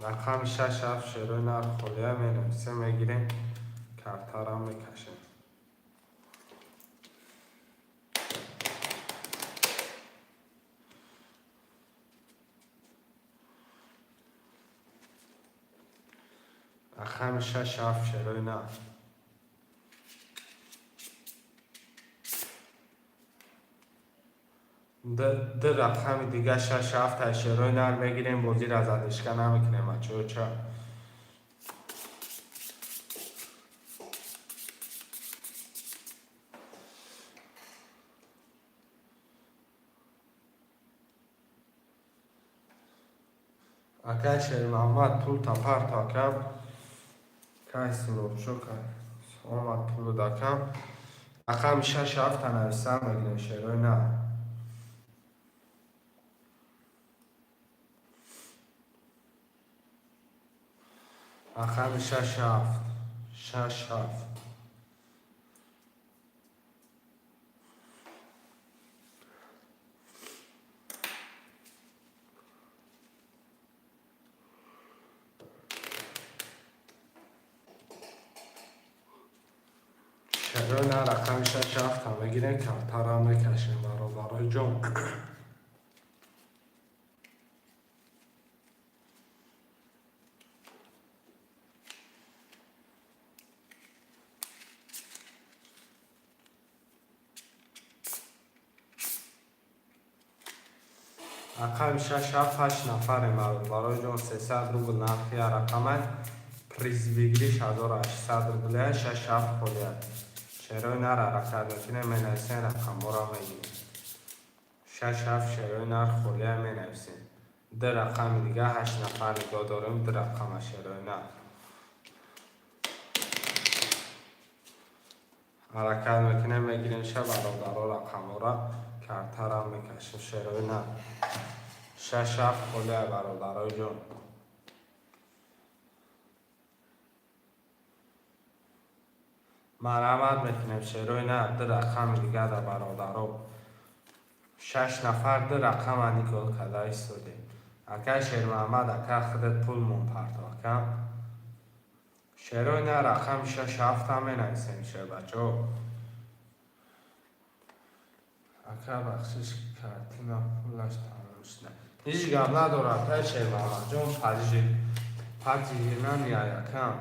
Рақами шаш, ҳафт, шерои нар, холия менависем, мегирем, картарам мекашем. Рақами шаш, ҳафт, шерои нар. Ду рақами дига, шаш, ҳафта, шерои нар мегирем, бозиро задышка намекунем, бачаҳо ча. Акай Шермаҳмад, пул та парто, акам. Кай Суробшо, кай омад пулу дакам. Рақами шаш, ҳафта нависам, мегирем, шерои нар. Рақами шаш, ҳафт. Шаш, ҳафт. Шерои нар, рақами шаш, ҳафта мегирем, картарам мекашем, бародарои ҷон. Рақами шаш, ҳафт, ҳашт нафарем, бародарои ҷон, 300 рубл нархи як рақамай. Приз выигрыш 1800 рубля, шаш, ҳафт холия. Шерои нар ҳаракат мекунем, менависем, рақамҳоро мегирем. Шаш, ҳафт, шерои нар, холия менависем. Ду рақами дига, ҳашт нафар нигоҳ дорем, ду рақама, шерои нар. Ҳаракат мекунем, мегирем ша, бародаро, рақамҳоро, картарам мекашем, шерои нар. Шаш, ҳафт холия, бародарои ҷон. Марҳамат мекунем, шерои нар, ду рақами дигара, бародаро. Шаш нафар ду рақама нигоҳ карда истодем. Ака Шермуҳаммад, ака, худат пул мон парто, ака. Шерои нар, рақами шаш ҳафта менависем, шербачаҳо. Ака, бахшиш, картина пулаш тамом шуда. Ҳеҷ гап надорад, акай Шермуҳаммадҷон, пожелания, акам.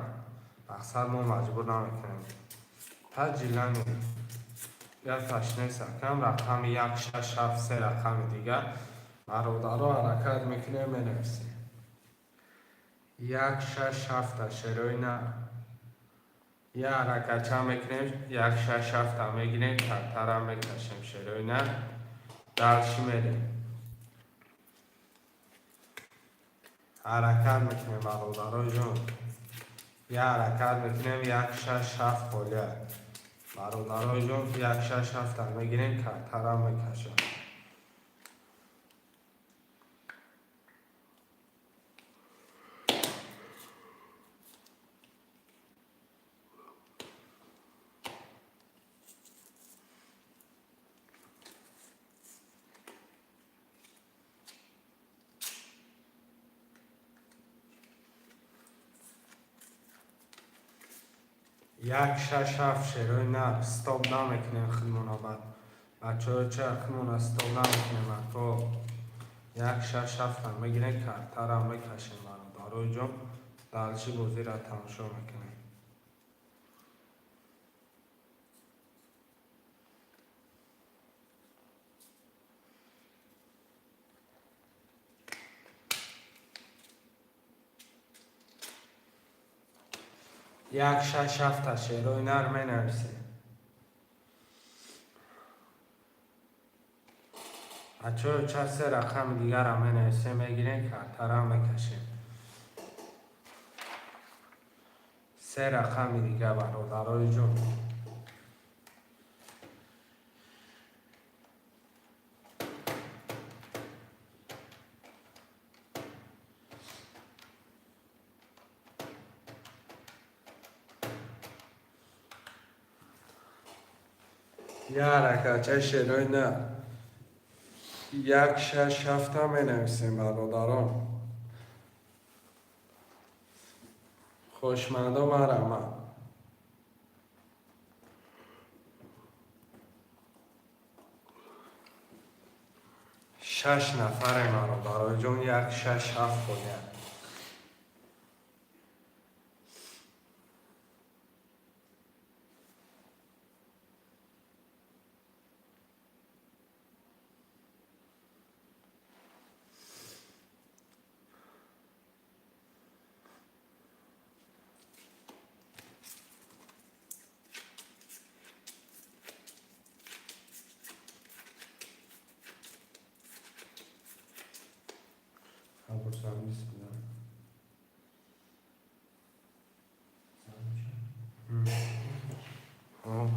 Мақсад, мо маҷбур намекунем. Пожелания. Гапаш нест, акам, рақами як, шаш, ҳафт, се рақами дигар. Бародаро, ҳаракат мекунем, менависем. Як, шаш, ҳафта, шерои нар. Я ҳаракатча мекунем, як, шаш, ҳафта мегирем, картара мекашем, шерои нар. Дальше мерем. Ҳаракат мекунем, бародарои ҷон. Я ҳаракат мекунем, як, шаш, ҳафт холия. Бародарои ҷон, як, шаш, ҳафта мегирем, картара мекашем. Як, шаш, ҳафт, шерои нар, стоп намекунем худмона баъд. Бачаҳо, ча худмона стоп намекунем, ако. Як, шаш, ҳафта мегирем, картара мекашем, бародарои ҷон. Дальше бозиро тамошо мекунем. Як, шаш, ҳафта, шерои нар менависем. Бачаҳо, ча се рақами дигара менависем, мегирем, картара мекашем. Се рақами дига, бародарои ҷон. Я ҳаракатча, шерои нар. Як, шаш, ҳафта менависем, бародарон. Хушмандо, марҳамат. Шаш нафарем, бародарои ҷон, як, шаш, ҳафт холия. Абурсам, бисмилла. Хоб.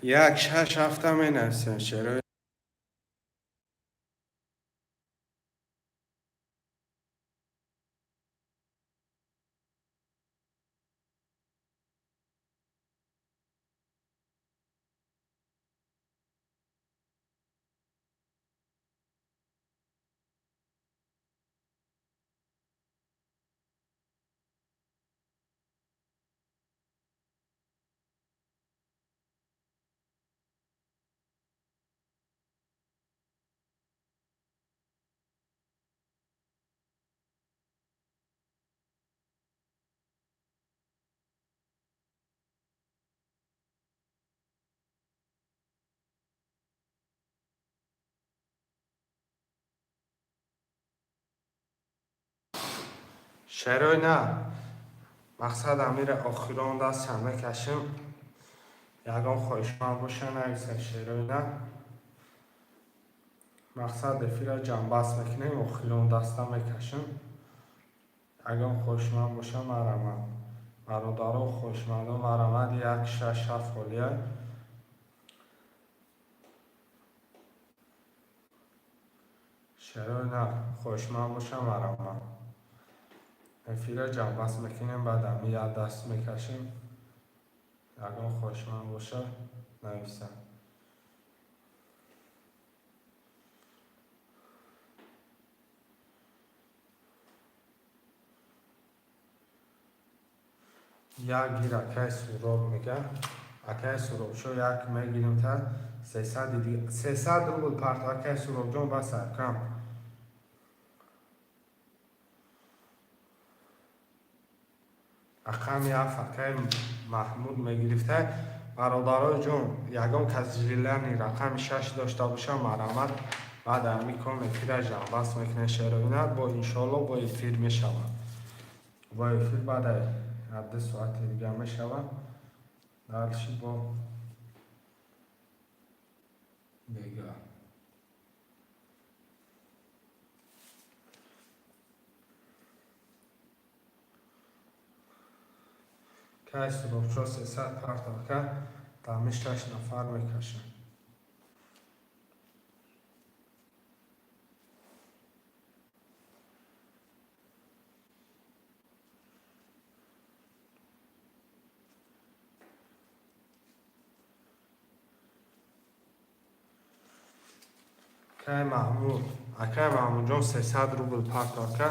Як, шаш, ҳафта менависем, шерои. Шерои нар. Мақсад, амира охирон дастам мекашем. Ягон хоҳишманд боша, нависед, шерои нар. Мақсад, эфира ҷамъбаст мекунем, охирон даста мекашем. Ягон хоҳишманд боша, марҳамат. Бародаро, хоҳишмандо, марҳамат, як, шаш, ҳафт холия. Шерои нар, хоҳишманд боша, марҳамат. Эфира ҷамъбаст мекунем, баъд ами як даст мекашем. Ягон хоҳишманд боша, нависа. Як гир, акай Суроб мега. Акай Суробшо, як мегирим та 300 рубл парто, акай Суробҷон, бас акам. Рақами ҳафт акай Маҳмуд мегирифта. Бародарои ҷон, ягон кас желание рақами шаш дошта боша, марҳамат. Баъд ами ком эфира ҷамъбаст мекунем, шероина бо иншоалло бо эфир мешавад. Бо эфир баъд 2 соати дига мешавад. Дальше бо бега. Кай Суробшо, 300 партовка, дами шаш нафар мекашад. Акай Маҳмуд, акай Маҳмудҷон, 300 рубл партовка.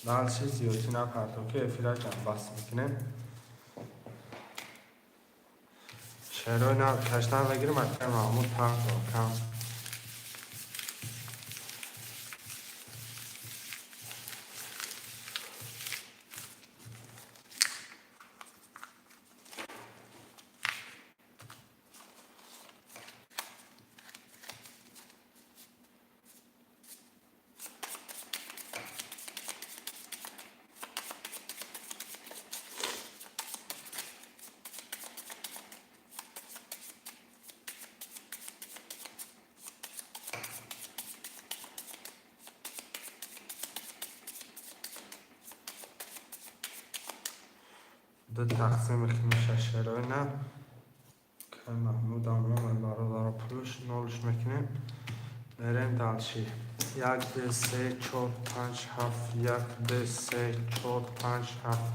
Дальше зиёдӣ напартов, ки эфира ҷамъбаст мекунем. Шерои на каштан мегирим, акай Маҳмуд, партовкам. Ду тақсим мекунем шерои на. Акай Маҳмудам омад, бародаро, пулш нолш мекунем. Мерем дальше. Як, ду, се, чор, панҷ, ҳафт, як, ду, се, чор, панҷ, ҳафт,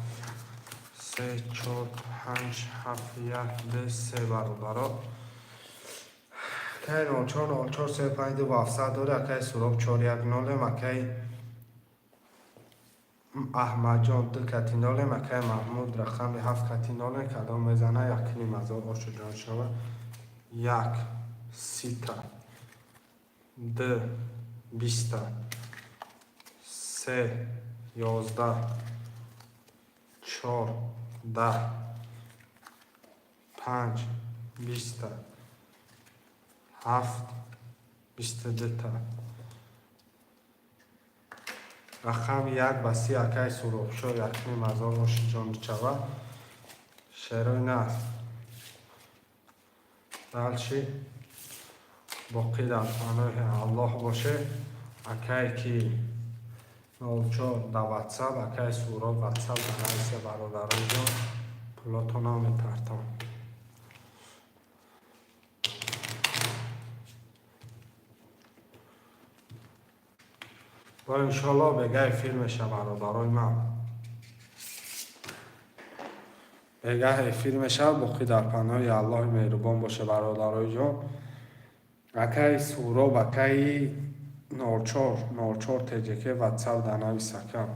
се, чор, панҷ, ҳафт, як, ду, се, бародаро. Акай 04 04 35 2 700 дори, акай Суроб, 4 1 нолем, акай Аҳмадҷон, ду кати нолем, акай Маҳмуд, рақами ҳафт кати нолем. Кадом мезана, 1,5 ҳазор ошуҷон шава. Як сита, ду биста, се 11, чор 10, панҷ биста, ҳафт 22-та. Рақами як ба си, акай Суробшо, 1,5 ҳазор ошиҷон мешава. Шерои на. Дальше боқӣ дар паноҳи Аллоҳ боше. Акай ки 04 да ватсап, акай Суроб, ватсап данависе, бародарои ҷон, пулотонам мепартом. Бо иншоалло бега эфир меша, бародарои ман. Бегаҳ эфир мешавад. Боқӣ дар паноҳи Аллоҳи меҳрубон боше, бародарои ҷон. Акаи Суроб, акаи 04 04 теҷеке, ватсап данавис, акам.